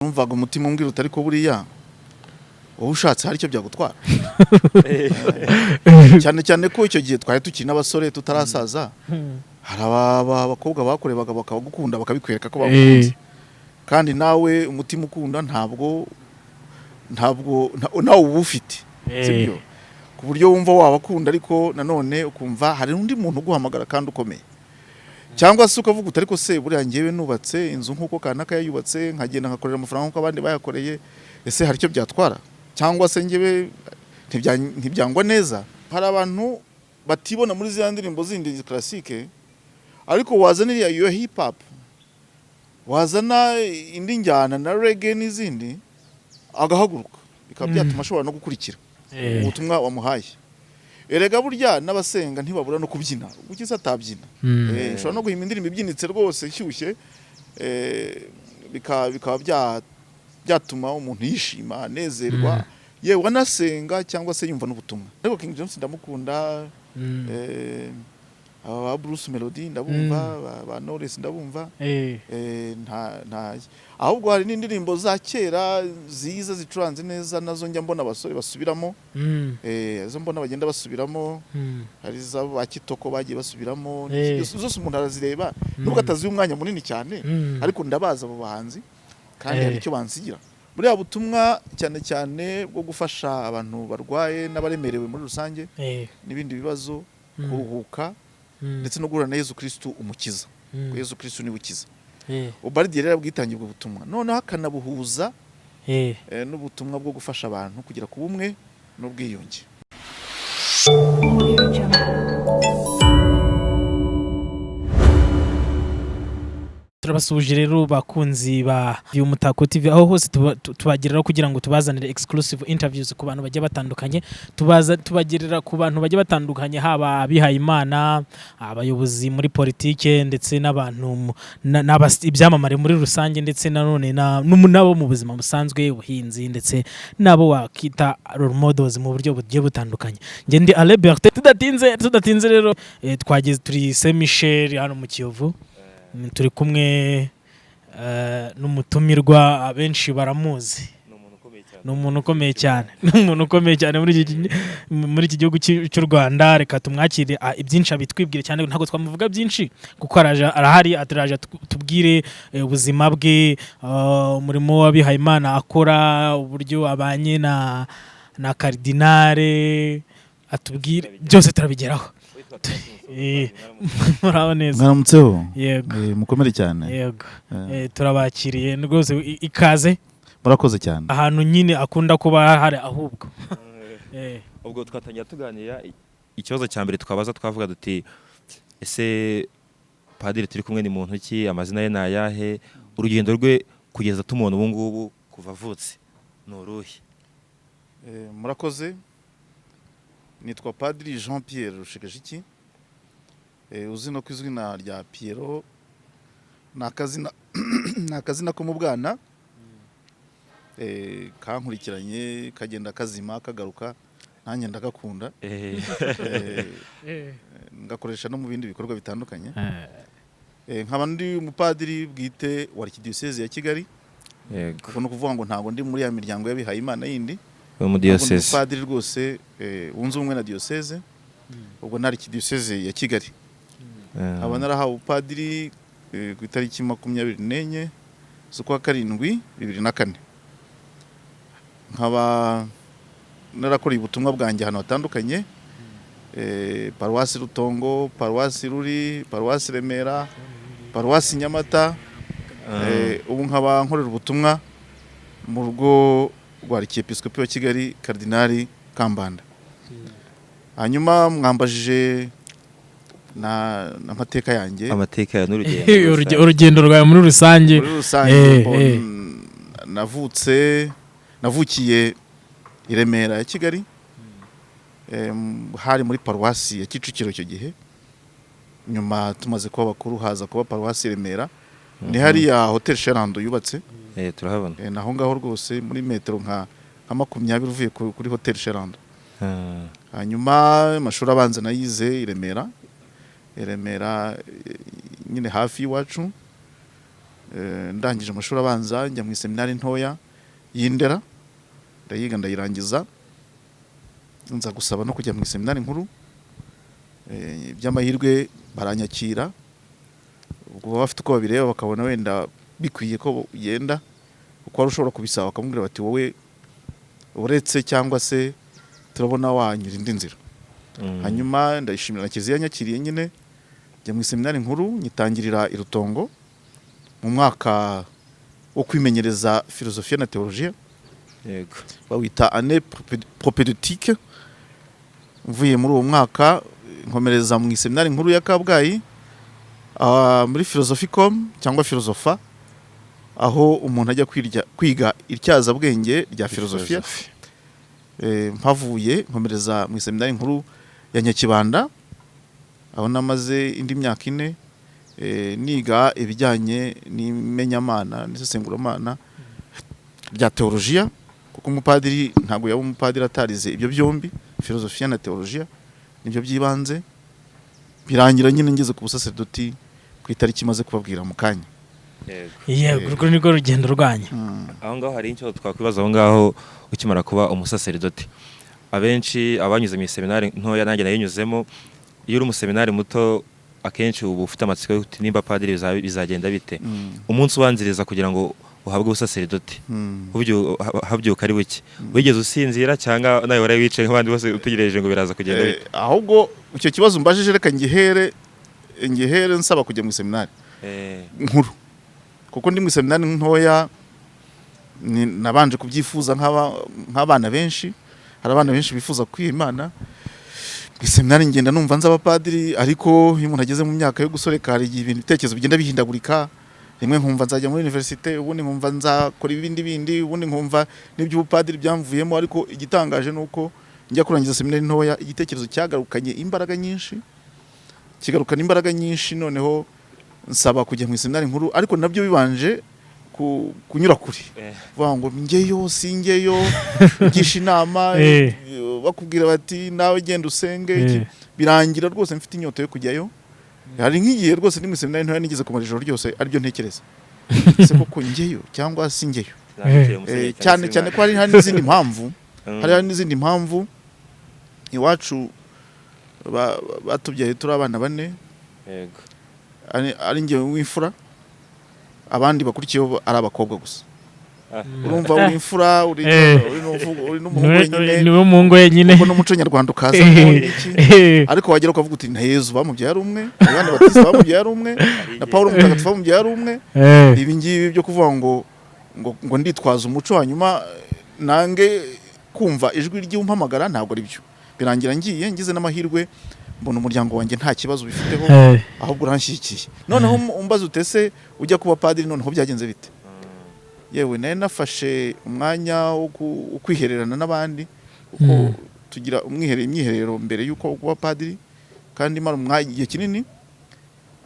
Numvaga umutima umbwira uti: "Ariko buriya wowe ushatse hari icyo byagutwara?" Cyane cyane ko icyo gihe twari tukiri n'abasore, tutarasaza. Hari abakobwa bakurebaga bakagukunda, bakabikwereka ko bagukunze, kandi nawe umutima ukunda, ntabwo nawe uba ufite, sibyo? Ku buryo wumva wabakunda, ariko nanone ukumva hari undi muntu uguhamagara kandi ukomeye. Cyangwa se ukavuga uti: "Ariko se buriya ngewe nubatse inzu nk'uko kanaka yayubatse, nkagenda nkakorera amafaranga nk'uko abandi bayakoreye, ese hari icyo byatwara? Cyangwa se ngewe ntibyangwa neza?" Hari abantu batibona muri ziriya ndirimbo zindi classique, ariko wazana iriya iyo hip hop, wazana indi njyana na reggae n'izindi, agahaguruka, bikaba byatuma ashobora no gukurikira ubutumwa wamuhaye. Erega burya n'abasenga ntibabura no kubyina, kuki se atabyina? Ushobora no guhimba indirimbo ibyinitse rwose, ishyushye, bikaba byatuma umuntu yishima, anezerwa, yewe anasenga cyangwa se yumva n'ubutumwa. Ariko King James ndamukunda, aba ba Bruce Melody ndabumva, ba Knowless ndabumva. Nta ahubwo hari n'indirimbo za kera ziza zicuranze neza, nazo njya mbona abasore basubiramo. Izo mbona bagenda basubiramo, hari iza ba Kitoko bagiye basubiramo. Zose umuntu arazireba, nubwo ataziha umwanya munini cyane, ariko ndabazi abo bahanzi kandi hari icyo bansigira. Buriya butumwa cyane cyane bwo gufasha abantu barwaye n'abaremerewe muri rusange n'ibindi bibazo kuruhuka, ndetse no guhura na Yezu Kristu umukiza, kuko Yezu Kristu niwe ukiza. Ubaridi rero bwitangiye ubwo butumwa, noneho akanabuhuza n'ubutumwa bwo gufasha abantu kugera ku bumwe n'ubwiyunge. Audio Jungle. Turabasuhuje rero, bakunzi ba Umutako TV, aho hose tubagereraho kugira ngo tubazanire exclusive interviews ku bantu bagiye batandukanye. Tubaza tubagerera ku bantu bagiye batandukanye, haba abihaye Imana, abayobozi muri politike, ndetse n'abantu ibyamamare muri rusange, ndetse nanone n'abo mu buzima busanzwe, ubuhinzi, ndetse n'abo wakita role models mu buryo bugiye butandukanye. Njye ndi Alain Bertin. Tudatinze rero, twageze, turi Saint Michel hano mu Kiyovu. Turi kumwe n'umutumirwa, abenshi baramuzi. Ni umuntu ukomeye cyane, ni umuntu ukomeye cyane muri iki gihugu cy'u Rwanda. Reka tumwakire, ibyinshi abitwibwire cyane. Ntabwo twamuvuga byinshi kuko araje, arahari, ataraje tubwire ubuzima bwe, umurimo w'abihaye Imana akora, uburyo abanye na karidinare, atubwire byose, turabigeraho. Muraho neza? Mwaramutseho. Yego. Mukomere cyane. Yego. Turabakiriye rwose, ikaze. Murakoze cyane. Ahantu nyine akunda kuba hari ahubwo. Ubwo twatangira tuganira. Ikibazo cya mbere twabaza, twavuga duti: "Ese padiri turi kumwe ni muntu ki? Amazina ye ni ayahe? Urugendo rwe kugeza tumubona ubu ngubu, kuva avutse, ni uruhe?" Murakoze. Nitwa Padiri Jean Pierre Rushegashiki, uzi no ku izina rya Pierrot. Ni akazina ko mu bwana, kankurikiranye, kagenda kazima kagaruka, nanjye ndagakunda. Ngakoresha no mu bindi bikorwa bitandukanye. Nkaba ndi umupadiri bwite wa Archdiocese ya Kigali. Ubwo ni ukuvuga ngo ntabwo ndi muri ya miryango y'abihaye Imana yindi. Wo mu Ahubwo ndi diyoseze. umupadiri rwose wunze ubumwe na diyoseze, ubwo ni Archdiocese ya Kigali. Nkaba narahawe ubupadiri ku itariki 24 z'ukwa karindwi 2004. Nkaba narakoreye ubutumwa bwanjye ahantu hatandukanye, paruwasi Rutongo, paruwasi Ruri, paruwasi Remera, paruwasi Nyamata. Ubu nkaba nkorera ubutumwa mu rugo rwa Arkiyepiskopi wa Kigali, Karidinali Kambanda. Hanyuma mwambajije n'amateka yanjye. Amateka ya n'urugendo. Urugendo rwawe muri rusange. Muri rusange, navukiye i Remera ya Kigali, hari muri paruwasi ya Kicukiro icyo gihe. Nyuma tumaze kuba bakuru haza kuba paruwasi Remera, ni hariya Hotel Sherando yubatse. Turahabona. Naho ngaho rwose, muri metero nka 20 uvuye kuri Hotel Sherando. Hanyuma amashuri abanza nayize i Remera, i Remera, nyine hafi y'iwacu. Ndangije amashuri abanza, njya mu iseminari ntoya y'Indera, ndayiga ndayirangiza, nza gusaba no kujya mu iseminari nkuru. By'amahirwe baranyakira. Ubwo baba bafite uko babireba, bakabona wenda bikwiye ko ugenda, kuko wari ushobora kubisaba bakamubwira bati: "Wowe uretse, cyangwa se turabona wanyura indi nzira." Hanyuma ndayishimira na Kiliziya yanyakiriye nyine, njya mu iseminari nkuru, nyitangirira i Rutongo mu mwaka wo kwimenyereza filozofiya na teolojiya, bawita année propédeutique. Mvuye muri uwo mwaka, nkomereza mu iseminari nkuru ya Kabgayi, muri philosophicum cyangwa filozofa, aho umuntu ajya kwiga ityazabwenge rya filozofiya. Mpavuye nkomereza mu iseminari nkuru ya Nyakibanda, aho namaze indi myaka 4, niga ibijyanye n'imenyamana n'isesenguramana rya teolojiya, kuko umupadiri ntabwo yaba umupadiri atarize ibyo byombi, filozofiya na teolojiya nibyo by'ibanze. Birangira nyine ngeze ku busaserdoti ku itariki maze kubabwira mu kanya. Yego, urwo ni rwo rugendo rwanyu. Aho ngaho hari icyo twakwibaza. Aho ngaho ukimara kuba umusaseridoti, abenshi abanyuze mu iseminari ntoya, nanjye nayinyuzemo, iyo uri umuseminari muto akenshi uba ufite amatsiko yo uti nimba padiri bizagenda bite? Umunsi ubanziriza kugira ngo uhabwe ubusaseridoti, habyuka ari buke, wigeze usinzira cyangwa nawe wari wicaye nk'abandi bose utegereje ngo biraza kugenda bite? Ahubwo icyo kibazo umbajije, reka ngihere nsaba kujya mu iseminari nkuru, kuko ndi mu iseminari ntoya nabanje kubyifuza nk'abana benshi. Hari abana benshi bifuza kwiha Imana. Mu iseminari ngenda numva nzi abapadiri, ariko iyo umuntu ageze mu myaka yo gusoreka, hari igihe ibintu, ibitekerezo bigenda bihindagurika. Rimwe nkumva nzajya muri université, ubundi nkumva nzakora ibindi bindi, ubundi nkumva n'iby'ubupadiri byamvuyemo. Ariko igitangaje ni uko njya kurangiza seminari ntoya, igitekerezo cyagarukanye imbaraga nyinshi, kigarukana imbaraga nyinshi. Noneho nsaba kujya mu iseminari nkuru, ariko nabyo bibanje kunyura kure, vuga ngo njyeyo sinjyeyo, ngisha inama, bakubwira bati: "Nawe genda usenge iki." Birangira rwose mfite inyota yo kujyayo. Hari nk'igihe rwose ndi mu iseminari ntoya nigeze kumara ijoro ryose aribyo ntekereza: ese koko njyeyo cyangwa si njyeyo? Cyane cyane ko hari n'izindi mpamvu, hari n'izindi mpamvu. Iwacu batubyaye turi abana bane, ari njye w'imfura, abandi bakurikiyeho ari abakobwa gusa. Urumva, uri imfura, uri n'umuhungu wenyine. Niwe muhungu wenyine. Ubwo n'umuco nyarwanda ukazamo n'iki, ariko wagera ukavuga uti: "Na Yezu bamubyaye ari umwe, Yohani Batista bamubyaye ari umwe, na Pawulo Mutagatifu bamubyaye ari umwe." Ibi ngibi byo kuvuga ngo nditwaza umuco hanyuma nange kumva ijwi ry'umpamagara, ntabwo ari byo. Birangira ngiye, ngize n'amahirwe mbona umuryango wanjye nta kibazo bifiteho, ahubwo uranshyigikiye. Noneho umbaza utese ujya kuba padiri, noneho byagenze bite? Yewe, nari nafashe umwanya wo kwihererana n'abandi, kuko tugira imyiherero mbere y'uko kuba padiri, kandi mara umwanya, igihe kinini.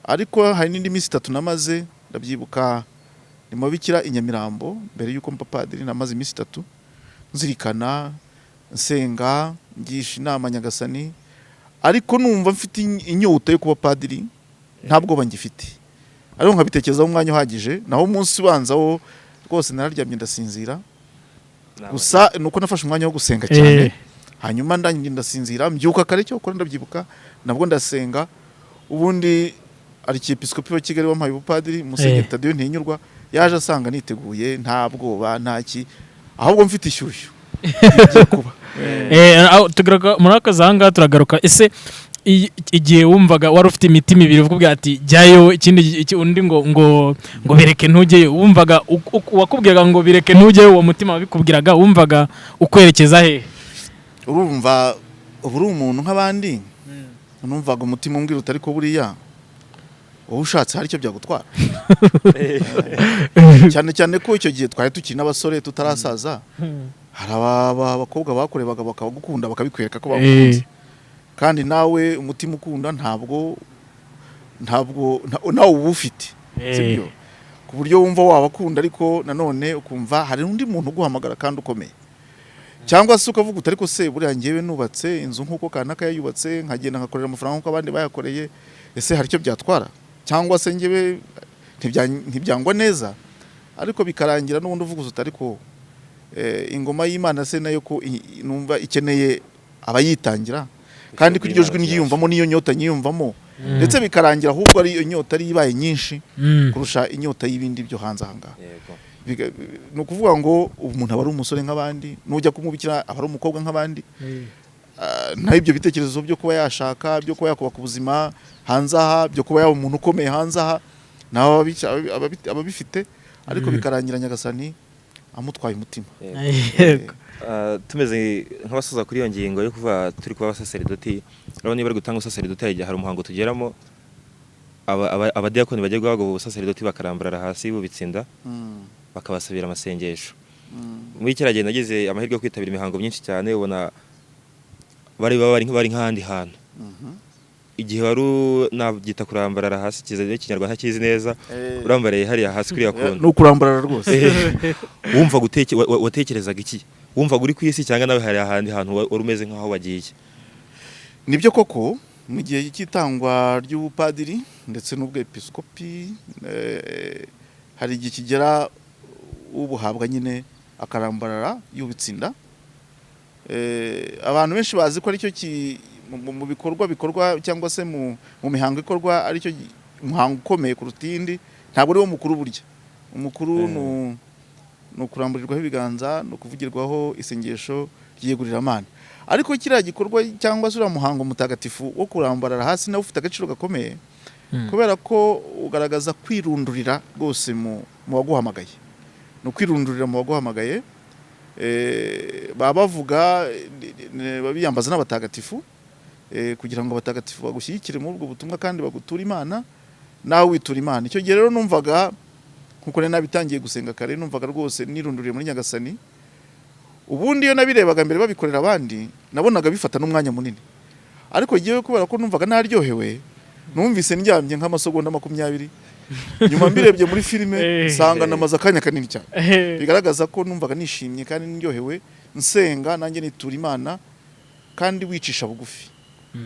Ariko hari n'indi minsi 3 namaze, ndabyibuka, ni mu bikira i Nyamirambo. Mbere y'uko mba padiri namaze iminsi 3 nzirikana, nsenga, ngisha inama Nyagasani, ariko numva mfite inyota yo kuba padiri, nta bwoba ngifite, ariko nkabitekerezaho umwanya uhagije. Naho umunsi ubanza wo rwose nararyamye ndasinzira. Gusa nuko nafashe umwanya wo gusenga cyane, hanyuma ndangije ndasinzira, mbyuka kare. Cyokora ndabyibuka, nabwo ndasenga. Ubundi Arkiyepiskopi wa Kigali wampaye ubupadiri, Musenyeri Tadeyo Ntihinyurwa, yaje asanga niteguye, nta bwoba, nta ki, ahubwo mfite ishyushyu bigiye kuba. Aho tugaruka muri aka aha ngaha, turagaruka. Ese igihe wumvaga wari ufite imitima ibiri, uvuga ati jyayo, ikindi undi ngo bireke ntujyeyo, wumvaga uwakubwiraga ngo bireke ntujyeyo, uwo mutima wabikubwiraga wumvaga ukwerekeza hehe? Urumva, uba uri umuntu nk'abandi. Numvaga umutima umbwira uti: "Ariko buriya wowe ushatse hari icyo byagutwara?" Cyane cyane ko icyo gihe twari tukiri n'abasore, tutarasaza. Hari abakobwa bakurebaga bakagukunda, bakabikwereka ko bagukunze, kandi nawe umutima ukunda, ntabwo nawe uba ufite, sibyo, ku buryo wumva wabakunda, ariko nanone ukumva hari undi muntu uguhamagara kandi ukomeye. Cyangwa se ukavuga uti: "Ariko se buriya njyewe nubatse inzu nk'uko kanaka yayubatse, nkagenda nkakorera amafaranga nk'uko abandi bayakoreye, ese hari icyo byatwara? Cyangwa se njyewe Ntibyangwa neza, ariko bikarangira n'ubundi uvuga uti: "Ariko ingoma y'Imana se nayo ko numva ikeneye abayitangira, kandi ko iryo jwi nyiyumvamo, n'iyo nyota nyiyumvamo?" Ndetse bikarangira ahubwo ari iyo nyota ari ibaye nyinshi kurusha inyota y'ibindi byo hanze aha ngaha. Ni ukuvuga ngo umuntu aba ari umusore nk'abandi, nujya kumubikira aba ari umukobwa nk'abandi. Naho ibyo bitekerezo byo kuba yashaka, byo kuba yakubaka ubuzima hanze aha, byo kuba yaba umuntu ukomeye hanze aha, nawe aba abifite, ariko bikarangira Nyagasani amutwaye umutima. Tumeze nk'abasoza kuri iyo ngingo yo kuva turi kuba abasaseridoti. Urabona, niba bari gutanga ubusaseridoti, hari igihe hari umuhango tugeramo, abadiyakoni bajya guhabwa ubusaseridoti bakarambarara hasi bubitsinda, bakabasabira amasengesho. Muri kiriya gihe nagize amahirwe yo kwitabira imihango myinshi cyane, ubona bari baba bari nk'ahandi hantu. Igihe wari nabyita kurambarara hasi, kiza ikinyarwanda ntakizi neza, urambaraye hariya hasi kuriya kuntu, Ni ukurambarara rwose. Wumva watekerezaga iki? Wumvaga uri ku isi, cyangwa nawe hari ahandi hantu wari umeze nk'aho wagiye? Nibyo koko, mu gihe cy'itangwa ry'ubupadiri ndetse n'ubwepiskopi, hari igihe kigera ubuhabwa nyine akarambarara yubitsinda. Abantu benshi bazi ko aricyo mu bikorwa bikorwa cyangwa se mu mihango ikorwa aricyo muhango ukomeye kuruta iyindi. Ntabwo ari wo mukuru. Burya umukuru ni ukuramburirwaho ibiganza, ni ukuvugirwaho isengesho ryiyeguriramana. Ariko kiriya gikorwa cyangwa se uriya muhango mutagatifu wo kurambarara hasi nawe ufite agaciro gakomeye, kubera ko ugaragaza kwirundurira rwose mu waguhamagaye. Ni ukwirundurira mu waguhamagaye. Baba bavuga, biyambaza n'abatagatifu, kugira ngo abatagatifu bagushyigikire muri ubwo butumwa kandi baguture Imana, nawe witura Imana. Icyo gihe rero numvaga, nkuko nari nabitangiye gusenga kare, numvaga rwose nirunduriye muri Nyagasani. Ubundi iyo nabirebaga mbere babikorera abandi, nabonaga bifata n'umwanya munini, ariko jyewe kubera ko numvaga naryohewe, numvise ndyamye nk'amasegonda 20. Nyuma mbirebye muri filime, nsanga namaze akanya kanini cyane. Bigaragaza ko numvaga nishimye kandi ndyohewe, nsenga nanjye nitura Imana, kandi wicisha bugufi,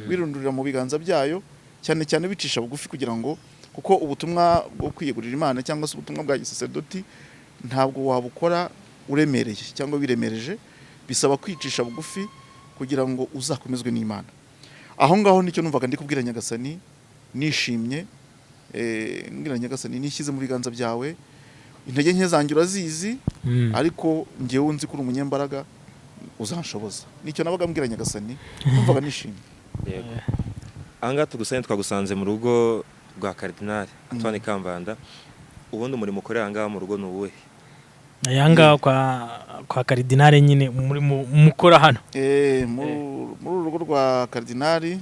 wirundurira mu biganza byayo, cyane cyane wicisha bugufi kugira ngo, kuko ubutumwa bwo kwiyegurira Imana cyangwa se ubutumwa bwa gisaserdoti ntabwo wabukora uremereye cyangwa wiremereje. Bisaba kwicisha bugufi kugira ngo uzakomezwe n'Imana. Aho ngaho nicyo numvaga ndi kubwira Nyagasani nishimye, mbwira Nyagasani: "Nishyize mu biganza byawe, intege nke zanjye urazizi, ariko njyewe nzi ko uri umunyembaraga, uzanshoboza." Nicyo nabaga mbwira Nyagasani, numvaga nishimye. Yego. Ahangaha tugusanye, twagusanze mu rugo rwa Karidinali Antoine Kambanda. Ubundi umurimo ukorera ahangaha mu rugo ni uwuhe? Aya ngaha kwa Karidinali nyine muri mukora hano? Muri uru rugo rwa Karidinali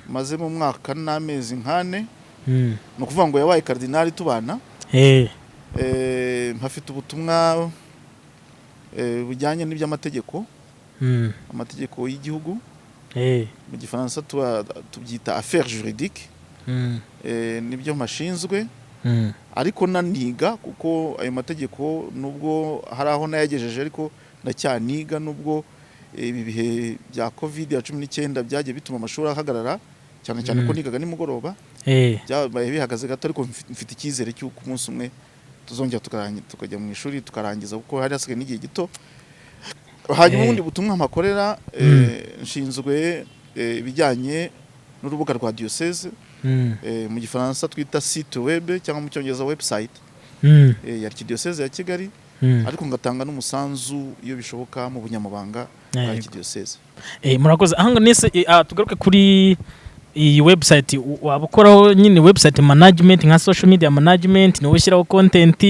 maze mu mwaka n'amezi nk'ane. Ni ukuvuga ngo yabaye karidinali tubana. Mpafite ubutumwa bujyanye n'iby'amategeko, amategeko y'igihugu. Mu gifaransa tuba tubyita affaire juridique. Nibyo mpashinzwe, ariko naniga, kuko ayo mategeko nubwo hari aho nayagejeje, ariko ndacyaniga, nubwo ibi bihe bya Covid ya 19 byagiye bituma amashuri ahagarara, cyane cyane ko nigaga nimugoroba. Byabaye bihagaze gato, ariko mfite icyizere cy'uko umunsi umwe tuzongera tukajya mu ishuri tukarangiza, kuko hari hasigaye n'igihe gito. Hanyuma ubundi butumwa mpakorera, nshinzwe ibijyanye n'urubuga rwa diocese, mu gifaransa twita site web cyangwa mu cyongereza website, ya Archdiocese ya Kigali, ariko ngatanga n'umusanzu iyo bishoboka mu bunyamabanga bwa Archdiocese. Murakoze. Aha nese tugaruke kuri iyi website. Waba ukoraho nyine website management, nka social media management, niwe ushyiraho content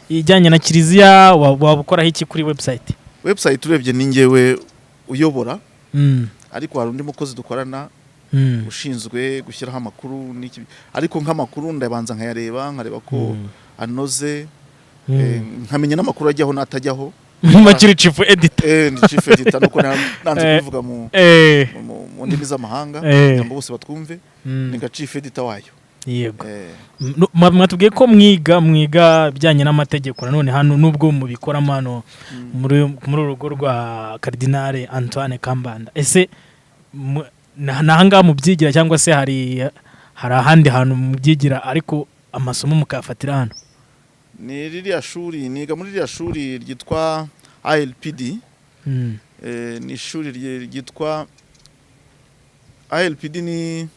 ijyanye na kiliziya? Waba ukoraho iki kuri website? Website urebye ni njyewe uyobora, ariko hari undi mukozi dukorana ushinzwe gushyiraho amakuru n'iki, ariko nk'amakuru ndabanza nkayareba, nkareba ko anoze, nkamenya n'amakuru ajyaho n'atajyaho. Makiri chief editor. Ni chief editor, nuko nanze kubivuga mu ndimi z'amahanga kugira ngo bose batwumve. Ni nka chief editor wayo. Yego. Mwatubwiye ko mwiga ibijyanye n'amategeko nanone hano, nubwo mubikoramo hano muri uru rugo rwa Karidinale Antoine Kambanda. Ese ni ahangaha mubyigira, cyangwa se hari ahandi hantu mubyigira, ariko Amasomo mukayafatira hano? Ni ririya shuri, niga muri ririya shuri ryitwa ILPD. Ni ishuri ryitwa ILPD, ni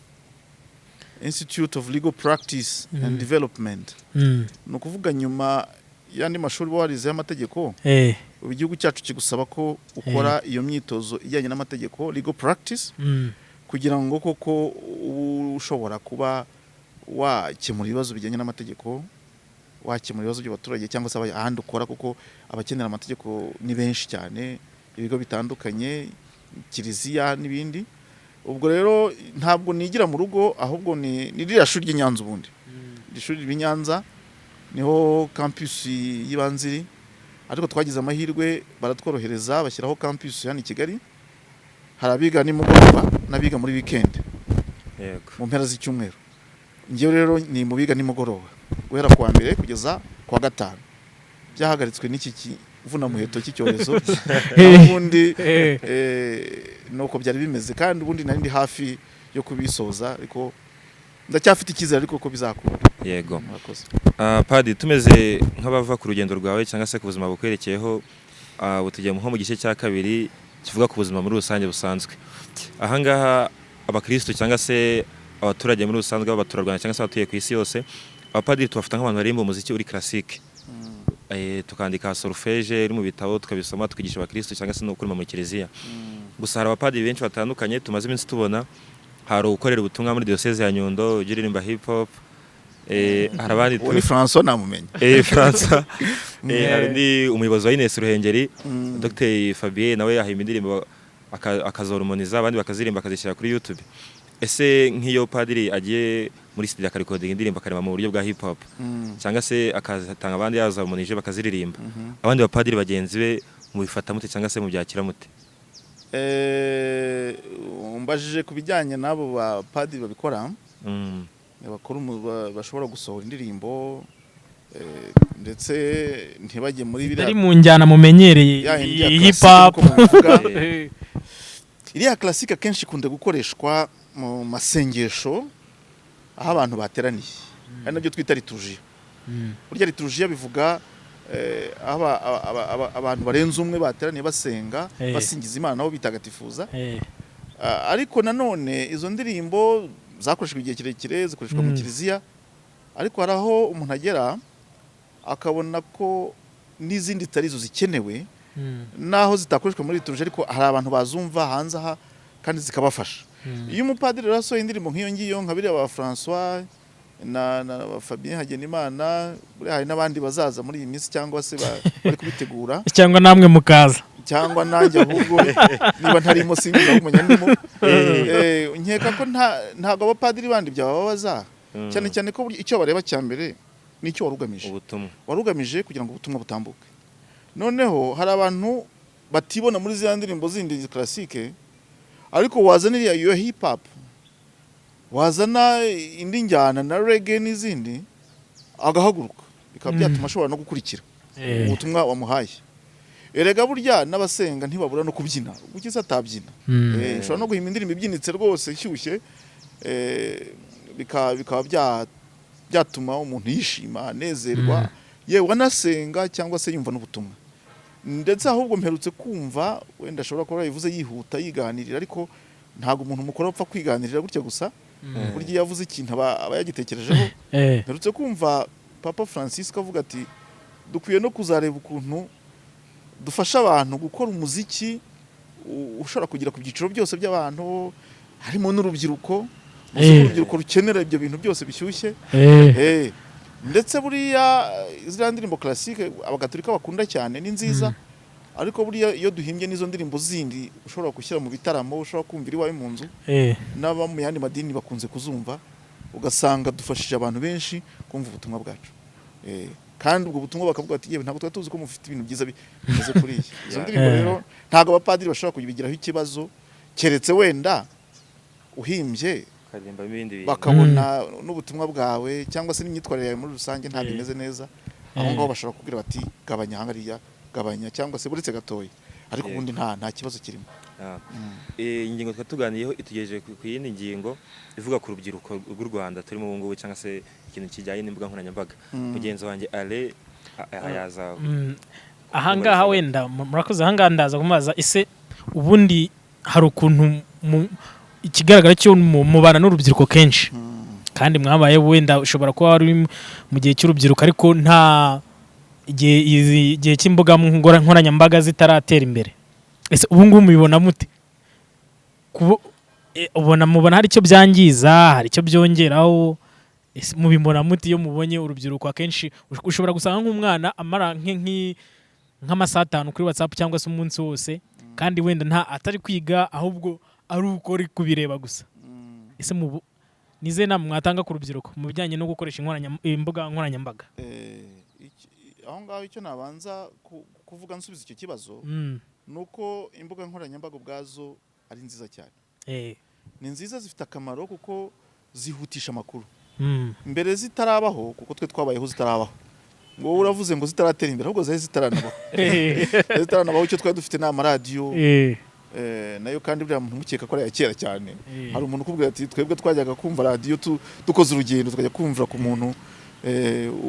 Institute of Legal Practice and Development. Ni ukuvuga nyuma y'andi mashuri uba warize y'amategeko, ubu igihugu cyacu kigusaba ko ukora iyo myitozo ijyanye n'amategeko, legal practice, kugira ngo koko ube ushobora kuba wakemura ibibazo bijyanye n'amategeko, wakemura ibibazo by'abaturage cyangwa se ahandi ukora, kuko abakenera amategeko ni benshi cyane, ibigo bitandukanye, kiliziya n'ibindi. Ubwo rero ntabwo nigira mu rugo, ahubwo ni ririya shuri ry'i Nyanza. Ubundi iri shuri ry'i Nyanza niho campus y'ibanze iri, ariko twagize amahirwe baratworohereza, bashyiraho campus hano i Kigali. Hari abiga nimugoroba n'abiga muri weekend, mu mpera z'icyumweru. Njyewe rero ni mu biga nimugoroba guhera kuwa mbere kugeza kuwa gatanu. Byahagaritswe n'iki kivunamuheto cy'icyorezo, naho ubundi nuko byari bimeze, kandi ubundi nari ndi hafi yo kubisoza, ariko ndacyafite icyizere ariko ko bizakunda. Murakoze. Padi, tumeze nk'abava ku rugendo rwawe cyangwa se ku buzima bukwerekeyeho, ubu tugiye nko mu gice cya kabiri kivuga ku buzima muri rusange busanzwe. Ahangaha abakristo cyangwa se abaturage muri rusange b'abaturarwanda cyangwa se abatuye ku isi yose, abapadiri tubafata nk'abantu baririmba umuziki uri classique. Tukandika solfège iri mu bitabo, tukabisoma, tukigisha abakristo cyangwa se no kurima mu kiliziya. Gusa hari abapadiri benshi batandukanye tumaze iminsi tubona. Hari ukorera ubutumwa muri diyoseze ya Nyundo ujya uririmba hip hop, hari abandi Uwo ni François, namumenye. François. Hari undi umuyobozi wa Ines Ruhengeri, Dr Fabien, nawe yahimba indirimbo akazorumoniza, abandi bakaziririmba akazishyira kuri YouTube. Ese nk'iyo padiri agiye muri studio akarekodinga indirimbo, akarema mu buryo bwa hip hop, cyangwa se akazatanga abandi yazarumonije bakaziririmba, abandi bapadiri bagenzi be mubifata mute cyangwa se mubyakira mute? Umbajije ku bijyanye n'abo bapadiri babikora, bakora bashobora gusohora indirimbo, ndetse ntibajye muri Bitari mu njyana mumenyereye, ya yindi ya hip classique hop. nk'uko mubivuga. Iriya classique akenshi ikunda gukoreshwa mu masengesho aho abantu bateraniye, ari nabyo twita liturujia. Burya liturujia bivuga aho abantu barenze umwe bateraniye basenga, basingiza Imana nabo bitagatifuza. Ariko nanone izo ndirimbo zakoreshejwe igihe kirekire, zikoreshwa mu kiliziya, ariko hari aho umuntu agera akabona ko n'izindi zitari izo zikenewe, naho zitakoreshwa muri liturujia, ariko hari abantu bazumva hanze aha kandi zikabafasha. Iyo umupadiri rero asohoye indirimbo nk'iyo ngiyo, nka biriya ba François na ba Fabien Hagenimana, buriya hari n'abandi bazaza muri iyi minsi cyangwa se bari kubitegura, Cyangwa namwe mukaza. Cyangwa nanjye ahubwo niba ntarimo sinzi kumenya ndimo. Nkeka ko ntabwo abapadiri bandi byababaza, cyane cyane ko burya icyo bareba cya mbere nicyo wari ugamije. Ubutumwa. Wari ugamije kugira ngo ubutumwa butambuke. Noneho hari abantu batibona muri ziriya ndirimbo zindi classique, ariko wazana iriya iyo hip hop, wazana indi njyana na reggae n'izindi, agahaguruka, bikaba byatuma ashobora no gukurikira ubutumwa wamuhaye. Erega burya n'abasenga ntibabura no kubyina, ukiza atabyina. Ushobora no guhimba indirimbo ibyinitse rwose ishyushye, bikaba byatuma umuntu yishima, anezerwa, yewe anasenga cyangwa se yumva n'ubutumwa. Ndetse ahubwo mperutse kumva, wenda ashobora kuba yabivuze yihuta yiganirira, ariko ntabwo umuntu mukuru apfa kwiganirira gutya gusa. Burya iyo yavuze ikintu aba yagitekerejeho. Mperutse kumva Papa Francisco avuga ati dukwiye no kuzareba ukuntu dufasha abantu gukora umuziki ushobora kugera ku byiciro byose by'abantu, harimo n'urubyiruko. Muzi ko urubyiruko rukenera ibyo bintu byose bishyushye. Ndetse buriya ziriya ndirimbo classique abagatolika bakunda cyane ni nziza, ariko buriya iyo duhimbye n'izo ndirimbo zindi ushobora gushyira mu bitaramo, ushobora kumvira iwawe mu nzu, n'aba mu yandi madini bakunze kuzumva, ugasanga dufashije abantu benshi kumva ubutumwa bwacu. Kandi ubwo butumwa bakavuga bati yewe, ntabwo twari tuzi ko mufite ibintu byiza bimeze kuriya. Izo ndirimbo rero ntabwo abapadiri bashobora kubigiraho ikibazo, keretse wenda uhimbye ukaririmba ibindi bintu, bakabona n'ubutumwa bwawe cyangwa se n'imyitwarire yawe muri rusange ntabwo imeze neza. Aho ngaho bashobora kubwira bati gabanya hariya, gabanya, cyangwa se buretse gatoya, ariko ubundi nta kibazo kirimo. Ah. Ingingo twari tuganiyeho itugejeje ku yindi ngingo ivuga ku rubyiruko rw'u Rwanda turimo ubu ngubu, cyangwa se ikintu kijyanye n'imbuga nkoranyambaga. Mugenzi wanjye Ale yaza. Ahangaha wenda murakoze, ahangaha ndaza kumubaza: ese ubundi hari ukuntu ikigaragara cyo mubana n'urubyiruko kenshi, kandi mwabaye, wenda ushobora kuba wari uri mu gihe cy'urubyiruko, ariko nta igihe cy'imbuga nkoranyambaga zitaratera imbere. Ese ubu ngubu mubibona mute? Ubona mubona hari icyo byangiza, hari icyo byongeraho? Ese mubibona mute iyo mubonye urubyiruko akenshi ushobora gusanga nk'umwana amara nk'amasaha 5 kuri WhatsApp cyangwa se umunsi wose, kandi wenda nta atari kwiga, ahubwo ari uko ari kubireba gusa? Ese ni izihe nama mwatanga ku rubyiruko mu bijyanye no gukoresha imbuga nkoranyambaga? Aho ngaho icyo nabanza kuvuga nsubiza icyo kibazo ni uko imbuga nkoranyambaga ubwazo ari nziza cyane. Ni nziza, zifite akamaro kuko zihutisha amakuru. Mbere zitarabaho, kuko twe twabayeho zitarabaho, ngo wowe uravuze ngo zitaratera imbere, ahubwo zari zitaranabaho. Zari zitaranabaho. Icyo twari dufite ni amaradiyo. Nayo kandi buriya muntu mukeka ko ari aya kera cyane. Hari umuntu ukubwira ati: "Twebwe twajyaga kumva radiyo dukoze urugendo, tukajya kumvira ku muntu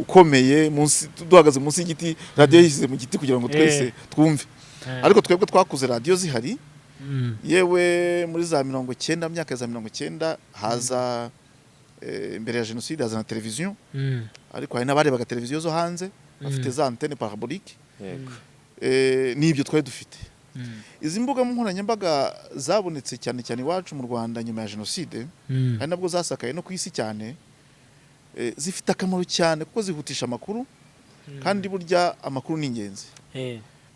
ukomeye munsi, duhagaze munsi y'igiti, radiyo yishyize mu giti kugira ngo twese twumve." Ariko twebwe twakuze radiyo zihari. Yewe, muri za 90, myaka ya za 90 haza, mbere ya jenoside, haza na televiziyo. Ariko hari n'abarebaga televiziyo zo hanze bafite za antenne parabolique. N'ibyo twari dufite. Izi mbuga nkoranyambaga zabonetse cyane cyane iwacu mu Rwanda nyuma ya jenoside, ari nabwo zasakaye no ku isi cyane. Zifite akamaro cyane kuko zihutisha amakuru, kandi burya amakuru ni ingenzi.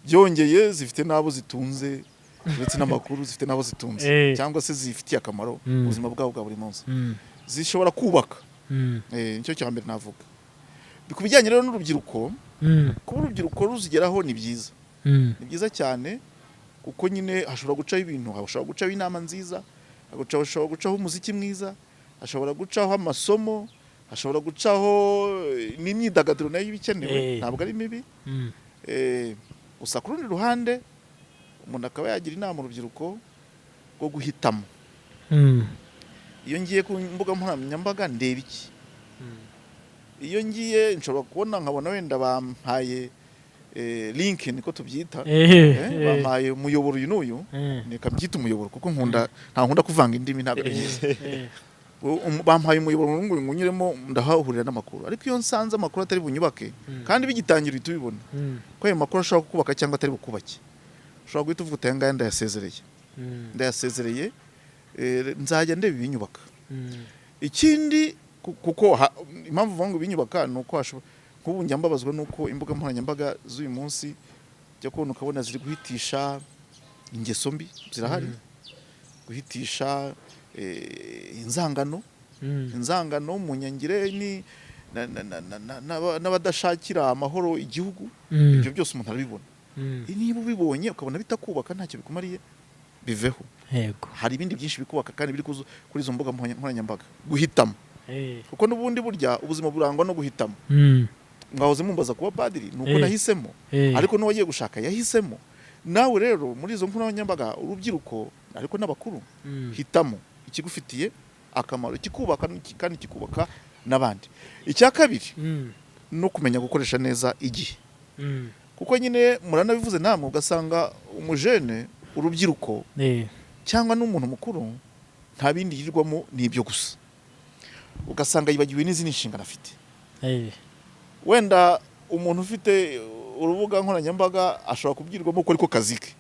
Byongeye zifite n'abo zitunze, uretse n'amakuru zifite n'abo zitunze cyangwa se zifitiye akamaro ubuzima bwabo bwa buri munsi. Zishobora kubaka. Nicyo cya mbere navuga ku bijyanye rero n'urubyiruko. Kuba urubyiruko ruzigeraho ni byiza. Ni byiza cyane kuko nyine hashobora gucaho ibintu, hashobora gucaho inama nziza, hashobora gucaho umuziki mwiza, hashobora gucaho amasomo, hashobora gucaho n'imyidagaduro nayo iba ikenewe. Ntabwo ari mibi. Gusa ku rundi ruhande umuntu akaba yagira inama urubyiruko rwo guhitamo. Iyo ngiye ku mbuga nkoranyambaga ndeba iki? Iyo ngiye nshobora kubona, nkabona wenda bampaye link, niko tubyita, bampaye umuyoboro uyu n'uyu. Reka mbyite umuyoboro kuko nkunda, nta nkunda kuvanga indimi, ntabwo ari byiza. Bampaye umuyoboro ngo ngunyuremo, ndahahurira n'amakuru. Ariko iyo nsanze amakuru atari bunyubake, kandi bigitangira uhita ubibona ko ayo makuru ashobora kukubaka cyangwa atari bukubake, ushobora guhita uvuga uti: "Aya ngaya ndayasezereye, ndayasezereye, nzajya ndeba ibinyubaka." Ikindi kuko impamvu uvuga ngo ibinyubaka ni uko nk'ubu njya mbabazwa n'uko imbuga nkoranyambaga z'uyu munsi ujya kubona ukabona ziri guhitisha ingeso mbi, zirahari, guhitisha inzangano, inzangano mu nyangire ni n'abadashakira amahoro igihugu. Ibyo byose umuntu arabibona. Niba ubibonye ukabona bitakubaka, ntacyo bikumariye, biveho. Hari ibindi byinshi bikubaka kandi biri kuri izo mbuga nkoranyambaga. Guhitamo, kuko n'ubundi burya ubuzima burangwa no guhitamo. Mwahoze mumbaza kuba padiri ni uko nahisemo, ariko n'uwagiye gushaka yahisemo. Nawe rero muri izo nkoranyambaga, urubyiruko ariko n'abakuru, hitamo ikigufitiye akamaro, ikikubaka kandi kikubaka n'abandi. Icya kabiri, no kumenya gukoresha neza igihe, kuko nyine muranabivuze namwe, ugasanga umujene, urubyiruko cyangwa n'umuntu mukuru nta bindi yirirwamo, ni ibyo gusa, ugasanga yibagiwe n'izindi nshingano afite. Wenda umuntu ufite urubuga nkoranyambaga ashobora kubwirwamo ko ariko kazi ke.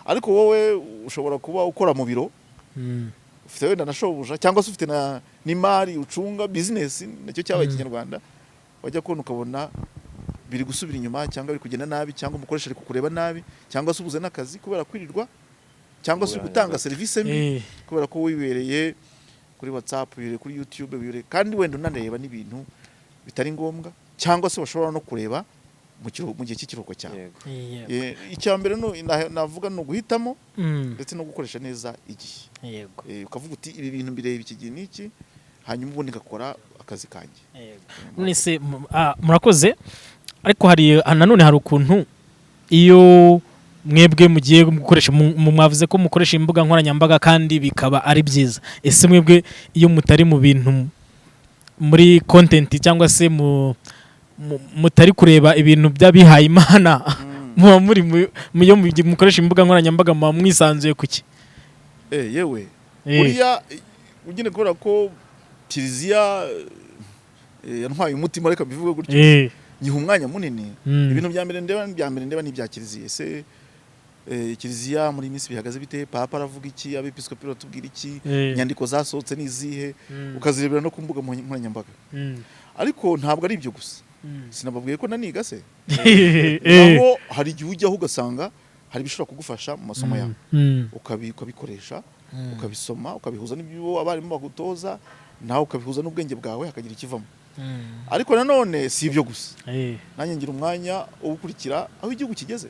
Ariko wowe ushobora kuba ukora mu biro, ufite wenda na shobuja, cyangwa se ufite na n'imari ucunga, business nacyo cyabaye ikinyarwanda, wajya kubona ukabona biri gusubira inyuma, cyangwa biri kugenda nabi, cyangwa umukoresha ari kukureba nabi, cyangwa se ubuze n'akazi kubera kwirirwa, cyangwa se uri gutanga serivisi mbi kubera ko wibereye kuri WhatsApp, wibereye kuri YouTube, wibereye kandi wenda unareba n'ibintu bitari ngombwa, cyangwa se bashobora no kureba mu gihe cy'ikiruhuko cyawe. Yego. Icya mbere navuga ni uguhitamo ndetse no gukoresha neza igihe. Ukavuga uti: "Ibi bintu mbireba iki gihe n'iki," hanyuma ubundi ngakora akazi kanjye. None se murakoze, ariko hari nanone hari ukuntu iyo Mwebwe mugiye gukoresha, mwavuze ko mukoresha imbuga nkoranyambaga kandi bikaba ari byiza. Ese mwebwe iyo mutari mu bintu, muri content, cyangwa se mutari kureba ibintu by'abihaye Imana, muba muri iyo mukoresha imbuga nkoranyambaga muba mwisanzuye kuki? Yewe, buriya ugene kubera ko kiliziya yantwaye umutima, reka mbivuge gutyo, nyiha umwanya munini. Ibintu bya mbere ndeba ni ibya kiliziya. Ese kiliziya muri iyi minsi bihagaze bite? Papa aravuga iki? Abepiskopi baratubwira iki? Inyandiko zasohotse ni izihe? Ukazirebera no ku mbuga nkoranyambaga. Ariko ntabwo ari ibyo gusa. Sinababwiye ko naniga se? Naho hari igihe ujyaho ugasanga hari ibishobora kugufasha mu masomo yawe, ukabikoresha, ukabisoma, ukabihuza n'ibyo abarimu bagutoza, nawe ukabihuza n'ubwenge bwawe, hakagira ikivamo. Ariko nanone si ibyo gusa. Nanjye ngira umwanya wo gukurikira aho igihugu kigeze,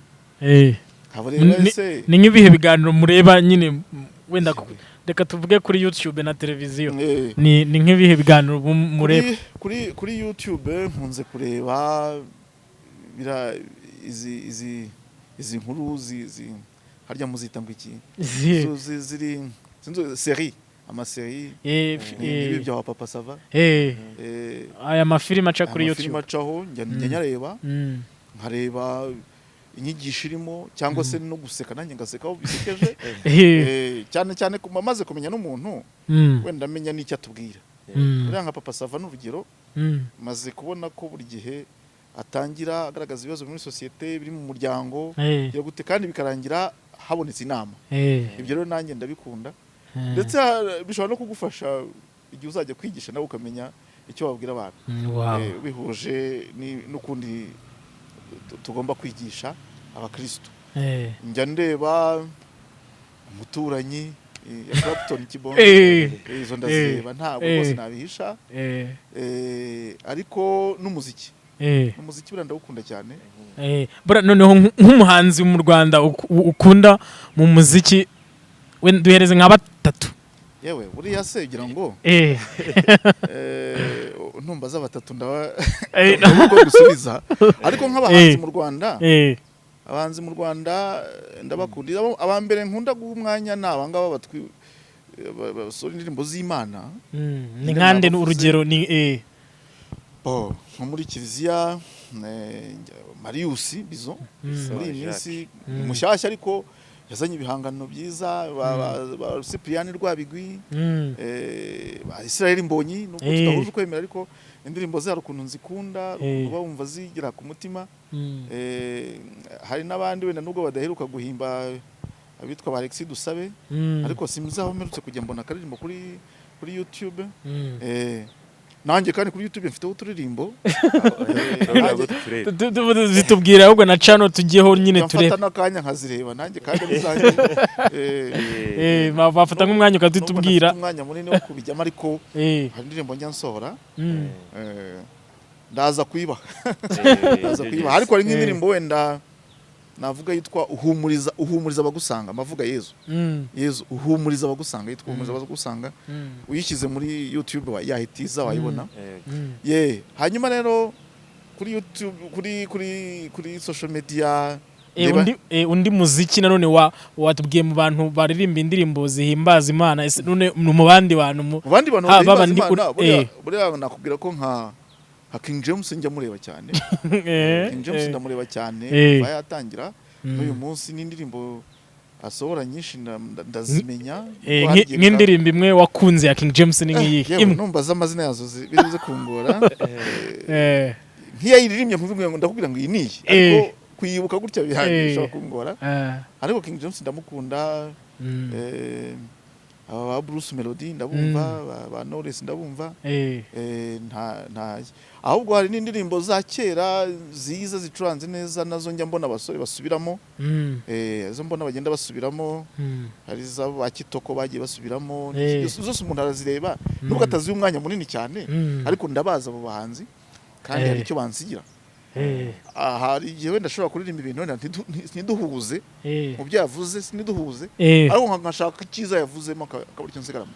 nkabareba ese. Ni nk'ibihe biganiro mureba nyine, wenda reka tuvuge kuri YouTube na televiziyo? Ni nk'ibihe biganiro mureba? Kuri YouTube nkunze kureba bira izi nkuru harya muzita ngo iki? Izihe? Ziri sinzi, série, ama série, nk'ibi bya Papa Sava. Aya mafilime aca kuri Amafilime YouTube. acaho, njya nyareba, nkareba inyigisho irimo, cyangwa se no guseka, nanjye ngaseka aho bisekeje. Cyane cyane maze kumenya n'umuntu, wenda amenya n'icyo atubwira. Uriya nka Papa Sava ni urugero. Maze kubona ko buri gihe atangira agaragaza ibibazo muri sosiyete, biri mu muryango, gute, kandi bikarangira habonetse inama. Ibyo rero nanjye ndabikunda. Ndetse bishobora no kugufasha igihe uzajya kwigisha, nawe ukamenya icyo wabwira abantu. Bihuje n'ukundi tugomba kwigisha abakristo. Njya ndeba Umuturanyi ya Clapton Kibonge. Izo ndazireba, ntabwo rwose nabihisha. Ariko n'umuziki, umuziki buriya ndawukunda cyane. Buriya noneho nk'umuhanzi mu Rwanda ukunda mu muziki, we duhereze nka batatu. Yewe, buriya se ugira ngo ntumbaza batatu ndaba ndabura uko gusubiza. Ariko nk'abahanzi mu Rwanda, abahanzi mu Rwanda ndabakunda. Aba mbere nkunda guha umwanya ni abangaba basohora indirimbo z'Imana. Ni nkande? Nabavuze. Urugero ni Bo, nko muri kiliziya, Marius Bizo, muri iyi Jacques. minsi mushyashya, ariko yazanye ibihangano byiza, ba Cyprien Rwabigwi, ba Israel Mbonyi, nubwo tudahuje ukwemera, ariko indirimbo ze hari ukuntu nzikunda, ukuntu bumva zigera ku mutima. Hari n'abandi wenda nubwo badaheruka guhimba, abitwa ba Alexis Dusabe, ariko simzi aho mperutse kujya mbona akaririmbo kuri YouTube. Nanjye kandi kuri YouTube mfiteho uturirimbo. Turebe. Zitubwira ahubwo na channel tugiyeho nyine mfata turebe. n'akanya nkazireba nanjye kandi ari izanjye. Bafata nk'umwanya Nubwo ukazitubwira. ntafite umwanya munini wo kubijyamo, ariko hari indirimbo njya nsohora, ndaza kuyibaha, ndaza kuyibaha. Ariko hari nk'indirimbo wenda navuga yitwa Uhumuriza, Uhumuriza Abagusanga, amavuga Yezu. Yezu uhumuriza abagusanga, yitwa Uhumuriza Abagusanga. Uyishyize muri YouTube yahita iza, wayibona. Ye, hanyuma rero kuri YouTube, kuri social media, Undi muziki nanone watubwiye mu bantu baririmba indirimbo zihimbaza Imana, ese none ni mu bandi bantu mu bandi bantu Ha, bahimbaza babandi Imana, buriya nakubwira ko nka King James njya mureba cyane. King James ndamureba cyane kuva yatangira n'uyu munsi, n'indirimbo asohora nyinshi ndazimenya. Kuko hari igihe Nk'indirimbo imwe wakunze ya King James ni nk'iyihe? Yewe, Imwe. numva amazina yazo biribuze kungora. Nk'iyo ayiririmbye nkuvuga ngo ndakubwira ngo iyi ni iyi, ariko kuyibuka gutya bihagije, bishobora kungora. Ariko King James ndamukunda. Aba ba Bruce Melody ndabumva, ba Knowless ndabumva. Nta ahubwo hari n'indirimbo za kera ziza zicuranze neza, nazo njya mbona abasore basubiramo. Izo mbona bagenda basubiramo, hari iza ba Kitoko bagiye basubiramo. Zose umuntu arazireba nubwo ataziha umwanya munini cyane, ariko ndabaza abo bahanzi kandi hari icyo bansigira. Hari igihe wenda ashobora kuririmba ibintu wenda ntiduhuze mu byo yavuze, siniduhuze, ariko nkashaka icyiza yavuzemo, akaba aricyo nsigaramo.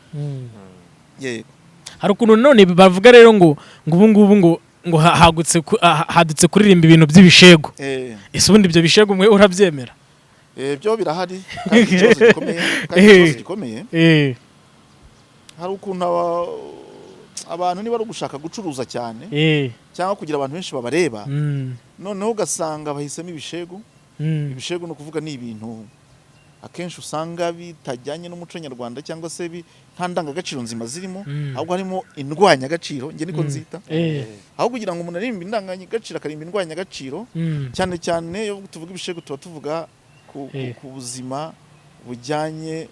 Yego. Hari ukuntu none bavuga rero ngo ubu ngubu ngo hadutse kuririmba ibintu by'ibishego. Ese ubundi ibyo bishego mwe urabyemera? Byo birahari, kandi ikibazo gikomeye, kandi ikibazo gikomeye. Hari ukuntu abantu niba ari ugushaka gucuruza cyane cyangwa kugira abantu benshi babareba, noneho ugasanga bahisemo ibishegu. Ibishegu ni ukuvuga ni ibintu akenshi usanga bitajyanye n'umuco nyarwanda, cyangwa se nta ndangagaciro nzima zirimo, ahubwo harimo indwanyagaciro, njye niko nzita. Aho kugira ngo umuntu aririmbe indangagaciro, akaririmba indwanyagaciro. Cyane cyane iyo tuvuga ibishegu, tuba tuvuga ku buzima bujyanye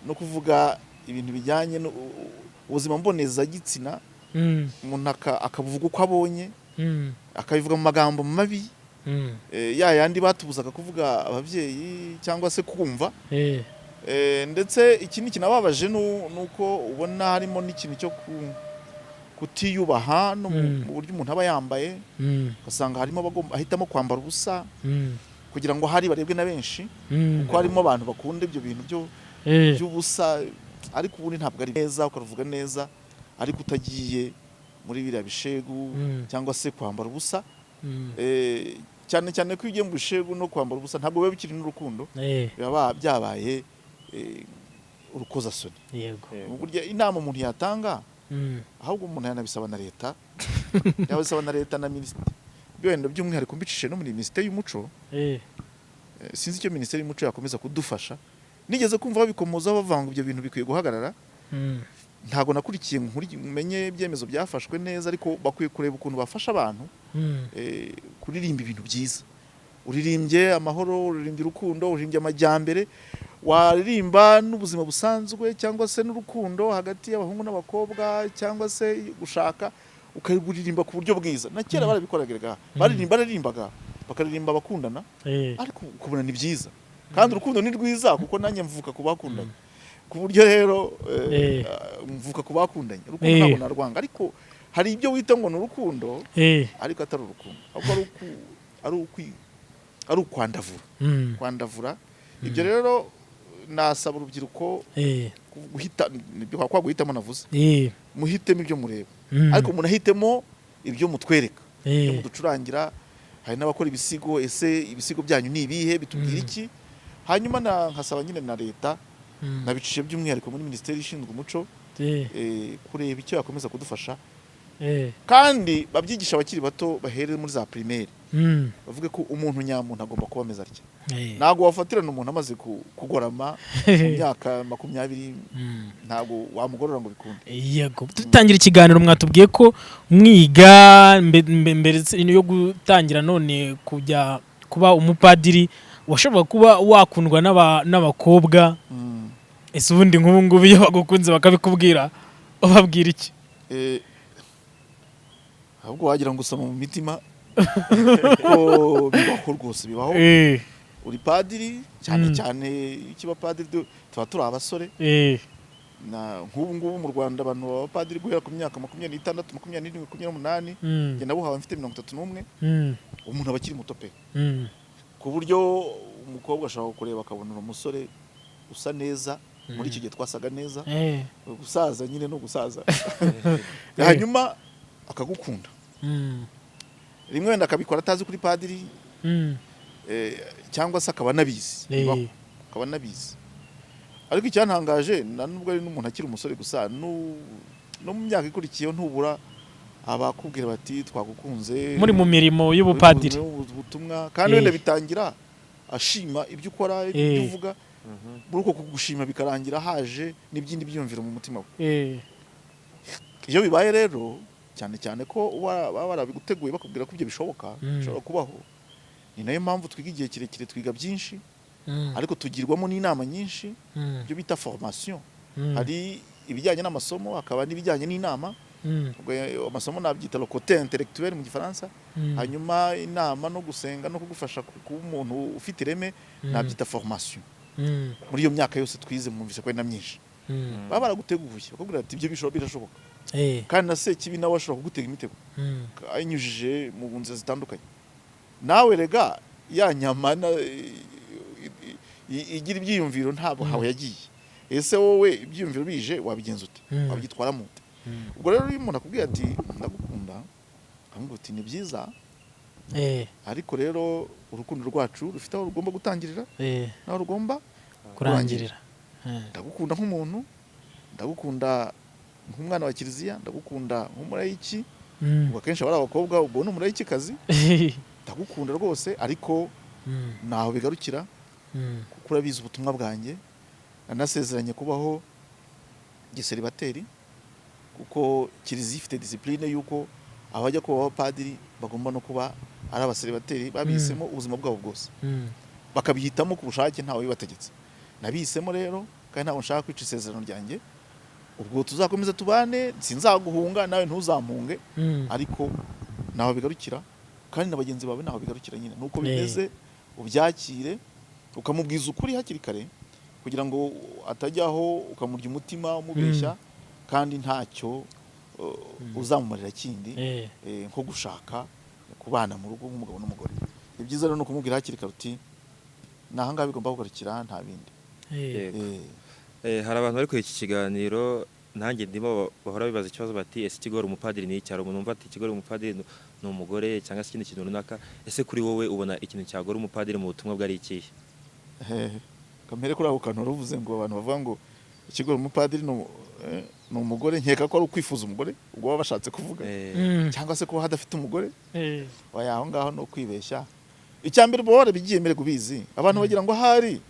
no kuvuga ibintu bijyanye n'ubuzima mbonezagitsina, umuntu akabuvuga uko abonye, akabivuga mu magambo mabi, ya yandi batubuzaga kuvuga ababyeyi cyangwa se kumva. Ndetse ikindi kinababaje ni uko ubona harimo n'ikintu cyo kutiyubaha no mu buryo umuntu aba yambaye, ugasanga harimo abagomba ahitamo kwambara ubusa kugira ngo hari barebwe na benshi, kuko harimo abantu bakunda ibyo bintu byo by'ubusa. Ariko ubundi ntabwo ari neza, ukaruvuga neza ariko utagiye muri biriya bishegu cyangwa se kwambara ubusa. Cyane cyane ko iyo ugiye mu bishegu no kwambara ubusa, ntabwo biba bikiri n'urukundo, biba byabaye urukozasoni. Burya inama umuntu yatanga, ahubwo umuntu yanabisaba na leta, yabisaba na leta na minisiteri, wenda by'umwihariko mbicishije no muri Minisiteri y'Umuco. Sinzi icyo Minisiteri y'Umuco yakomeza kudufasha. Nigeze kumva babikomozaho, bavuga ngo ibyo bintu bikwiye guhagarara. Ntabwo nakurikiye ngo menye ibyemezo byafashwe neza, ariko bakwiye kureba ukuntu bafasha abantu kuririmba ibintu byiza. Uririmbye amahoro, uririmbye urukundo, uririmbye amajyambere, waririmba n'ubuzima busanzwe cyangwa se n'urukundo hagati y'abahungu n'abakobwa cyangwa se gushaka, ukaburirimba ku buryo bwiza. Na kera barabikoraga, baririmbaga, bakaririmba abakundana, ariko ukabona ni byiza, kandi urukundo ni rwiza, kuko nanjye mvuka ku bakundanye, ku buryo rero mvuka ku bakundanye, urukundo ntabwo narwanga. Ariko hari ibyo wita ngo ni urukundo, ariko atari urukundo, ahubwo ari ukwandavura, kwandavura. Ibyo rero nasaba urubyiruko guhita nibyo kwa guhitamo navuze. Muhitemo ibyo mureba, ariko munahitemo ibyo mutwereka, ibyo muducurangira. Hari n'abakora ibisigo. Ese ibisigo byanyu ni ibihe? Bitubwira iki? Hanyuma nkasaba nyine na leta, nabicishije by'umwihariko muri Minisiteri ishinzwe umuco, kureba icyo yakomeza kudufasha, kandi babyigisha abakiri bato, bahere muri za primaire, bavuge ko umuntu nyamuntu agomba kuba ameze atya. Ntabwo wafatirana umuntu amaze kugorama mu myaka 20, ntabwo wamugorora ngo bikunde. Yego, dutangira ikiganiro mwatubwiye ko mwiga mbere yo gutangira none kujya kuba umupadiri, washobora kuba wakundwa n'abakobwa. Ese ubundi nk'ubu ngubu iyo bagukunze bakabikubwira, ubabwira iki? Ahubwo wagira ngo usoma mu mitima, ko bibaho rwose, bibaho. Uri padiri, cyane cyane ikiba padiri, tuba turi abasore. Na nk'ubu ngubu mu Rwanda abantu baba padiri guhera ku myaka 26, 27, 28. Njye nabuhawe mfite 31. Umuntu aba akiri muto pe, ku buryo umukobwa ashobora kureba akabona uri umusore usa neza. Muri icyo gihe twasaga neza. Gusaza nyine no gusaza, hanyuma akagukunda. Rimwe wenda akabikora atazi kuri padiri, cyangwa se akaba anabizi. Bibaho, akaba anabizi. Ariko icyantangaje, na nubwo ari n'umuntu akiri umusore gusa, no mu myaka ikurikiyeho ntubura abakubwira bati: "Twagukunze." Muri mu mirimo y'ubupadiri. Muri mu butumwa. Kandi wenda bitangira ashima ibyo ukora, ibyo uvuga. Muri uko kugushima bikarangira haje n'ibindi byiyumviro mu mutima we. Iyo bibaye rero, cyane cyane ko baba barabiguteguye, bakubwira ko ibyo bishoboka, bishobora kubaho. Ni nayo mpamvu twiga igihe kirekire, twiga byinshi, ariko tugirwamo n'inama nyinshi, ibyo bita formation. Hari ibijyanye n'amasomo, hakaba n'ibijyanye n'inama. Ubwo amasomo nabyita le côté intellectuel mu Gifaransa, hanyuma inama no gusenga no kugufasha kuba umuntu ufite ireme, nabyita formation. Muri iyo myaka yose twize, mwumvise ko ari na myinshi, baba baraguteguye, bakubwira ati: "Ibyo birashoboka." Kandi na sekibi nawe ashobora kugutega imitego ayinyujije mu nzira zitandukanye. Nawe rega ya nyama igira ibyiyumviro, ntabwo hawe yagiye. Ese wowe ibyiyumviro bije wabigenza ute? Wabyitwaramo ute? Ubwo rero iyo umuntu akubwiye ati: "Ndagukunda," akamubwira uti: "Ni byiza, ariko rero Urukundo rwacu rufite aho rugomba gutangirira n'aho rugomba kurangirira. Ndagukunda nk'umuntu, ndagukunda nk'umwana wa kiliziya, ndagukunda nk'umurayiki. Ubwo akenshi aba ari abakobwa, ubwo ni umurayikikazi. Ndagukunda rwose, ariko ntaho bigarukira, kuko urabizi ubutumwa bwanjye. Nanasezeranye kubaho giseribateri, kuko kiliziya ifite discipline y'uko abajya kuba abapadiri bagomba no kuba ari abaseribateri babihisemo ubuzima bwabo bwose, bakabihitamo ku bushake, ntawe bibategetse. Nabihisemo rero, kandi ntabwo nshaka kwica isezerano ryanjye. Ubwo tuzakomeza tubane, sinzaguhunga, nawe ntuzampunge, ariko ntaho bigarukira, kandi na bagenzi bawe ntaho bigarukira nyine. Nuko bimeze, ubyakire, ukamubwiza ukuri hakiri kare, kugira ngo atajyaho ukamurya umutima umubeshya, kandi ntacyo uzamumarira kindi, nko gushaka kubana mu rugo nk'umugabo n'umugore. Ni byiza rero no kumubwira hakiri kare uti ni ahangaha bigomba kugarukira, nta bindi. Hari abantu bari kuri iki kiganiro, nanjye ndimo, bahora bibaza ikibazo bati: ese ikigora umupadiri ni iki? Hari umuntu wumva ati ikigora umupadiri ni umugore cyangwa se ikindi kintu runaka. Ese kuri wowe ubona ikintu cyagora umupadiri mu butumwa bwe ari ikihe? Kamere kuri ako kantu wari uvuze ngo abantu bavuga ngo ikigora umupadiri ni umugore, nkeka ko ari ukwifuza umugore ubwo baba bashatse kuvuga, cyangwa se kuba hadafite umugore. Oya, aho ngaho ni ukwibeshya. Icya mbere, uba warabigiye mbere kubizi. Abantu bagira ngo ahari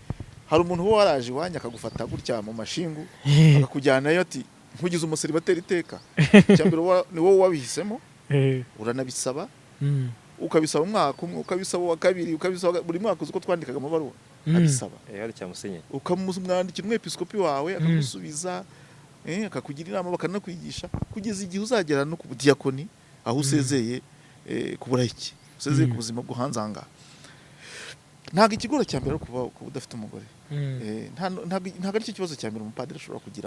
hari umuntu uba waraje iwanyu akagufata gutya mu mashingu, akakujyanayo ati nkugize umuseribateri iteka. Icya mbere, ni wowe wabihisemo, uranabisaba, ukabisaba umwaka umwe, ukabisaba uwa kabiri, ukabisaba buri mwaka. Uzi ko twandikaga amabaruwa abisaba, Hari cya musenyeri. ukamwandikira umwepiskopi wawe akagusubiza, akakugira inama, bakanakwigisha, kugeza igihe uzagera no ku budiyakoni, aho usezeye ku burayiki, usezeye ku buzima bwo hanze aha ngaha. Ntabwo ikigoro cya mbere ari kuba udafite umugore. Ntabwo ari cyo kibazo cya mbere umupadiri ashobora kugira.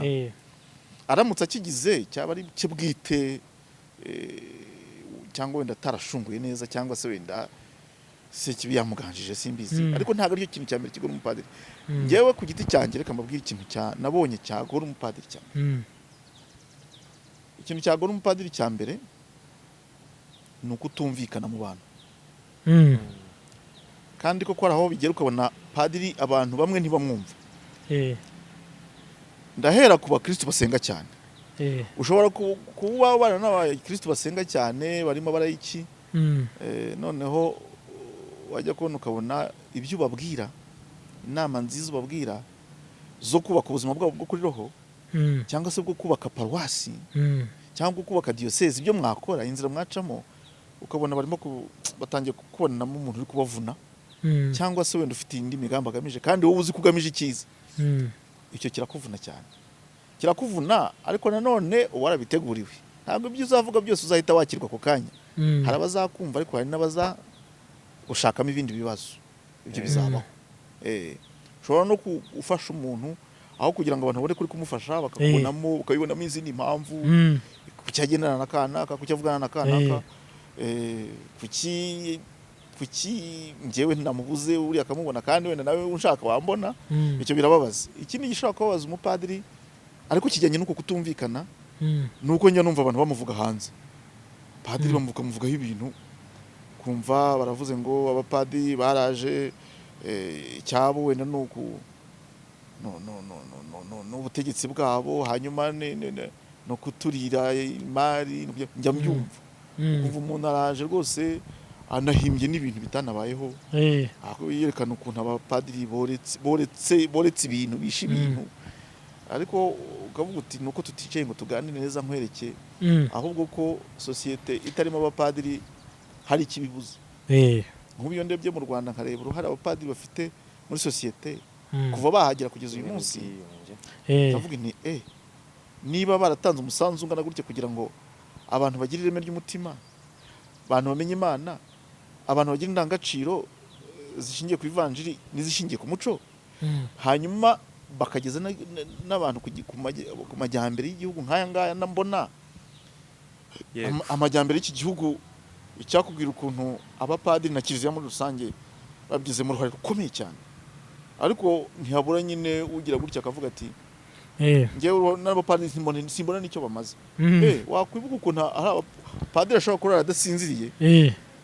Aramutse akigize, cyaba ari cye bwite, cyangwa wenda atarashunguye neza, cyangwa se wenda se kibi yamuganjije, simbizi. Ariko ntabwo aricyo kintu cya mbere kigora umupadiri. Njyewe ku giti cyanjye, reka mbabwire ikintu cya nabonye cyagora umupadiri cyane. Ikintu cyagora umupadiri cya mbere ni ukutumvikana mu bantu. Kandi koko hari aho bigera ukabona padiri abantu bamwe ntibamwumva. Ndahera ku bakristu basenga cyane. Ushobora kuba ubana n'abakristu basenga cyane barimo barayiki, noneho wajya kubona ukabona ibyo ubabwira, inama nziza ubabwira zo kubaka ubuzima bwabo bwo kuri roho, cyangwa se bwo kubaka paruwasi, cyangwa kubaka diyosezi, ibyo mwakora, inzira mwacamo, ukabona barimo batangiye kukubonamo umuntu uri kubavuna, cyangwa se wenda ufite indi migambi agamije, kandi wowe uzi ko ugamije icyiza. Icyo kirakuvuna cyane, kirakuvuna. Ariko nanone uba warabiteguriwe, ntabwo ibyo uzavuga byose uzahita wakirwa ako kanya. Hari abazakumva, ariko hari n'abaza gushakamo ibindi bibazo. Ibyo bizabaho. Ushobora no gufasha umuntu, aho kugira ngo abantu babone kuri kumufasha, bakakubonamo, ukabibonamo izindi mpamvu, kuki agendana na kanaka, kuki avugana na kanaka, kuki njyewe namubuze uriya akamubona, kandi wenda nawe unshaka wambona. Icyo birababaza. Ikindi gishobora kubabaza umupadiri, ariko kijyanye n'uko kutumvikana, ni uko njya numva abantu bamuvuga hanze padiri, bamuvugaho ibintu, kumva baravuze ngo abapadiri baraje, icyabo wenda ni uku no no no no no no n'ubutegetsi bwabo, hanyuma no kuturira imari. Njya mbyumva, kumva umuntu araje rwose anahimbye n'ibintu bitanabayeho, aho yerekana ukuntu abapadiri boretse ibintu, bishe ibintu. Ariko ukavuga uti nuko tuticaye ngo tuganire neza nkwereke, ahubwo ko sosiyete itarimo abapadiri hari ikibibuze. Nk'ubu iyo ndebye mu Rwanda, nkareba uruhare abapadiri bafite muri sosiyete kuva bahagera kugeza uyu munsi, ndavuga nti niba baratanze umusanzu ungana gutya kugira ngo abantu bagire ireme ry'umutima, abantu bamenye Imana, abantu bagira indangagaciro zishingiye ku ivanjiri n'izishingiye ku muco, hanyuma bakageza n'abantu ku majyambere y'igihugu nk'aya ngaya mbona amajyambere y'iki gihugu, icyakubwira ukuntu abapadiri na kiliziya muri rusange babigizemo uruhare rukomeye cyane. Ariko ntihabura nyine ugira gutya akavuga ati njyewe n'abapadiri simbona n'icyo bamaze. Wakwibuka ukuntu hari abapadiri ashobora kurara adasinziriye.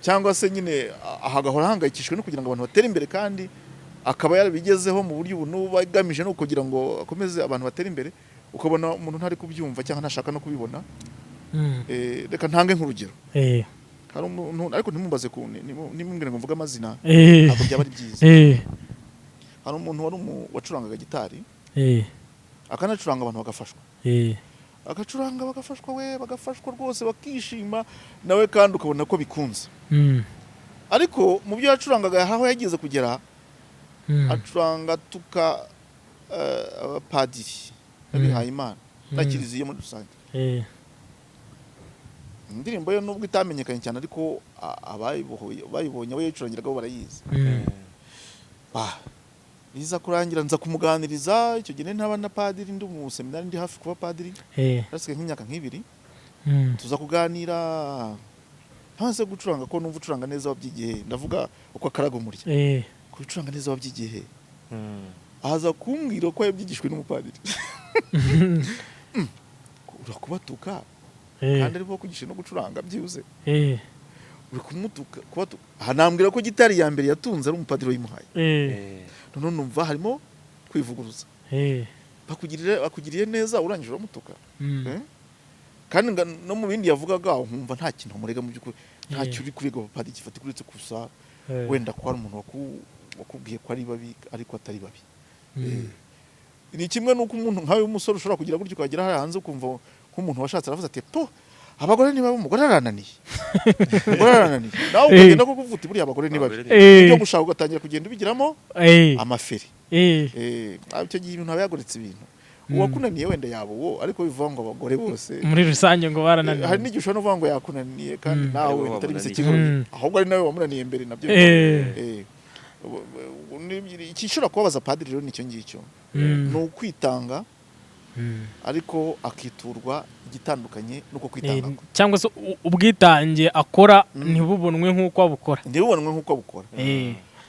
Cyangwa se nyine agahora ahangayikishijwe no kugira ngo abantu batere imbere, kandi akaba yarabigezeho mu buryo ubu n'ubu agamije no kugira ngo akomeze abantu batere imbere, ukabona umuntu ntari kubyumva cyangwa ntashaka no kubibona. Reka ntange nk'urugero. Hari umuntu, ariko ntimumbaze ku ntimumbwire ngo mvuge amazina, ntabwo byaba ari byiza. Hari umuntu wari wacurangaga gitari, akanacuranga abantu bagafashwa, agacuranga bagafashwa, we bagafashwa rwose bakishima nawe, kandi ukabona ko bikunze. Ariko mu byo yacurangaga, aho yageze kugera, acuranga tuka abapadiri n'abihaye Imana na kiliziya muri rusange. Indirimbo ye nubwo itamenyekanye cyane, ariko abayibonye, abo yayicurangiragaho barayizi. Biza kurangira nza kumuganiriza. Icyo gihe ntaba na padiri, ndi mu seminari, ndi hafi kuba padiri, hasigaye nk'imyaka nk'ibiri. Tuza kuganira ntaze gucuranga, ko numva ucuranga neza, wabyigiye he? Ndavuga uko akaraga umurya. Kucuranga neza wabyigiye he? Aza kumbwira ko yabyigishwe n'umupadiri. Urakubatuka kandi arimo kwigisha no gucuranga byibuze, uri kumutuka, kubatuka. Aha nambwira ko gitari ya mbere yatunze ari umupadiri wayimuhaye. None numva harimo kwivuguruza. Bakugiriye neza, urangije uramutuka. Eh? Kandi no mu bindi yavugaga nkumva nta kintu amurega mu by'ukuri, ntacyo uri kurega abapadiri gifatika, uretse gusa wenda ko hari umuntu wakubwiye ko ari babi, ariko atari babi. Ni kimwe n'uko umuntu nkawe w'umusore ushobora kugira gutyo, ukagera hariya hanze ukumva nk'umuntu washatse aravuze ati: "Po, abagore ni babi, umugore arananiye, umugore arananiye." Nawe ukagenda koko uvuga uti: "Buriya abagore ni babi." Ibyo gushaka ugatangira kugenda ubigiramo amaferi. Icyo gihe ibintu aba yagoretse ibintu. Uwakunaniye wenda yaba uwo, ariko bivuga ngo abagore bose muri rusange ngo barananiwe. Hari n'igihe ushobora no kuvuga ngo yakunaniye kandi nawe Ariwe bitari wamunaniye. ibiseke, ahubwo ari nawe wamunaniye mbere nabyo. Igishobora kubabaza padiri rero nicyo ngicyo, ni ukwitanga, ariko akiturwa igitandukanye n'uko kwitanga kwe. Cyangwa se ubwitange akora ntibubonwe nk'uko abukora. Ntibubonwe nk'uko abukora.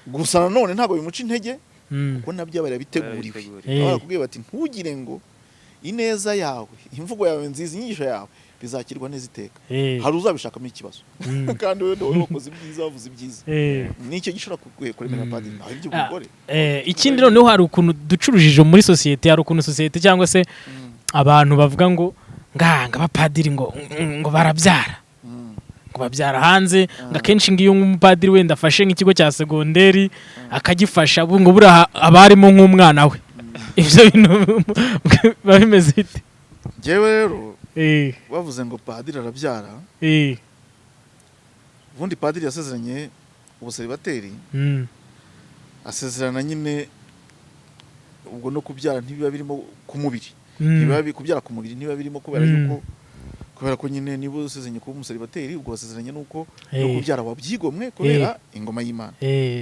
Gusa nanone ntabwo bimuca intege, kuko nabyo aba yarabiteguriwe. Baba barakubwiye bati: "Ntugire ngo ineza yawe, imvugo yawe nziza, inyigisho yawe bizakirwa neza iteka. Hari uzabishakamo ikibazo." Kandi wenda wowe wakoze ibyiza, wavuze ibyiza. Nicyo gishobora kuremera padiri, naho iby'umugore. Ikindi noneho, hari ukuntu duca urujijo muri sosiyete, hari ukuntu sosiyete cyangwa se abantu bavuga ngo nganga abapadiri ngo barabyara, ngo babyara hanze, ngo akenshi ngiyo nk'umupadiri wenda afashe nk'ikigo cya segonderi akagifasha, ngo buriya haba harimo nk'umwana we. Ibyo bintu biba bimeze bite? Njyewe rero, bavuze ngo padiri arabyara, ubundi padiri yasezeranye ubuseribateri, asezerana nyine ubwo no kubyara ntibiba birimo ku mubiri. Ntibiba kubyara ku mubiri ntibiba birimo, kubera yuko, kubera ko nyine niba usezeranye kuba umuseribateri, ubwo wasezeranye nuko no kubyara wabyigomwe kubera ingoma y'Imana.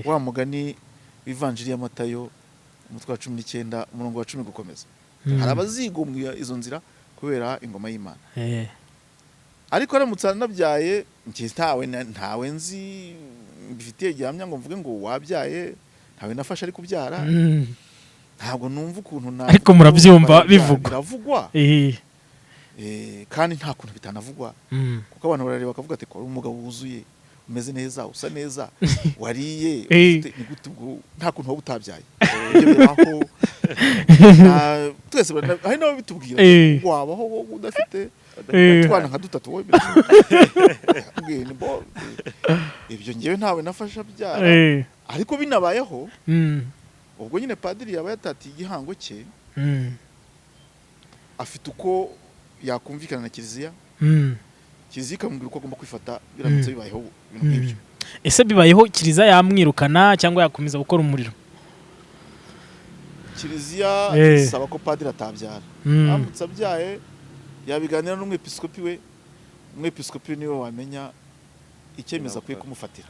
Wa mugani w'ivanjiri ya Matayo, umutwe wa 19, umurongo wa 10 gukomeza, hari abazigomwa izo nzira kubera ingoma y'Imana. Ariko aramutse anabyaye, njye ntawe nzi mbifitiye gihamya ngo mvuge ngo wabyaye, ntawe nafashe ari kubyara. Ntabwo numva ukuntu navuga Ariko ko murabyumva barabyara. bivugwa. Biravugwa. Kandi nta kuntu bitanavugwa, kuko abantu barareba bakavuga ati: "Ko ari umugabo wuzuye, umeze neza, usa neza, wariye, ni gute ubwo nta kuntu waba utabyaye?" Ibyo bibaho. Twese hari n'ababitubwira: "Wabaho wowe udafite utwana nka dutatu wowe?" Birashoboka. Ni bo ibyo ngewe ntawe nafashe abyara. Ariko binabayeho, ubwo nyine padiri yaba yatatiye igihango cye, afite uko yakumvikana na kiliziya, kiliziya ikamubwira uko agomba kwifata biramutse bibayeho ibintu nk'ibyo. Ese bibayeho, kiliziya yamwirukana cyangwa yakomeza gukora umuriro? Kiliziya isaba ko padiri atabyara. Aramutse abyaye, yabiganira n'umwepiskopi we. Umwepiskopi niwe wamenya icyemezo akwiye kumufatira.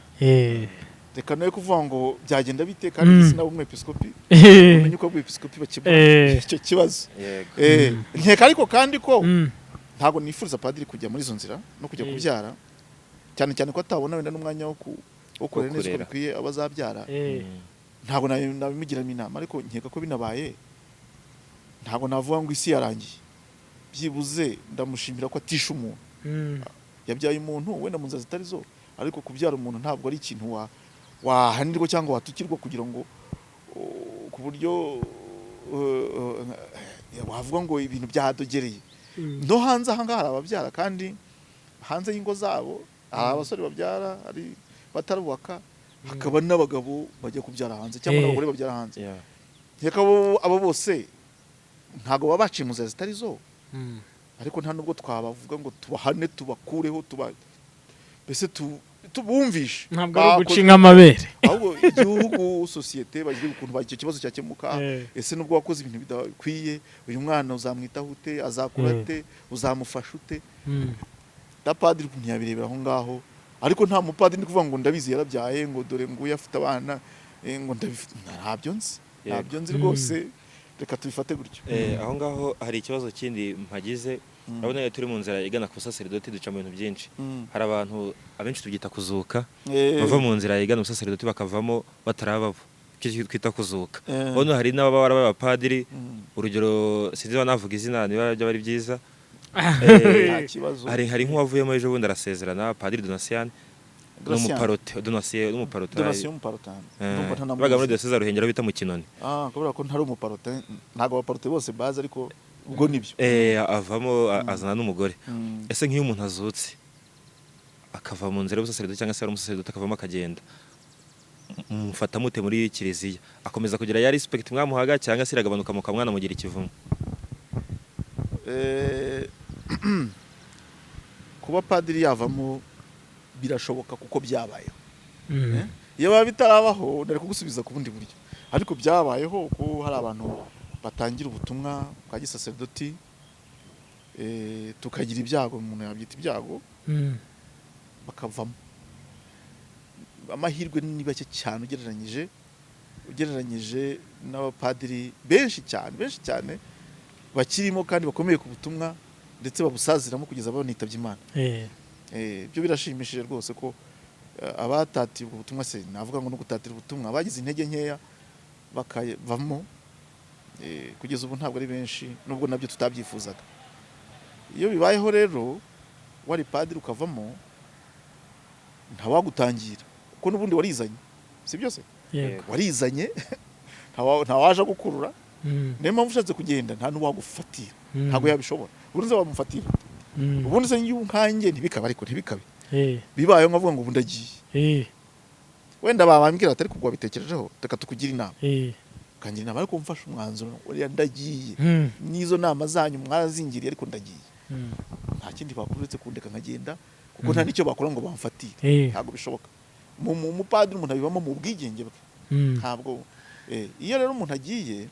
Reka nawe kuvuga ngo byagenda bite, kandi sinaba umwepiskopi, umenye uko abepiskopi bakemura icyo kibazo. Nkeka ariko kandi ko ntabwo nifuriza padiri kujya muri izo nzira no kujya kubyara, cyane cyane ko atabona wenda n'umwanya wo kurera neza uko kurera. bikwiye abo azabyara. Ntabwo nabimugiramo inama, ariko nkeka ko binabaye ntabwo navuga ngo isi yarangiye. Byibuze ndamushimira ko atishe umuntu. Yabyaye umuntu wenda mu nzira zitari zo, Ariko kubyara umuntu ntabwo ari ikintu wahanirwa cyangwa watukirwa kugira ngo ku buryo wavuga ngo ibintu byadogereye. No hanze aha ngaha hari ababyara kandi hanze y'ingo zabo, hari abasore babyara hari batarubaka, hakaba n'abagabo bajya kubyara hanze cyangwa n'abagore babyara hanze. Nkeka abo bose ntabwo baba baciye mu nzira zitari zo, ariko nta nubwo twabavuga ngo tubahane, tubakureho, tuba mbese tubumvishe Ntabwo ari uguca Bakoze- inka amabere. Ahubwo igihugu, sosiyete, bagira ukuntu icyo kibazo cyakemuka. Ese nubwo wakoze ibintu bidakwiye, uyu mwana uzamwitaho ute? Azakura ate? Uzamufasha ute? Da padiri ukuntu yabirebera aho ngaho, ariko nta mupadiri ndi kuvuga ngo ndabizi yarabyaye, ngo dore nguyu afite abana, ngo ndabifite, ntabyo nzi. Ntabyo nzi rwose, reka tubifate gutyo. Aho ngaho hari ikibazo kindi mpagize. Urabona iyo turi mu nzira igana ku busaseridoti duca mu bintu byinshi. Hari abantu abenshi tubyita kuzuka, bava mu nzira igana ubusaseridoti bakavamo batarababo, icyo twita kuzuka. Hano hari n'ababa barabaye abapadiri. Urugero, sinzi niba navuga izina, niba byaba ari byiza. Nta kibazo. Hari nk'uwavuyemo ejo bundi arasezerana, Padiri Donatien. Donatien. N'umuparote Donatien n'umuparote. Donatien w'umuparotin? Ndumva ntanamuzi. Baga muri diyoseze ya Ruhengeri aho bita mu Kinoni. Ah, kubera ko ntari umuparotin, ntabwo abaparote bose bazi, ariko ubwo nibyo. Avamo azana n'umugore. Ese nk'iyo umuntu azutse akava mu nzira y'ubusaseridoti, cyangwa se ari umusaseridoti akavamo akagenda, mufata mute muri kiliziya? Akomeza kugira ya respect mwamuhaga, cyangwa se iragabanuka mukamwanamugira ikivumo? Kuba padiri yavamo birashoboka kuko byabayeho. Iyo biba bitarabaho nari kugusubiza ku bundi buryo, ariko byabayeho ko hari abantu batangira ubutumwa bwa gisaseridoti, tukagira ibyago, umuntu yabyita ibyago, bakavamo. Amahirwe ni bake cyane ugereranyije n'abapadiri benshi cyane, benshi cyane bakirimo kandi bakomeye ku butumwa, ndetse babusaziramo kugeza banitabye Imana. Ibyo birashimishije rwose ko abatatiye ubwo butumwa, se navuga ngo no gutatira ubutumwa, bagize intege nkeya bakavamo, kugeza ubu ntabwo ari benshi, nubwo nabyo tutabyifuzaga. Iyo bibayeho rero wari padiri ukavamo, ntawagutangira kuko n'ubundi warizanye, si byo se? Yego. Warizanye, ntawaje gukurura. Niyo mpamvu ushatse kugenda nta n'uwagufatira. Ntabwo yabishobora. Ubundi se wamufatira? Ubundi se iyo nkanjye ntibikabe, ariko ntibikabe, bibayeho nkavuga ngo ubu ndagiye, wenda babambwira bati: "Ariko ubwo wabitekerejeho? Reka tukugire inama." Ukangira inama, ariko mfashe umwanzuro, uriya ndagiye. N'izo nama zanyu mwarazingiriye, ariko ndagiye. Nta kindi bakora uretse kundeka nkagenda, kuko nta n'icyo bakora ngo bamfatire. Ntabwo bishoboka. Mu mupadiri umuntu abibamo mu bwigenge bwe. Ntabwo iyo rero umuntu agiye,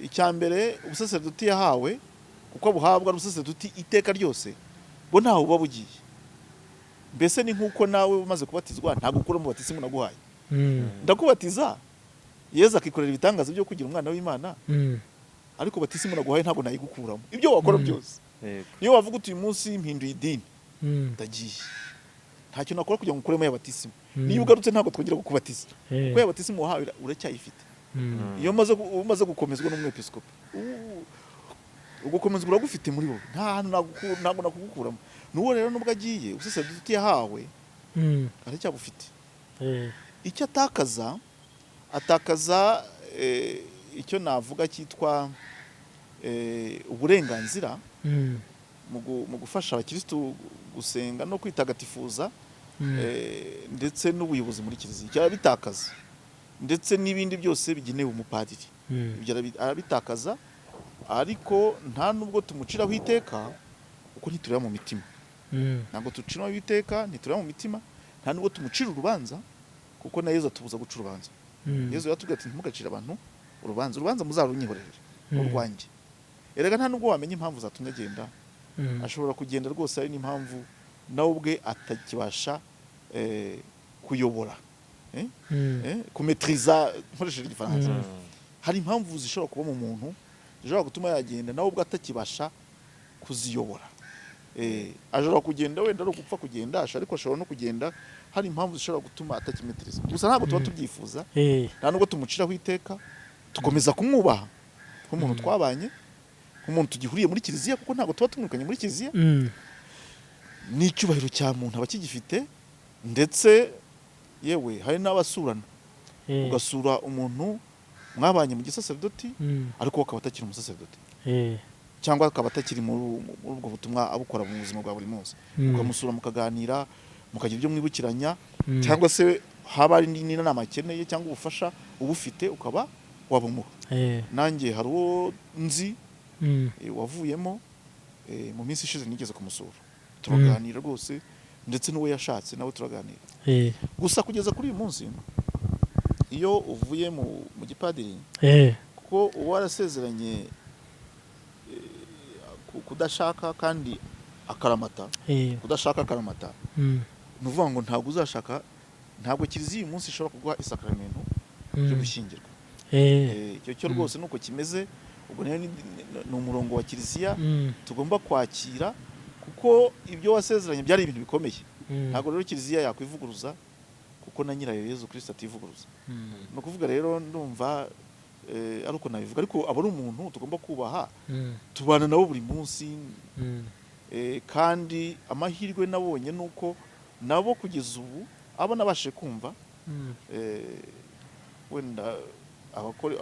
icya mbere ubusaseridoti yahawe, kuko buhabwa ubusaseridoti iteka ryose, bwo ntaho buba bugiye. Mbese ni nk'uko nawe umaze kubatizwa ntabwo ukura mu batisimu naguhaye. Ndakubatiza, Yezu akikorera ibitangaza byo kugira umwana w'Imana, ariko batisimu naguhaye ntabwo nayigukuramo, ibyo wakora byose. Niyo wavuga uti: "Uyu munsi mpinduye idini, ndagiye," ntacyo nakora kugira ngo ukuremo ya batisimu. Niyo ugarutse ntabwo twongera kukubatiza, kuko ya batisimu wahawe uracyayifite. Iyo umaze gukomezwa n'umwepiskopi, ugukomezwa uragufite muri wowe, nta hantu ntabwo nakugukuramo. N'uwo rero nubwo agiye, ubusaseridoti yahawe aracyabufite. Icyo atakaza, atakaza icyo navuga cyitwa uburenganzira mu gufasha abakirisitu gusenga no kwitagatifuza, ndetse n'ubuyobozi muri kiliziya. Icyo arabitakaza, ndetse n'ibindi byose bigenewe umupadiri. Ibyo arabitakaza, ariko nta nubwo tumuciraho iteka kuko ntitureba mu mitima. Ntabwo tuciraho iteka, ntitureba mu mitima. Nta nubwo tumucira urubanza, kuko na Yezu atubuza guca urubanza. Yezu yaratubwiye ati: "Ntimugacire abantu urubanza, urubanza muzarunyihorere urwanjye." Erega nta nubwo wamenya impamvu zatumye agenda. Ashobora kugenda rwose hari n'impamvu nawe ubwe atakibasha kuyobora, kumetriza, nkoresheje igifaransa. Hari impamvu zishobora kuba mu muntu zishobora gutuma yagenda nawe ubwe atakibasha kuziyobora. Ashobora kugenda wenda ari ugupfa kugenda, ariko ashobora no kugenda hari impamvu zishobora gutuma atakimetiriza. Gusa ntabwo tuba tubyifuza. Nta nubwo tumuciraho iteka, tukomeza kumwubaha nk'umuntu twabanye, nk'umuntu tugihuriye muri kiliziya, kuko ntabwo tuba tumwirukanye muri kiliziya. N'icyubahiro cya muntu aba akigifite, ndetse yewe hari n'abasurana, ugasura umuntu mwabanye mu gisaserdoti, ariko akaba atakiri umusaserdoti, cyangwa akaba atakiri muri ubwo butumwa abukora mu buzima bwa buri munsi, ukamusura mukaganira, mukagira ibyo mwibukiranya, cyangwa se haba hari n'inama akeneye cyangwa ubufasha ubufite ukaba wabumuha. Nanjye hari uwo nzi wavuyemo, mu minsi ishize nigeze kumusura, turaganira rwose, ndetse n'uwo yashatse nawe turaganira. Gusa kugeza kuri uyu munsi, iyo uvuye mu gipadiri, kuko uba warasezeranye kudashaka kandi akaramata, kudashaka akaramata, ni ukuvuga ngo ntabwo uzashaka, ntabwo kiliziya uyu munsi ishobora kuguha isakaramentu ryo gushyingirwa. Icyo cyo rwose nuko kimeze. Ubwo rero ni umurongo wa kiliziya tugomba kwakira, kuko ibyo wasezeranye byari ibintu bikomeye. Ntabwo rero kiliziya yakwivuguruza, kuko na nyirayo Yezu Kristo ativuguruza. Ni ukuvuga rero ndumva ari uko nabivuga, ariko aba ari umuntu tugomba kubaha, tubana nabo buri munsi, kandi amahirwe nabonye ni uko nabo kugeza ubu abo nabashije kumva, wenda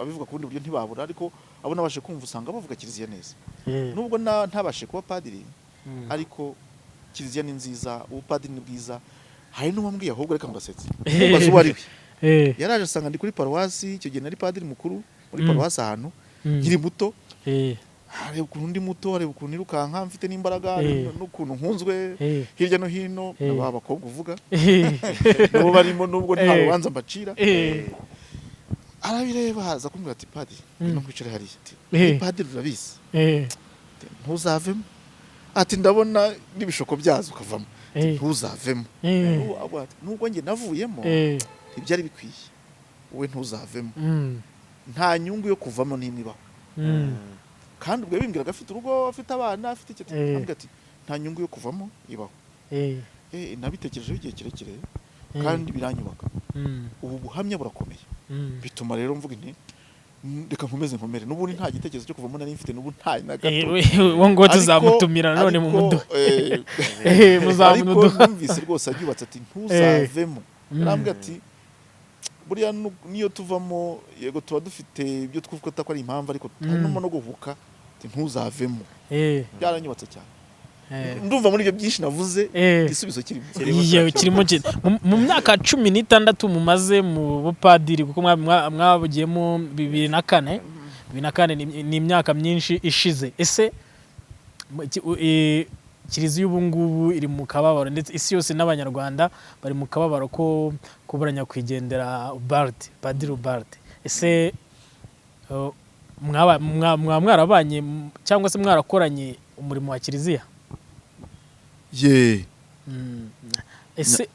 abivuga ku bundi buryo ntibabura, ariko abo nabashije kumva usanga bavuga kiliziya neza, nubwo ntabashije kuba padiri, ariko kiliziya ni nziza, ubupadiri ni bwiza. Hari n'uwambwiye ahubwo reka mbasetse, mubaze uwo ari we. Yaraje asanga ndi kuri paruwasi, icyo gihe nari padiri mukuru muri paruwasi ahantu, nkiri muto, areba ukuntu ndi muto, areba ukuntu nirukanka mfite n'imbaraga, n'ukuntu nkunzwe hirya no hino, aba bakobwa uvuga nabo barimo, nubwo nta rubanza mbacira. Arabireba haza kumbwira ati: "Padiri, ngwino nkwicare hariya." Ati: "Padiri urabizi, ntuzavemo." Ati: "Ndabona n'ibishuko byazo ukavamo." Ati: "Ntuzavemo." Ati: "Nubwo njye navuyemo ntibyari bikwiye, wowe ntuzavemo." Nta nyungu yo kuvamo n'imwe ibaho. Kandi ubwo yabimbwiraga afite urugo, afite abana, afite icyo, ambwira ati: "Nta nyungu yo kuvamo ibaho." Nabitekerejeho igihe kirekire, kandi biranyubaka. Ubu buhamya burakomeye, bituma rero mvuga nti: "Reka nkomeze nkomere." N'ubundi nta gitekerezo cyo kuvamo nari mfite, n'ubu nta na gato. Uwo ngo tuzamutumira none mu muduha. Ariko Muzamuduha. numvise rwose aryubatse ati: "Ntuzavemo." Yarambwira ati: "Buriya niyo tuvamo, yego tuba dufite ibyo twufata ko ari impamvu, ariko harimo no guhubuka." Ati: "Ntuzavemo." Byaranyubatse cyane. Ndumva muri ibyo byinshi navuze, igisubizo kirimo. Yewe, kirimo mu myaka 16 mumaze mu bupadiri, kuko mwabugiyemo 2004, 2004 ni imyaka myinshi ishize. Ese kiliziya ubu ngubu iri mu kababaro, ndetse isi yose n'abanyarwanda bari mu kababaro ko kubura nyakwigendera Ubald, Padiri Ubald. Ese mwaba mwarabanye cyangwa se mwarakoranye umurimo wa kiliziya? Ye. Ese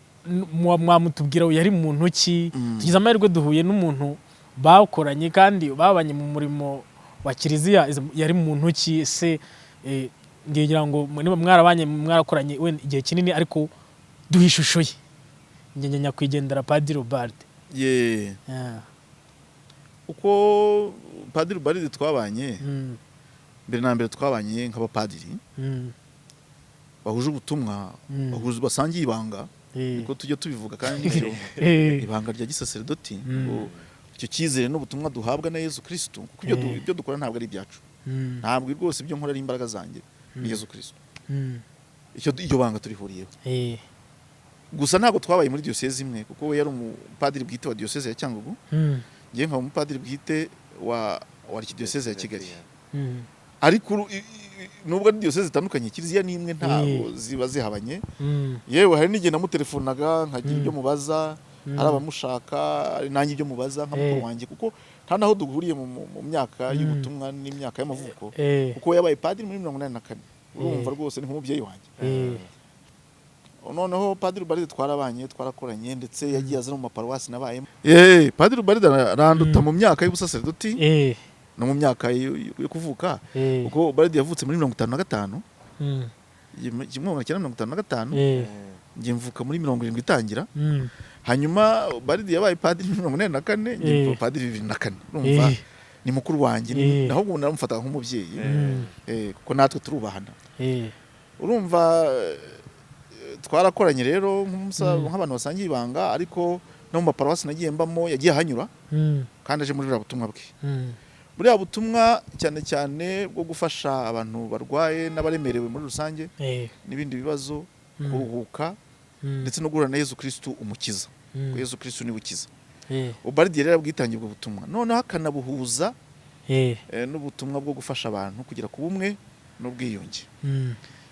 mwamutubwira yari muntu ki? Tugize amahirwe duhuye n'umuntu bakoranye kandi babanye mu murimo wa kiliziya. Yari muntu ki? Ese ngira ngo niba mwarabanye, mwarakoranye wenda igihe kinini, ariko duha ishusho ye, njye nyakwigendera Padiri Ubald. Ye. Uko Padiri Ubald twabanye, mbere na mbere twabanye nk'abapadiri bahuje ubutumwa, bahuje, basangiye ibanga, niko tujya tubivuga, kandi nibyo, ibanga rya gisaserdoti, ngo icyo cyizere n'ubutumwa duhabwa na Yezu Kristo, kuko ibyo dukora ntabwo ari ibyacu, ntabwo rwose ibyo nkora ari imbaraga zanjye, ni Yezu Kristo. Icyo iryo banga turihuriyeho. Gusa ntabwo twabaye muri diyoseze imwe, kuko we yari umupadiri bwite wa diyoseze ya Cyangugu, njyewe nkaba umupadiri bwite wa arikidiyoseze ya Kigali. Ariko nubwo ari diyoseze zitandukanye, kiliziya ni imwe, ntabwo ziba zihabanye. Yewe, hari n'igihe namutelefonaga nkagira ibyo mubaza, ari abamushaka, ari nanjye ibyo mubaza nka mukuru wanjye, kuko nta naho duhuriye mu myaka y'ubutumwa n'imyaka y'amavuko, kuko we yabaye padiri muri 84. Urumva rwose ni nk'umubyeyi wanjye. Noneho Padiri Ubald twarabanye, twarakoranye, ndetse yagiye aza no mu maparuwasi nabayemo. Padiri Ubald aranduta mu myaka y'ubusaserdoti no mu myaka yo kuvuka, kuko Ubald yavutse muri 55, 1955, njye mvuka muri 70 itangira. Hanyuma Ubald yabaye padiri muri 84, njye mvuka padiri 2004. Urumva ni mukuru wanjye, naho ubu naramufataga nk'umubyeyi, kuko natwe turubahana. Urumva. Twarakoranye rero nk'abantu basangiye ibanga, ariko no mu maparuwasi nagiye mbamo yagiye ahanyura kandi aje muri buriya butumwa bwe, buriya butumwa cyane cyane bwo gufasha abantu barwaye n'abaremerewe muri rusange n'ibindi bibazo, kuruhuka ndetse no guhura na Yezu Kristu umukiza, kuko Yezu Kristu niwe ukiza. Ubaridi rero yarabwitangiye ubwo butumwa, noneho akanabuhuza n'ubutumwa bwo gufasha abantu kugera ku bumwe n'ubwiyunge.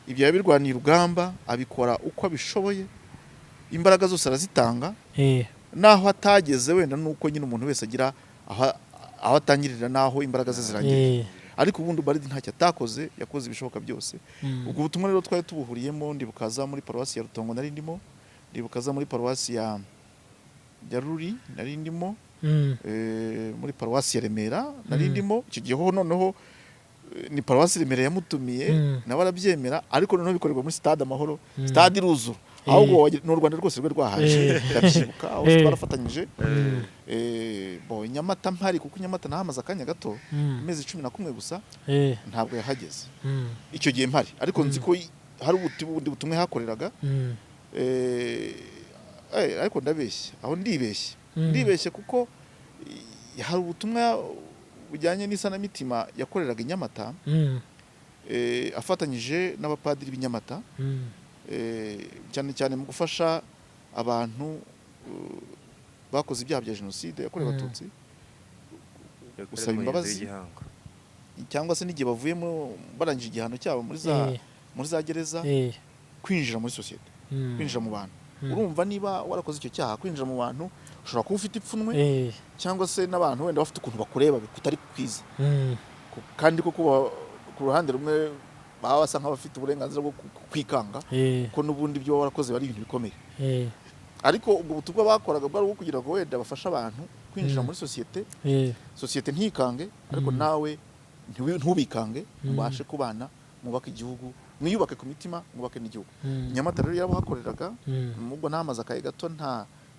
Ibyo yabirwaniye urugamba, abikora uko abishoboye, imbaraga zose arazitanga, naho atageze wenda nuko nyine umuntu wese agira aho atangirira n'aho imbaraga ze zirangirira, ariko ubundi Ubaridi ntacyo atakoze, yakoze ibishoboka byose. Ubwo butumwa rero twari tubuhuriyemo. Ndibukaza muri paruwasi ya Rutongo nari ndimo, ndibukaza muri paruwasi ya Ruri nari ndimo, muri paruwasi ya Remera nari ndimo icyo gihe. Ho noneho ni paruwasi Remera yamutumiye, nawe arabyemera, ariko noneho bikorerwa muri Stade Amahoro, stade iruzura, ahubwo ni u Rwanda rwose rwe rwahaje, ndabyibuka aho twarafatanyije. Bo i Nyamata mpari, kuko i Nyamata nahamaze akanya gato, amezi 11 gusa, ntabwo yahageze icyo gihe mpari, ariko nzi ko hari ubundi butumwa yahakoreraga. Ariko ndabeshya aho, ndibeshye, ndibeshye kuko hari ubutumwa bujyanye n'isanamitima yakoreraga i Nyamata, afatanyije n'abapadiri b'i Nyamata, cyane cyane mu gufasha abantu bakoze ibyaha bya jenoside yakorewe Abatutsi gusaba imbabazi, cyangwa se n'igihe bavuyemo barangije igihano cyabo muri za gereza, kwinjira muri sosiyete, kwinjira mu bantu. Urumva niba warakoze icyo cyaha, kwinjira mu bantu ushobora kuba ufite ipfunwe, cyangwa se n'abantu wenda bafite ukuntu bakureba kutari kwiza, kandi koko ku ruhande rumwe baba basa nk'abafite uburenganzira bwo kwikanga, ko n'ubundi ibyo waba warakoze ari ibintu bikomeye. Ariko ubwo butumwa bakoraga bwari ubwo kugira ngo wenda bafashe abantu kwinjira muri sosiyete, sosiyete ntikange, ariko nawe ntubikange, mubashe kubana, mwubake igihugu, mwiyubake ku mitima, mwubake n'igihugu. Nyamata rero yarabuhakoreraga, nubwo ntamaze akaye gato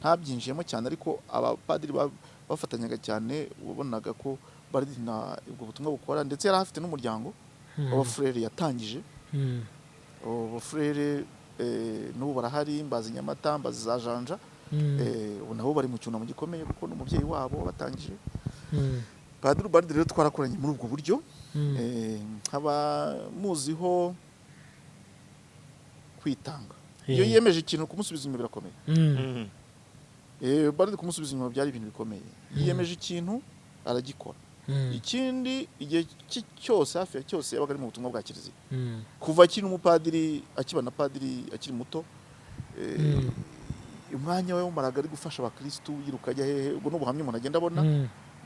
ntabyinjiyemo cyane, ariko abapadiri bafatanyaga cyane, wabonaga ko bari na ubwo butumwa bukora, ndetse yari afite n'umuryango w'abafurere yatangije. Abo bafurere n'ubu barahari, mbazi Nyamata, mbazi za Janja, ubu nabo bari mu cyunamo gikomeye kuko n'umubyeyi wabo wabatangije. Padiri Ubaridi rero twarakoranye muri ubwo buryo, nkaba muziho kwitanga. Iyo yiyemeje ikintu, kumusubiza inyuma birakomeye. Ubaridi kumusubiza inyuma byari ibintu bikomeye. Yiyemeje ikintu aragikora. Ikindi, igihe cye cyose, hafi ya cyose, yabaga ari mu butumwa bwa kiliziya kuva akiri umupadiri, akiba na padiri akiri muto, umwanya we wumaraga ari gufasha abakirisitu, yiruka ajya hehe. Ubwo ni ubuhamya umuntu agenda abona,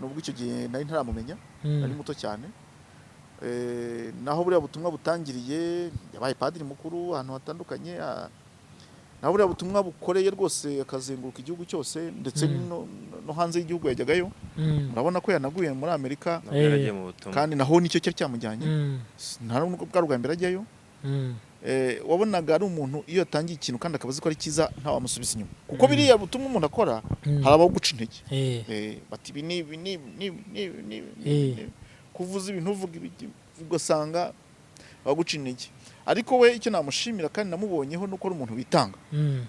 nubwo icyo gihe nari ntaramumenya, nari muto cyane. Naho buriya butumwa butangiriye, yabaye padiri mukuru ahantu hatandukanye, naho buriya butumwa bukoreye rwose akazenguruka igihugu cyose, ndetse no hanze y'igihugu yajyagayo. Murabona ko yanaguye muri Amerika, Nabwo yaragiye mu butumwa. kandi naho nicyo cyari cyamujyanye. Nta nubwo bwari ubwa mbere ajyayo. Wabonaga ari umuntu iyo yatangiye ikintu kandi akaba azi ko ari cyiza, ntawamusubiza inyuma, kuko biriya butumwa umuntu akora hari abaguca intege, bati ibi ni ibi ni ibi ni ibi ni ibi ni ibi ni ibi. Kuvuza ibintu uvuga ibi, ugasanga abaguca intege. Ariko we icyo namushimira kandi namubonyeho nuko ari umuntu witanga.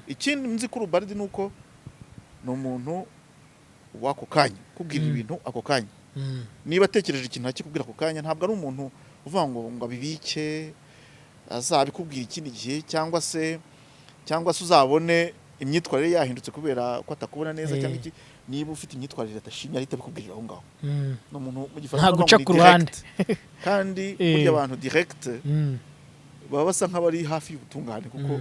Ikindi nzi kuri Ubaridi ni uko ni umuntu w'ako kanya, kubwira ibintu ako kanya. Niba atekereje ikintu akikubwira ako kanya, ntabwo ari umuntu uvuga ngo abibike azabikubwira ikindi gihe, cyangwa se uzabone imyitwarire yahindutse kubera ko atakubona neza, cyangwa iki. Niba ufite imyitwarire atashimye, ahita abikubwirira aho ngaho. Ni umuntu mu Gifaransa Nta bavuga guca ngo ni ku ruhande. direct. Kandi burya abantu direct baba basa nk'abari hafi y'ubutungane, kuko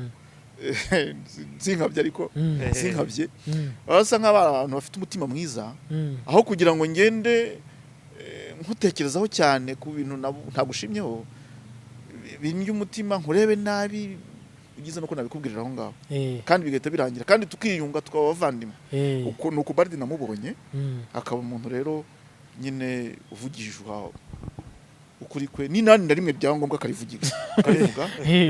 sinkabye, ariko sinkabye, baba basa nk'abari abantu bafite umutima mwiza. Aho kugira ngo ngende nkutekerezaho cyane ku bintu ntagushimyeho, bindya umutima, nkurebe nabi, ibyiza nuko nabikubwirira aho ngaho, kandi bigahita birangira, kandi tukiyunga, tukaba abavandimwe. Uko ni uko Bardi namubonye, akaba umuntu rero nyine uvugishwa ukuri kwe, ni nani na rimwe byaba ngombwa akarivugira, akarivuga,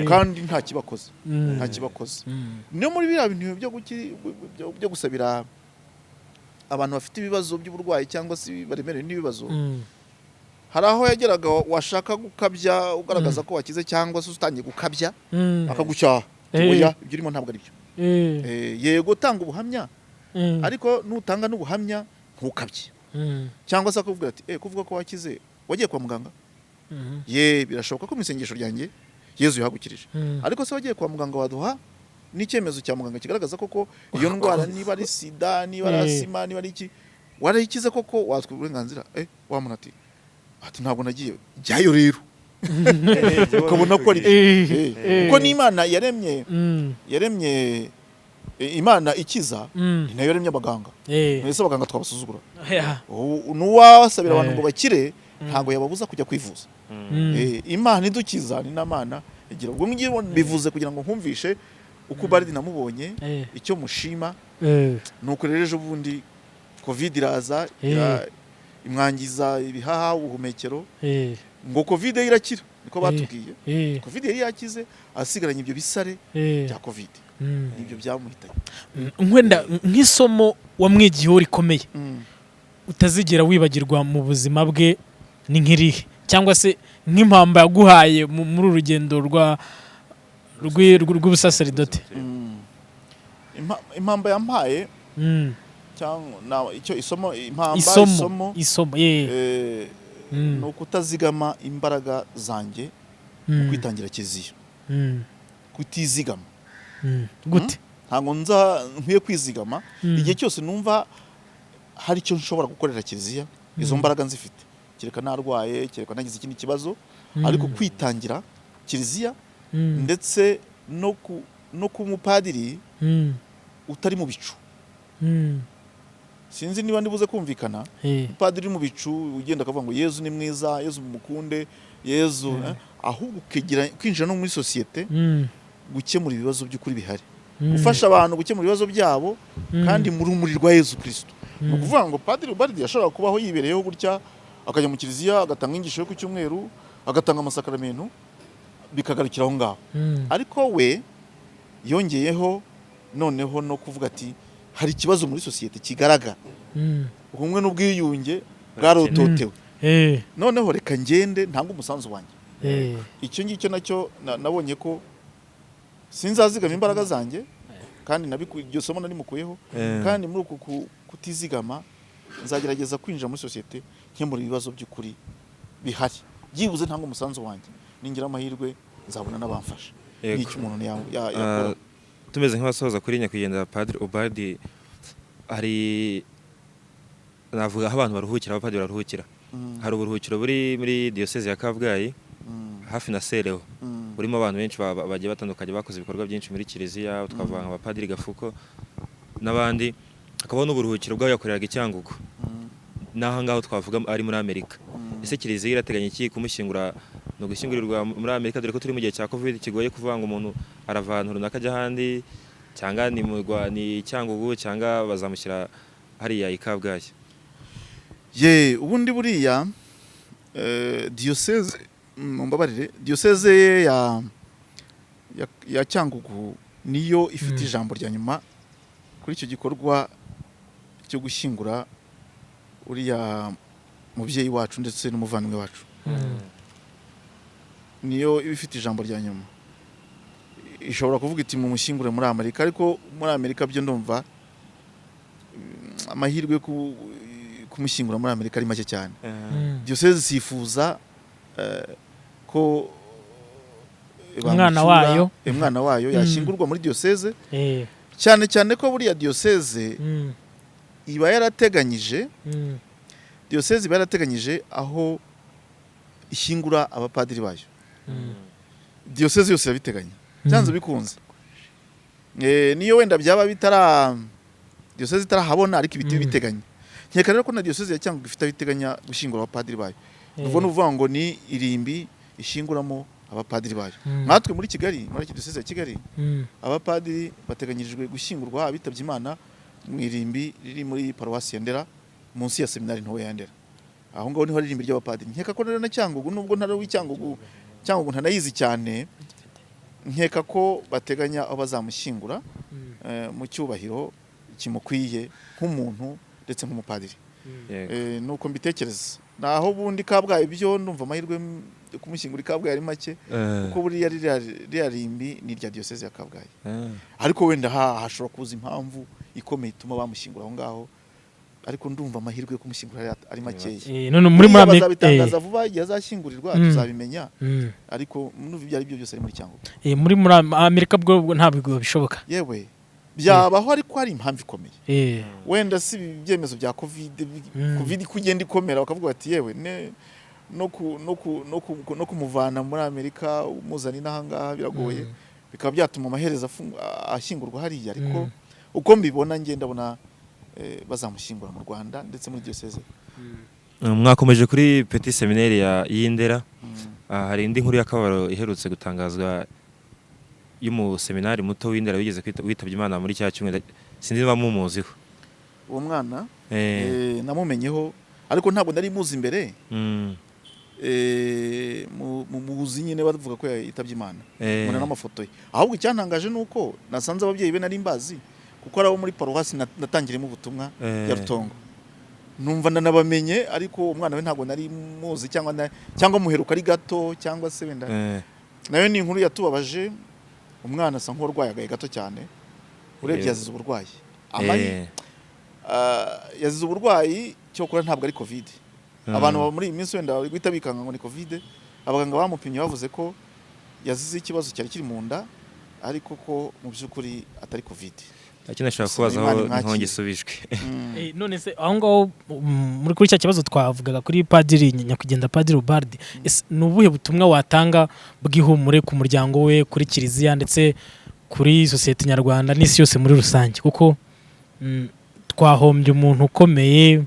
kandi nta kibakoze, nta kibakoze. Niyo muri biriya bintu byo gusabira abantu bafite ibibazo by'uburwayi cyangwa se baremerewe n'ibibazo, hari aho yageraga washaka gukabya ugaragaza ko wakize, cyangwa se utangiye gukabya, akagucyaha. Oya, ibyo urimo ntabwo ari byo. Yego, tanga ubuhamya, ariko nutanga n'ubuhamya ntukabye. Cyangwa se akavuga ati: "Kuvuga ko wakize, wagiye kwa muganga?" Ye, birashoboka ko mu isengesho ryanjye Yezu yahagukirije, ariko se wagiye kwa muganga? Waduha n'icyemezo cya muganga kigaragaza koko iyo ndwara, niba ari sida, niba ari asima, niba ari iki, warayikize koko? Watwa uburenganzira. Wa muntu ati: "Ntabwo nagiye." Jyayo rero, ukabona ko ari byo. Kuko n'Imana yaremye, yaremye, Imana ikiza, ni nayo yaremye abaganga. Mwese abaganga twabasuzugura? N'uwasabira abantu ngo bakire, ntabwo yababuza kujya kwivuza. Imana idukiza ni n'Amana igira ubwo ngiye bivuze kugira ngo nkumvishe uko Ubalidi namubonye, icyo mushima. Nuko rero ejo bundi Covid iraza, imwangiza ibihaha, ubuhumekero. Ngo Covid ye irakira, niko batubwiye. Covid yari yakize, asigaranye ibyo bisare bya Covid, nibyo byamuhitanye. Wenda nk'isomo wamwigiyeho rikomeye utazigera wibagirwa mu buzima bwe ni nk'irihe, cyangwa se nk'impamba yaguhaye muri uru rugendo rw'ubusaseridoti? Impamba yampaye, cyangwa icyo isomo, impamba, Isomo. Isomo, Isomo, ye. Ni ukutazigama imbaraga zanjye mu kwitangira Kiliziya, kutizigama. Gute? Ntabwo nza nkwiye kwizigama. Igihe cyose numva hari icyo nshobora gukorera Kiliziya, izo mbaraga nzifite, kereka narwaye, kereka nagize ikindi kibazo, ariko kwitangira Kiliziya, ndetse no ku mupadiri utari mu bicu. Sinzi niba ndibuze kumvikana. Umupadiri uri mu bicu, ugenda akavuga ngo Yezu ni mwiza, Yezu mumukunde, Yezu, ahubwo ukigira kwinjira no muri sosiyete, gukemura ibibazo by'ukuri bihari, gufasha abantu gukemura ibibazo byabo, kandi mu rumuri rwa Yezu Kristo. Ni ukuvuga ngo Padiri Ubalidi yashobora kubaho yibereyeho gutya, akajya mu kiliziya, agatanga inyigisho yo ku cyumweru, agatanga amasakaramentu, bikagarukira aho ngaho. Ariko we yongeyeho noneho no kuvuga ati: "Hari ikibazo muri sosiyete kigaragara, ubumwe n'ubwiyunge bwarototewe, noneho reka ngende ntange umusanzu wanjye." Icyo ngicyo nacyo nabonye ko sinzazigama imbaraga zanjye, kandi iryo somo narimukuyeho. Kandi muri uku kutizigama, nzagerageza kwinjira muri sosiyete, nkemura ibibazo by'ukuri bihari, byibuze ntanga umusanzu wanjye. Ningira amahirwe nzabona n'abamfasha. N'icyo umuntu yakora. Tumeze nk'abasoza kuri nyakwigendera Padiri Ubald, hari navuga aho abantu baruhukira, abapadiri baruhukira. Hari uburuhukiro buri muri Diyoseze ya Kabgayi, hafi na Sereho, burimo abantu benshi bagiye batandukanye bakoze ibikorwa byinshi muri Kiliziya, twavuga nka Abapadiri Gafuko n'abandi. Hakabaho n'uburuhukiro bw'aho yakoreraga i Cyangugu, n'aho ngaho twavuga ari muri Amerika. Ese Kiliziya irateganya iki kumushyingura? Ni ugushyingurirwa muri Amerika, dore ko turi mu gihe cya Covid kigoye kuvuga ngo umuntu arava ahantu runaka ajya ahandi, cyangwa ni mu ni Cyangugu, cyangwa bazamushyira hariya i Kabgayi? Ye, ubundi buriya diyoseze, mumbabarire, diyoseze ye ya Cyangugu niyo ifite ijambo rya nyuma kuri icyo gikorwa cyo gushyingura uriya mubyeyi wacu ndetse n'umuvandimwe wacu. Niyo iba ifite ijambo rya nyuma. Ishobora kuvuga iti: "Mumushyingure muri Amerika." Ariko muri Amerika byo ndumva amahirwe yo kumushyingura muri Amerika ari make cyane. Diyoseze sifuza ko Umwana bamushyura- wayo. Umwana wayo yashyingurwa muri diyoseze, cyane cyane ko buriya diyoseze iba yarateganyije, diyoseze iba yarateganyije aho ishyingura abapadiri bayo. Diyoseze yose irabiteganya byanze bikunze. Niyo wenda byaba bitara, diyoseze itarahabona, ariko ibiti biteganya. Nkeka rero ko na diyoseze ya Cyangugu ifite aho iteganya gushyingura abapadiri bayo. Ubwo ni ukuvuga ngo ni irimbi ishyinguramo abapadiri bayo. Nkatwe muri Kigali, muri diyoseze ya Kigali, abapadiri bateganyirijwe gushyingurwa, abitabye Imana, mu irimbi riri muri paruwasi ya Ndera, munsi ya seminari ntoya ya Ndera. Aho ngaho niho hari irimbi ry'abapadiri. Nkeka ko rero na Cyangugu, nubwo ntari uw'Icyangugu, Cyangugu ntanayizi cyane, nkeka ko bateganya aho bazamushyingura mu cyubahiro kimukwiye nk'umuntu ndetse nk'umupadiri. Yego. Nuko mbitekereza. Naho ubundi Kabgayi byo ndumva amahirwe yo kumushyingura i Kabgayi ari make, kuko buriya ririya rimbi ni irya diyoseze ya Kabgayi. Ariko wenda hashobora kuza impamvu ikomeye ituma bamushyingura aho ngaho, ariko ndumva amahirwe yo kumushyingura ari makeya. None muri Buriya Amerika bazabitangaza vuba igihe azashyingurirwa, tuzabimenya, ariko ndumva ibyo ari byo byose ari muri Cyangugu. Muri Amerika bwo ntabwo bishoboka. Yewe, byabaho ariko hari impamvu ikomeye. Wenda si ibi byemezo bya Covid, Covid ko igenda ikomera, bakavuga bati yewe ne no ku, no ku, no ku, no kumuvana muri Amerika umuzana inaha ngaha biragoye, bikaba byatuma amaherezo ashyingurwa hariya. Ariko uko mbibona njye ndabona bazamushyingura mu Rwanda ndetse muri diyoseze. Mwakomeje kuri Petit Séminaire ya y'Indera. Hari indi nkuru y'akababaro iherutse gutangazwa y'umuseminari muto w'Indera wigeze witabye Imana muri cya cyumweru, sinzi niba mumuziho. Uwo mwana namumenyeho, ariko ntabwo nari muzi imbere. Muzi nyine bavuga ko yitabye Imana, mbona n'amafoto ye. Ahubwo icyantangaje ni uko nasanze ababyeyi be nari mbazi, kuko ari abo muri paruwasi natangiriyemo ubutumwa ya Rutongo, numva ndanabamenye, ariko umwana we ntabwo nari muzi cyangwa muheruka ari gato, cyangwa se wenda nayo ni inkuru yatubabaje. Umwana asa nk'uwarwaye agahe gato cyane urebye, yazize uburwayi. Yazize uburwayi, cyokora ntabwo ari Covid. Abantu muri iyi minsi wenda bari guhita bikanga ngo ni Covid. Abaganga bamupimye bavuze ko yazize ikibazo cyari kiri mu nda, ariko ko mu by'ukuri atari Covid. Icyo nashaka Gusa kubazaho Imana imwakire. niho ngisubijwe. None se aho ngaho, muri kuri cya kibazo twavugaga kuri padiri nyakwigendera, Padiri Ubald, ese ni ubuhe butumwa watanga bw'ihumure ku muryango we, kuri kiliziya, ndetse kuri sosiyete nyarwanda n'isi yose muri rusange? Kuko twahombye umuntu ukomeye,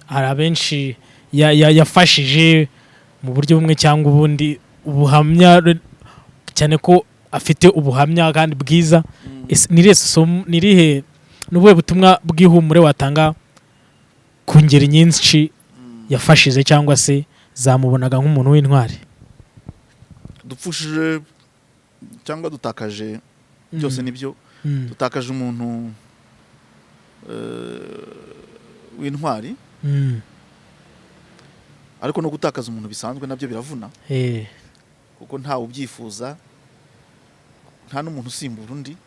hari abenshi yafashije mu buryo bumwe cyangwa ubundi, ubuhamya cyane ko afite ubuhamya kandi bwiza. Ese ni irihe somo, ni irihe, ni ubuhe butumwa bw'ihumure watanga ku ngeri nyinshi yafashije cyangwa se zamubonaga nk'umuntu w'intwari? Dupfushije cyangwa dutakaje byose, nibyo, dutakaje umuntu w'intwari, ariko no gutakaza umuntu bisanzwe nabyo biravuna, kuko ntawe ubyifuza, nta n'umuntu usimbura undi.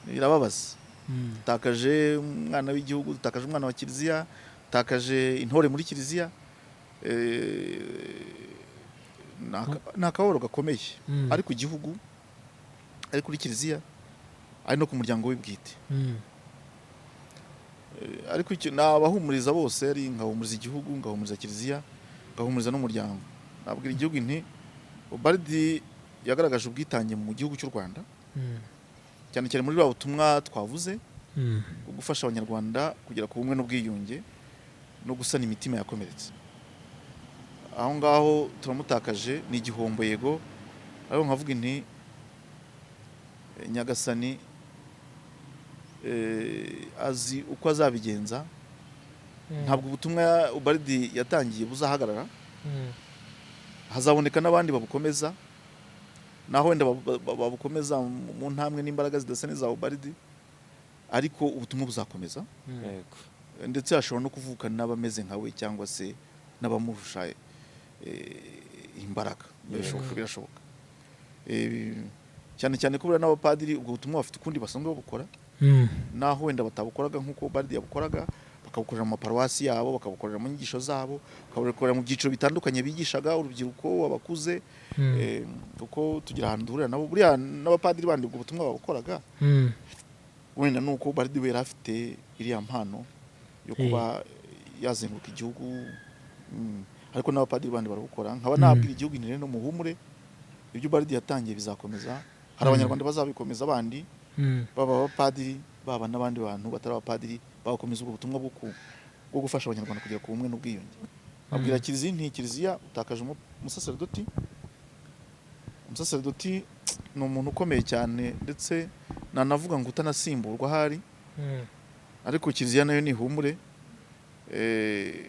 Birababaza. Dutakaje umwana w'igihugu, dutakaje umwana wa kiliziya, dutakaje intore muri kiliziya. Ni akababaro gakomeye, ari ku gihugu, ari kuri kiliziya, ari no ku muryango we bwite. Ariko icyo nabahumuriza bose, ari nkahumuriza igihugu, ngahumuriza kiliziya, ngahumuriza n'umuryango. Nabwira igihugu nti Ubaldi yagaragaje ubwitange mu gihugu cy'u Rwanda, cyane cyane muri bwa butumwa twavuze bwo gufasha Abanyarwanda kugera ku bumwe n'ubwiyunge no gusana imitima yakomeretse. Aho ngaho turamutakaje, ni igihombo yego, ariko nkavuga nti Nyagasani azi uko azabigenza. Ntabwo ubutumwa Ubaldi yatangiye buzahagarara, hazaboneka n'abandi babukomeza, naho wenda babukomeza mu ntambwe n'imbaraga zidasa n'iza Ubaldi, ariko ubutumwa buzakomeza. Ndetse hashobora no kuvuka n'abameze nka we cyangwa se n'abamurusha imbaraga. Birashoboka. Cyane cyane ko buriya n'abapadiri ubwo butumwa bafite ukundi basanzwe babukora, naho wenda batabukoraga nk'uko Ubaldi yabukoraga, bakabukorera mu maparuwasi yabo, bakabukorera mu nyigisho zabo, bakabukorera mu byiciro bitandukanye bigishaga urubyiruko, abakuze, kuko tugira ahantu duhurira nabo. Buriya n'abapadiri bandi ubwo butumwa babukoraga, wenda nuko Ubaldi we yari afite iriya mpano yo kuba yazenguruka igihugu, ariko n'abapadiri bandi barabukora. Nkaba nabwira igihugu nti rero muhumure, ibyo Ubaldi yatangiye bizakomeza, hari Abanyarwanda bazabikomeza bandi, baba abapadiri, baba n'abandi bantu batari abapadiri, bagakomeza ubwo butumwa bwo gufasha Abanyarwanda kugera ku bumwe n'ubwiyunge. Abwira kiliziya nti kiliziya utakaje umusaseredoti. Umusaseredoti ni umuntu ukomeye cyane, ndetse nanavuga ngo utanasimburwa ahari. Ariko kiliziya nayo nihumure,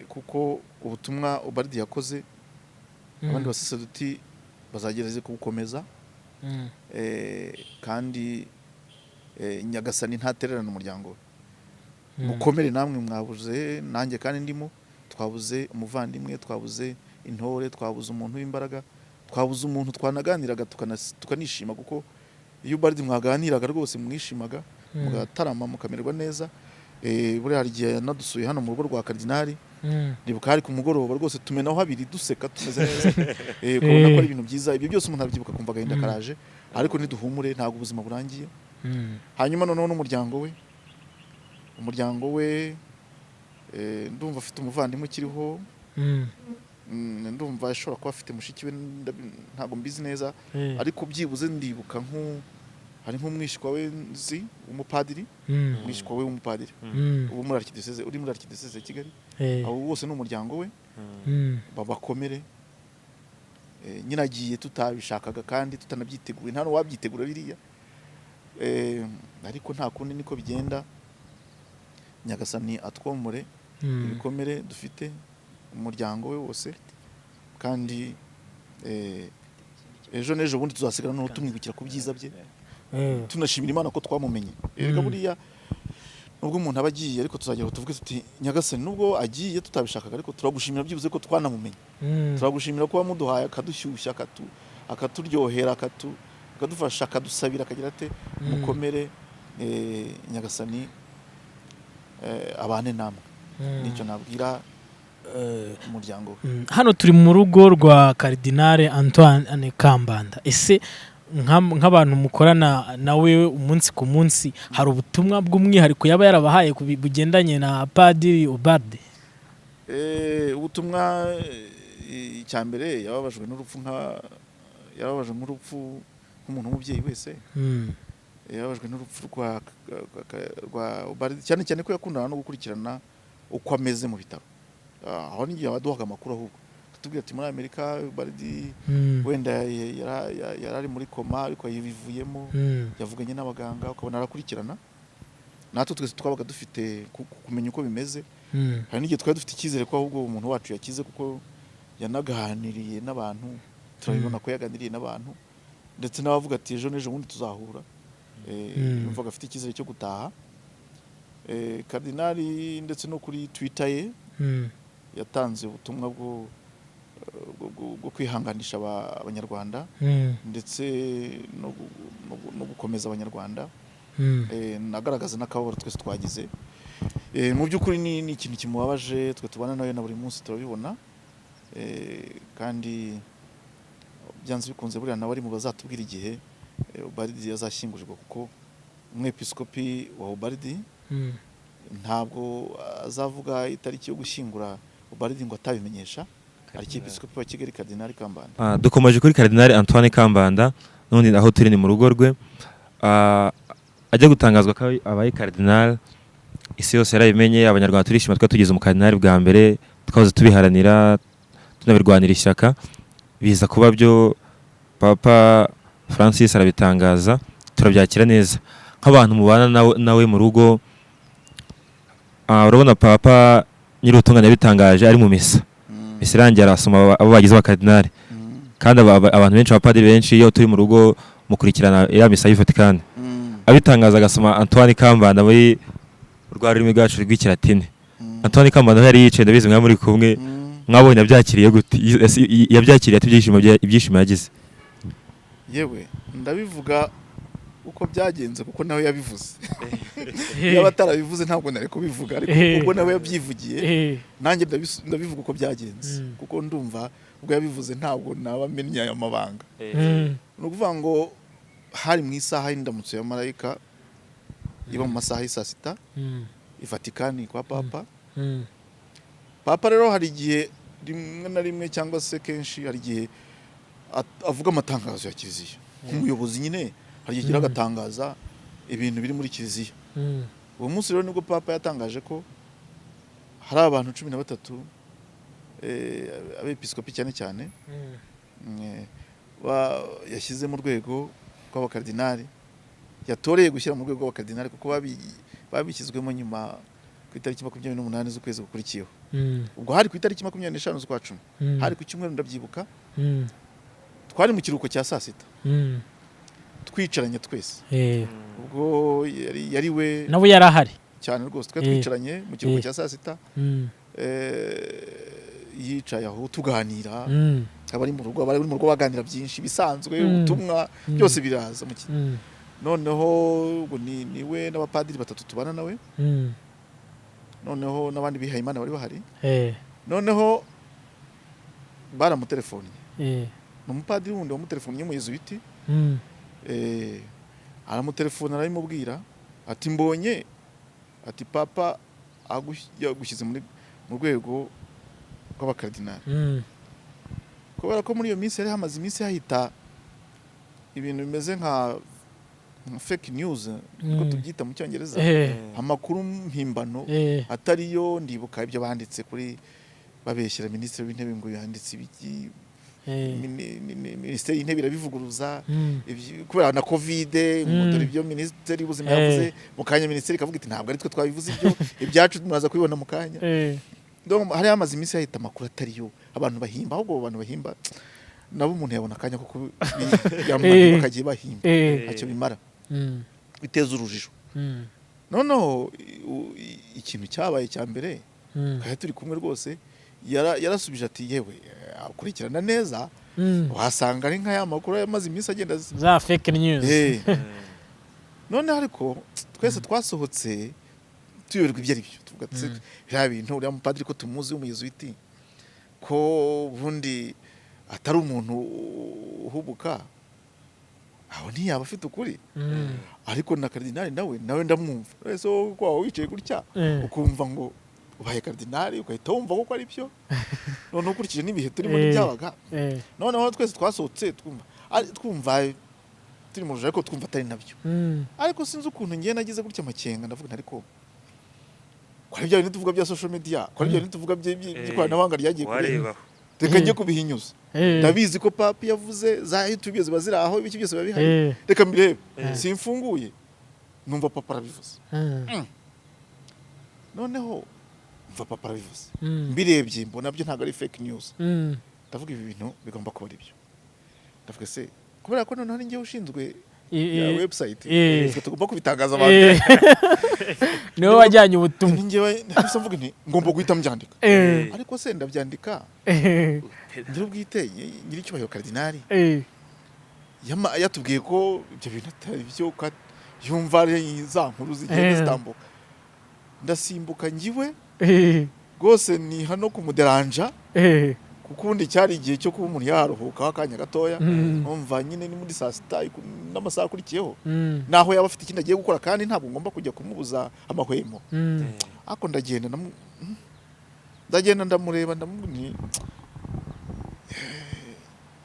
kuko ubutumwa Ubaldi yakoze, abandi basaseredoti bazagerageza kubukomeza, kandi Nyagasani ntatererana umuryango we. Mukomere namwe mwabuze, nanjye kandi ndimo. Twabuze umuvandimwe, twabuze intore, twabuze umuntu w'imbaraga, twabuze umuntu twanaganiraga tukanishima, kuko iyo Ubaldi mwaganiraga rwose mwishimaga, mugatarama, mukamererwa neza. Buriya hari igihe yanadusuye hano mu rugo rwa Karidinali. Ndibuka hari ku mugoroba rwose, tumenaho habiri, duseka, tumeze neza. Ukabona ko ari ibintu byiza. Ibyo byose umuntu arabyibuka akumva agahinda karaje, ariko ntiduhumure, ntabwo ubuzima burangiye. Hanyuma noneho n'umuryango we, umuryango we, ndumva afite umuvandimwe ukiriho. Ndumva ashobora kuba afite mushiki we, ntabwo mbizi neza. Ariko byibuze ndibuka hari nk'umwishywa we nzi w'umupadiri, umwishywa we w'umupadiri ubu muri archdiocese, uri muri archdiocese ya Kigali. Abo bose ni umuryango we. Babakomere. Nyine agiye tutabishakaga kandi tutanabyiteguye, nta n'uwabyitegura biriya. Ariko nta kundi, niko bigenda. Nyagasani atwomore ibikomere dufite, umuryango we wose, kandi ejo n'ejo bundi tuzasigara noneho tumwibukira ku byiza bye, tunashimira Imana ko twamumenye. Erega buriya nubwo umuntu aba agiye, ariko tuzagera aho tuvuge tuti: "Nyagasani, nubwo agiye tutabishakaga, ariko turagushimira byibuze ko twanamumenye. Turagushimira ko wamuduhaye, akadushyushya, akaturyohera, akadufasha, akadusabira, akagira ate." Mukomere, Nyagasani abane namwe. Nicyo nabwira umuryango we. Hano turi mu rugo rwa Karidinale Antoine Kambanda. Ese nk'abantu mukorana nawe umunsi ku munsi, hari ubutumwa bw'umwihariko yaba yarabahaye bugendanye na Padiri Ubalde? Ubutumwa, icya mbere yababajwe n'urupfu, nka yababajwe n'urupfu nk'umuntu w'umubyeyi wese. Yababajwe n'urupfu rwa Ubalde, cyane cyane ko yakundana no gukurikirana uko ameze mu bitaro. Aho n'igihe abaduhaga amakuru, ahubwo atubwira ati: "Muri Amerika Ubaldi wenda yari ari muri koma, ariko yibivuyemo, yavuganye n'abaganga." Ukabona arakurikirana, natwe twese twabaga dufite kumenya uko bimeze. Hari n'igihe twari dufite icyizere ko ahubwo umuntu wacu yakize, kuko yanaganiriye n'abantu, turabibona ko yaganiriye n'abantu, ndetse n'abavuga ati: "Ejo n'ejo bundi tuzahura." Yumvaga afite icyizere cyo gutaha. Karidinali ndetse no kuri Twitter ye yatanze ubutumwa bwo kwihanganisha Abanyarwanda ndetse no gukomeza Abanyarwanda, nagaragaza n'akababaro twese twagize. Mu by'ukuri ni ikintu kimubabaje, twe tubana nawe na buri munsi turabibona. Kandi byanze bikunze buriya nawe ari mu bazatubwira igihe Ubaldi azashyingurirwa, kuko umwepiskopi wa Ubaldi ntabwo azavuga itariki yo gushyingura Ubaldi ngo atabimenyesha Arkiyepiskopi wa Kigali, Karidinali Kambanda. Dukomeje kuri Karidinali Antoine Kambanda, n'ubundi aho turi ni mu rugo rwe. Ajya gutangazwa ko abaye karidinali, isi yose yarabimenye, Abanyarwanda turishima, twari tugize umukardinali bwa mbere, twahoze tubiharanira, tunabirwanira ishyaka, biza kuba byo, Papa Francis arabitangaza, turabyakira neza. Nk'abantu mubana nawe mu rugo, urabona Papa Nyir'ubutungane yabitangaje ari mu misa, misa irangiye arasoma abo bagize abakardinali, kandi abantu benshi, abapadiri benshi, iyo turi mu rugo mukurikirana ya misa y'i Vatikani. Abitangaza agasoma Antoine Kambanda muri rwa rurimi rwacu rw'Ikilatini. Antoine Kambanda aho yari yicaye, ndabizi mwari muri kumwe, mwabonye abyakiriye gute? Yabyakiriye ate? Ibyishimo yagize? Yewe, ndabivuga uko byagenze kuko nawe yabivuze. Yaba atarabivuze ntabwo nari kubivuga, ariko ubwo nawe yabyivugiye, nanjye ndabivuga uko byagenze, kuko ndumva ubwo yabivuze ntabwo naba mennye aya mabanga. Ni ukuvuga ngo hari mu isaha y'indamutso ya marayika iba mu masaha y'i saa sita i Vatikani kwa Papa. Papa rero hari igihe rimwe na rimwe, cyangwa se kenshi, hari igihe avuga amatangazo ya kiliziya nk'umuyobozi nyine, hari igihe agira agatangaza ibintu biri muri kiliziya. Uwo munsi rero nibwo Papa yatangaje ko hari abantu 13, abepiskopi cyane cyane, yashyize mu rwego rw'abakardinali, yatoreye gushyira mu rwego rw'abakardinali, kuko babishyizwemo nyuma ku itariki 28 z'ukwezi gukurikiyeho. Ubwo hari ku itariki 25 z'ukwa 10, hari ku cyumweru, ndabyibuka. Twari mu kiruhuko cya saa sita, twicaranye twese. Ubwo yari we. Nawe yari ahari? Cyane rwose, twari twicaranye mu kiruhuko cya saa sita, yicaye aho tuganira. Abari mu rugo baganira byinshi bisanzwe, ubutumwa, byose biraza noneho ubwo ni we n'abapadiri batatu tubana nawe, noneho n'abandi bihaye Imana bari bahari. Noneho baramutelefonnye. Ni umupadiri wundi wamutelefonnye, w'umuyezuwiti. Aramutelefona, arabimubwira, ati: "Mbonye," ati, "papa yagushyize mu rwego rw'abakaridinali." Kubera ko muri iyo minsi yari hamaze iminsi hahita ibintu bimeze nka fake news, niko tubyita mu Cyongereza, amakuru mpimbano atariyo. Ndibuka ibyo banditse kuri, babeshyera minisitiri w'intebe ngo yanditse ibiki, minisiteri y'intebe irabivuguruza. Kubera na COVID, ngo dore ibyo minisiteri y'ubuzima yavuze, mu kanya minisiteri ikavuga iti: "Ntabwo ari twe twabivuze ibyo, ibyacu muraza kubibona mu kanya." Donc, hari hamaze iminsi hahita amakuru atariyo, abantu bahimba. Ahubwo abo bantu bahimba nabo umuntu yabona akanya ko kubiyamamaza, bakagiye bahimba, ntacyo bimara, biteza urujijo. Noneho ikintu cyabaye cya mbere, twari turi kumwe rwose, yarasubije ati: "Yewe, akurikirana neza, wasanga ari nka ya makuru yamaze iminsi agenda Za fake news. Noneho ariko twese twasohotse tuyoberwa ibyo ari byo, tuvuga ati: "Biriya bintu, uriya mupadiri ko tumuzi w'umuyezuwiti, ko ubundi atari umuntu uhubuka, aho ntiyaba afite ukuri?" Ariko na karidinali nawe ndamwumva wese, wowe ko waba wicaye gutya, ukumva ngo ubaye karidinali, ugahita wumva ko ari byo, noneho ukurikije n'ibihe turimo n'ibyabaga. Noneho twese twasohotse twumva turi mu rujijo, ariko twumva atari nabyo. Ariko sinzi ukuntu ngiye nagize gutya amakenga, ndavuga nti: "Ariko ko ari bya bintu tuvuga bya social media, ko ari bya bintu tuvuga by'ikoranabuhanga ryagiye kure, warebaho." Reka njye kubihinyuza. Ndabizi ko papi yavuze, za YouTube ziba ziri aho, ibiki byose biba bihari. Reka mbirebe." Simfunguye, numva papa arabivuze. Noneho mva papa arabivuze, mbirebye mbona byo ntabwo ari fake news. Ndavuga: "Ibi bintu bigomba kuba ari byo." Ndavuga se kubera ko noneho ari njyewe ushinzwe ya website, twe tugomba kubitangaza abantu. Niwe wajyanye ubutumwa. Ni njyewe nahise mvuga nti: "Ngomba guhita mbyandika." Ariko se ndabyandika nyir'ubwite, nyir'icyubahiro karidinali, yatubwiye ko ibyo bintu atari byo, ko yumva ari za nkuru zigenda zitambuka. Ndasimbuka ngiwe rwose, ni hano kumuderanja, kuko ubundi cyari igihe cyo kuba umuntu yaruhukaho akanya gatoya. Umva nyine ni muri saa sita n'amasaha akurikiyeho, naho yaba afite ikindi agiye gukora, kandi ntabwo ngomba kujya kumubuza amahwemo. Ariko ndagenda ndagenda ndamureba, ndamubwira nti,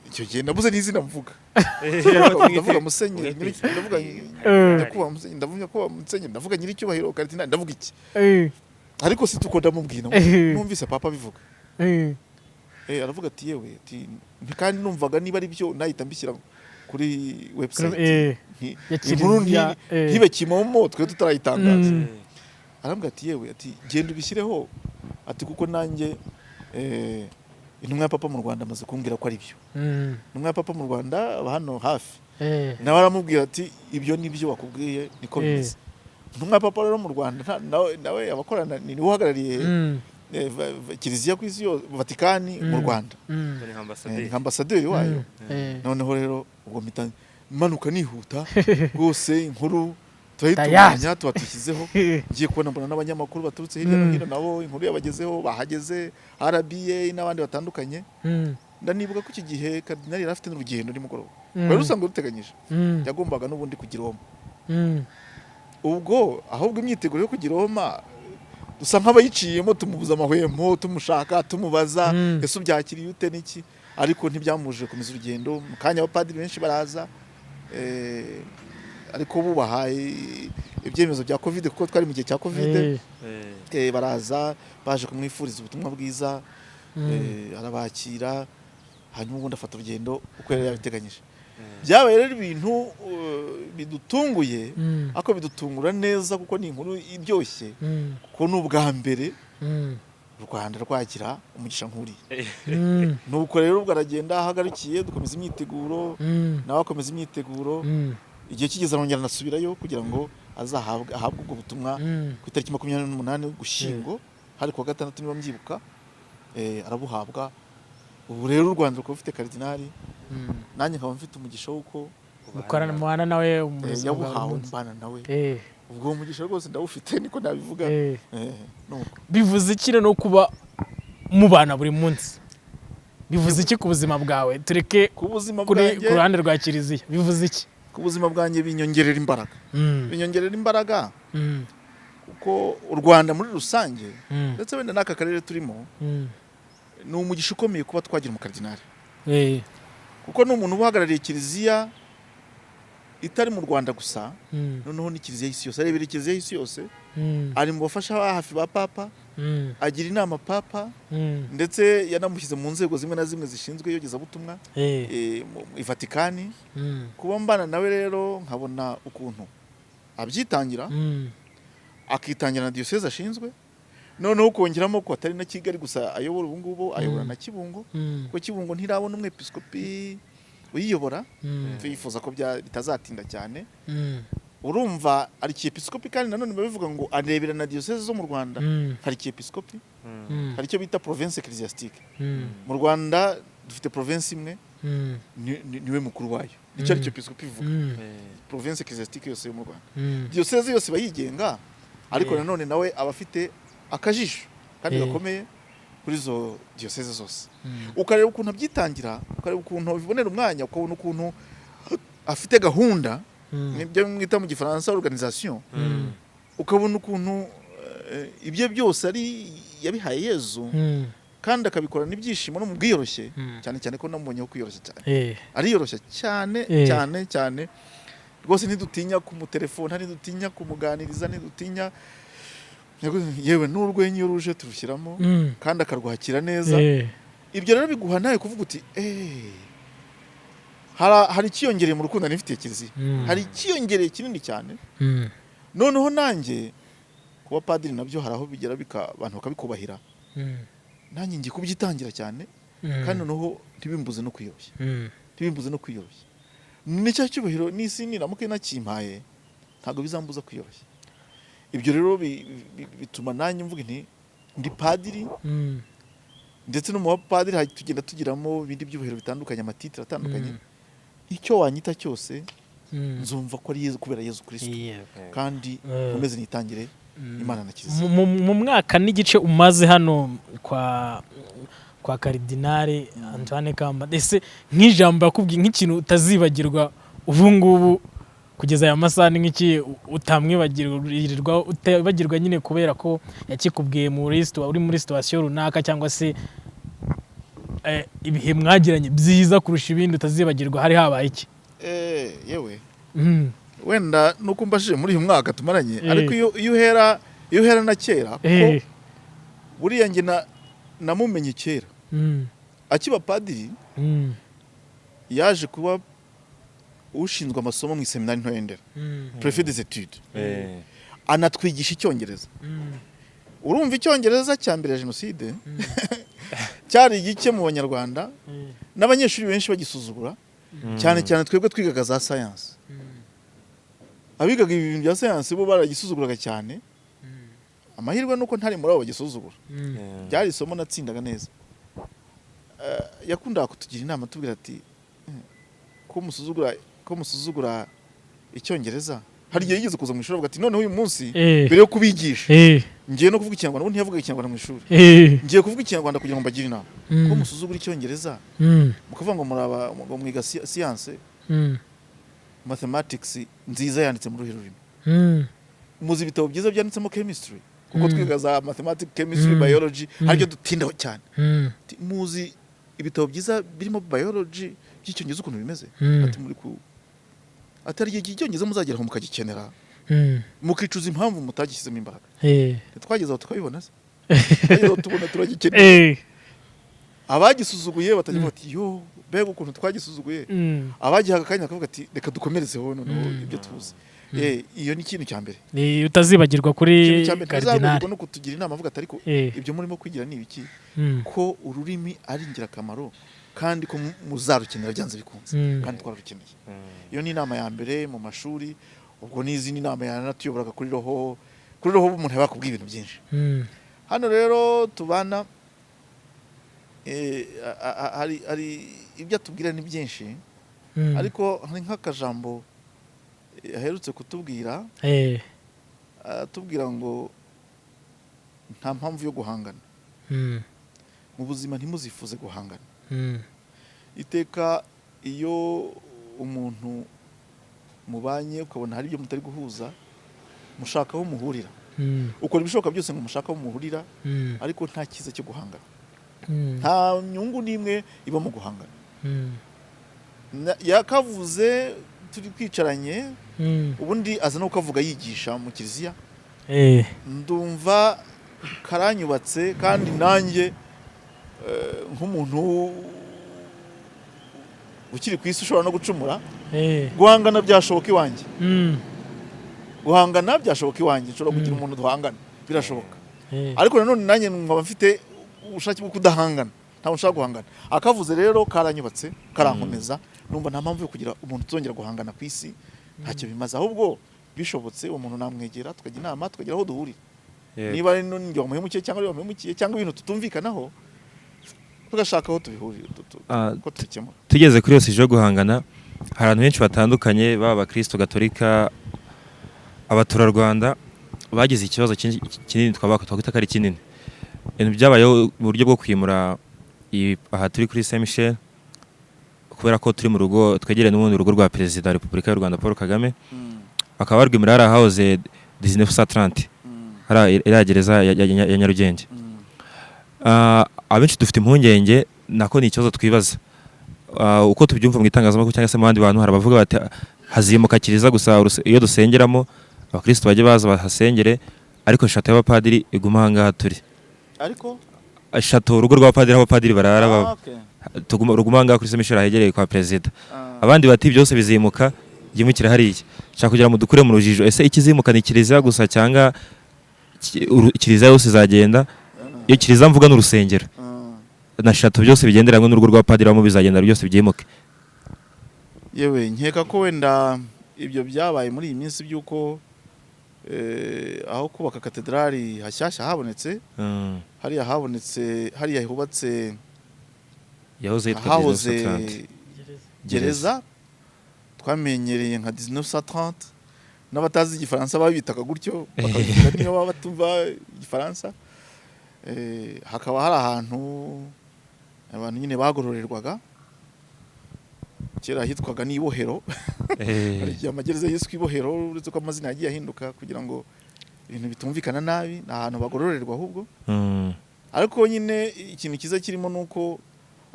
icyo gihe nabuze n'izina mvuga, ndavuga musenyeri, ndavuga nyakubahwa musenyeri, ndavuga nyakubahwa musenyeri, ndavuga nyiricyubahiro karidinali, ndavuga iki? Ariko si tuko ndamubwira, numvise papa abivuga. Aravuga ati: "Yewe," ati, "kandi numvaga niba ari byo nahita mbishyira kuri website." Ya Inkuru Kiliziya, ntibe kimomo twe tutarayitangaza. Arambwira ati: "Yewe," ati, "genda ubishyireho," ati, "kuko nanjye intumwa ya papa mu Rwanda amaze kumbwira ko ari byo." Intumwa ya papa mu Rwanda aba hano hafi. Nawe aramubwira ati: "Ibyo ni byo wakubwiye, niko bimeze." Intumwa ya papa rero mu Rwanda nawe abakorana, ni niwe uhagarariye kiliziya ku isi yose, Vatikani mu Rwanda. Ni ambasaderi. Nka ambasaderi wayo. Noneho rero ubwo mpita manuka nihuta rwose, inkuru turayitunganya, tuba dushyizeho. Ngiye kubona mbona n'abanyamakuru baturutse hirya no hino nabo inkuru yabagezeho, bahageze, RBA n'abandi batandukanye. Ndanibuka ko iki gihe karidinali yari afite n'urugendo nimugoroba rwari rusanzwe ruteganyije, yagombaga n'ubundi kujya i Roma. Ubwo ahubwo imyiteguro yo kujya i Roma dusa nk'abayiciyemo, tumubuza amahwemo, tumushaka, tumubaza: "Ese ubyakiriye ute?" n'iki. Ariko ntibyamubujije gukomeza urugendo. Mu kanya abapadiri benshi baraza, ariko bubaha ibyemezo bya COVID, kuko twari mu gihe cya COVID. Baraza baje kumwifuriza ubutumwa bwiza. Arabakira, hanyuma ubundi afata urugendo uko yari yabiteganyije. Byabaye rero ibintu bidutunguye, ariko bidutungura neza, kuko ni inkuru iryoshye, kuko ni ubwa mbere u Rwanda rwagira umugisha nk'uriya. Nuko rero ubwo aragenda, ahagarukiye dukomeza imyiteguro, nawe akomeza imyiteguro. Igihe kigeze arongera anasubirayo kugira ngo Azahabwa, ahabwe ubwo butumwa ku itariki 28 Ugushyingo, hari kuwa gatandatu niba mbyibuka. Arabuhabwa. Ubu rero u Rwanda rukaba rufite karidinali, nanjye nkaba mfite umugisha w'uko Mukorana, mubana nawe mu buzima bwa buri yabuhawe, munsi. mbana nawe. Ubwo uwo mugisha rwose ndawufite, niko nabivuga. Nuko. Bivuze iki no kuba mubana buri munsi? Bivuze iki ku buzima bwawe? Tureke Ku buzima kuri bwanjye, ku ruhande rwa kiliziya, bivuze iki? Ku buzima bwanjye binyongerera imbaraga, binyongerera imbaraga kuko u Rwanda muri rusange, ndetse wenda n'aka karere turimo, ni umugisha ukomeye kuba twagira umukardinali, kuko ni umuntu uba uhagarariye kiliziya itari mu Rwanda gusa, noneho ni kiliziya y'isi yose, arebera kiliziya y'isi yose. Ari mu bafasha ba hafi ba papa, agira inama papa, ndetse yanamushyize mu nzego zimwe na zimwe zishinzwe iyogezabutumwa i Vatikani. Kuba mbana nawe rero, nkabona ukuntu abyitangira, akitangira na diyoseze ashinzwe, noneho ukongeramo ko atari na Kigali gusa ayobora ubu ngubu, ayobora na Kibungo, kuko Kibungo ntirabona umwepiskopi uyiyobora. Twifuza ko bitazatinda cyane. Urumva arkiyepiskopi, kandi nanone biba bivuga ngo arebera na diyoseze zo mu Rwanda. Hari arkiyepiskopi, hari icyo bita province ecclésiastique. Mu Rwanda dufite province imwe, niwe mukuru wayo, nicyo arkiyepiskopi ivuga, province ecclésiastique yose yo mu Rwanda. Diyoseze yose iba yigenga, ariko nanone nawe aba afite akajisho kandi gakomeye kuri izo diyoseze zose. Ukareba ukuntu abyitangira, ukareba ukuntu abibonera umwanya, ukabona ukuntu afite gahunda, nibyo mwita mu Gifaransa organisation, ukabona ukuntu ibyo byose ari yabihaye Yezu, kandi akabikorana ibyishimo no mu bwiyoroshye, cyane cyane ko namubonyeho kwiyoroshya cyane. Ariyoroshya cyane, cyane cyane rwose. Ntidutinya kumutelefona, ntidutinya kumuganiriza, ntidutinya, yewe n'urwenya iyo ruje turushyiramo, kandi akarwakira neza. Ibyo rero biguha nawe kuvuga uti: Hari ikiyongereye mu rukundo nifitiye kiliziya, hari ikiyongereye kinini cyane." Noneho nanjye kuba padiri nabyo hari aho bigera abantu bakabikubahira. Nanjye ngiye kubyitangira cyane, kandi noneho ntibimbuze no kwiyoroshya, ntibimbuze no kwiyoroshya. Nicyo cyubahiro n'isi niramuka inakimpaye, ntabwo bizambuza kwiyoroshya. Ibyo rero bituma nanjye mvuga nti ndi padiri. Ndetse no mu bapadiri tugenda tugiramo ibindi byubahiro bitandukanye, amatitire atandukanye. Icyo wanyita cyose, nzumva ko ari Yezu, kubera Yezu Kristo, kandi nkomeze nitangire Imana na kiliziya. Mu mwaka n'igice umaze hano kwa Karidinali Antoine Kambanda, ese nk'ijambo yakubwiye, nk'ikintu utazibagirwa ubu ngubu kugeza aya masaha, ni nk'iki utamwibagirwa, utabagirwa nyine kubera ko yakikubwiye uri muri situation runaka, cyangwa se ibihe mwagiranye byiza kurusha ibindi utazibagirwa, hari habaye iki? Yewe, wenda nuko mbashije muri uyu mwaka tumaranye, ariko iyo uhera na kera, kuko buriya njye namumenye kera akiba padiri. Yaje kuba ushinzwe amasomo mu iseminari nto ya Ndera, préfet des études, anatwigisha icyongereza. Urumva icyongereza cya mbere ya jenoside cyari gike mu Banyarwanda, n'abanyeshuri benshi bagisuzugura, cyane cyane twebwe twigaga za science. Abigaga ibintu bya science bo baragisuzuguraga cyane. Amahirwe nuko ntari muri abo bagisuzugura. Byari isomo natsindaga neza. Yakundaga kutugira inama, atubwira ati: Ko musuzugura icyongereza?" Hari igihe yigeze kuza mu ishuri avuga ati: "Noneho uyu munsi, mbere yo kubigisha, ngiye no kuvuga ikinyarwanda." Ubundi ntiyavugaga ikinyarwanda mu ishuri. "Ngiye kuvuga ikinyarwanda kugira ngo mbagire inama. Ko musuzugura icyongereza, mukavuga ngo muraba ngo mwiga science, mathematics nziza yanditse muri ruhe rurimi? Muzi ibitabo byiza byanditsemo chemistry?" Kuko twiga za mathematics, chemistry, biology, haribyo dutindaho cyane. Ati: "Muzi ibitabo byiza birimo biology by'icyongereza ukuntu bimeze?" Ati: "Muri ku atari igihe icyongereza muzageraho mukagikenera, mukicuza impamvu mutagishyizemo imbaraga." Twageze aho tukabibona se? Twageze aho tubona turagikeneye. Abagisuzuguye batajya bati: "Yo, mbega ukuntu twagisuzuguye!" Abagihaga akanya bakavuga ati: "Reka dukomerezeho noneho ibyo tuzi." Iyo ni ikintu cya mbere. Ni utazibagirwa kuri Ikintu cya mbere Karidinali. ntazabagirwa no kutugira inama avuga ati: "Ariko ibyo murimo kwigira ni ibiki, ko ururimi ari ingirakamaro, kandi ko muzarukenera byanze bikunze?" Kandi twararukeneye. Iyo ni inama ya mbere mu mashuri. Ubwo n'izindi nama yanatuyoboraga kuri roho, kuri roho umuntu yabakubwiye ibintu byinshi. Hano rero tubana, hari ibyo atubwira ni byinshi, ariko hari nk'akajambo aherutse kutubwira, atubwira ngo nta mpamvu yo guhangana mu buzima, ntimuzifuze guhangana. Iteka iyo umuntu mubanye ukabona hari ibyo mutari guhuza, mushaka aho muhurira, ukora ibishoboka byose ngo mushake aho muhurira, ariko nta cyiza cyo guhangana. Nta nyungu n'imwe iba mu guhangana. Yakavuze turi kwicaranye, ubundi aza no kukavuga yigisha mu kiliziya. Ndumva karanyubatse, kandi nanjye nk'umuntu ukiri ku isi ushobora no gucumura, guhangana byashoboka iwanjye. Guhangana byashoboka iwanjye, nshobora kugira umuntu duhangana, birashoboka. Ariko nanone nanjye nkaba mfite ubushake bwo kudahangana, ntabwo nshaka guhangana. Akavuze rero karanyubatse, karankomeza, numva nta mpamvu yo kugira umuntu tuzongera guhangana ku isi, ntacyo bimaze. Ahubwo bishobotse uwo muntu namwegera, tukajya inama, tukagira aho duhurira. Niba ari njye wamuhemukiye cyangwa ari we wamuhemukiye cyangwa ibintu tutumvikanaho, tugashaka aho tubihurira, ko tubikemura. Tugeze kuri iyo sujet yo guhangana, hari abantu benshi batandukanye, baba abakristo gatolika, abaturarwanda, bagize ikibazo kinini, twakwita ko ari kinini. Ibintu byabayeho mu buryo bwo kwimura aha turi kuri Saint Michel, kubera ko turi mu rugo twegereye n'ubundi urugo rwa Perezida wa Repubulika y'u Rwanda Paul Kagame, bakaba barwimura hariya hahoze 1930, hariya iriya gereza ya Nyarugenge. Abenshi dufite impungenge, nako ni ikibazo twibaza. Uko tubyumva mu itangazamakuru cyangwa se mu bandi bantu, hari abavuga bati hazimuka kiliziya gusa, iyo dusengeramo, abakristo bajye baza bahasengere, ariko château y'abapadiri iguma aha ngaha turi. Ariko Château, urugo rw'abapadiri, aho abapadiri barara baba, tuguma ruguma aha ngaha kuri Saint Michel ahegereye kwa perezida. Abandi bati byose bizimuka, byimukira hariya. Nshaka kugira ngo dukure mu rujijo: ese ikizimuka ni kiliziya gusa cyangwa kiliziya yose izagenda? Iyo kiliziya mvuga ni urusengero na château, byose bigendera hamwe n'urugo rw'abapadiri bamo, bizagenda byose byimuke? Yewe, nkeka ko wenda ibyo byabaye muri iyi minsi by'uko aho kubaka katedrali hashyashya habonetse, hariya habonetse, hariya hubatse Yahoze yitwa hahoze 1930. Gereza twamenyereye nka 1930, n'abatazi igifaransa babitaga gutyo, bakabivuga niyo baba batumva igifaransa. Hakaba hari ahantu abantu nyine bagororerwaga kera hitwaga n'ibohero. Hari igihe amagereza yiswe ibohero, uretse ko amazina yagiye ahinduka kugira ngo ibintu bitumvikana nabi, ni ahantu bagororerwa ahubwo. Ariko nyine ikintu cyiza kirimo ni uko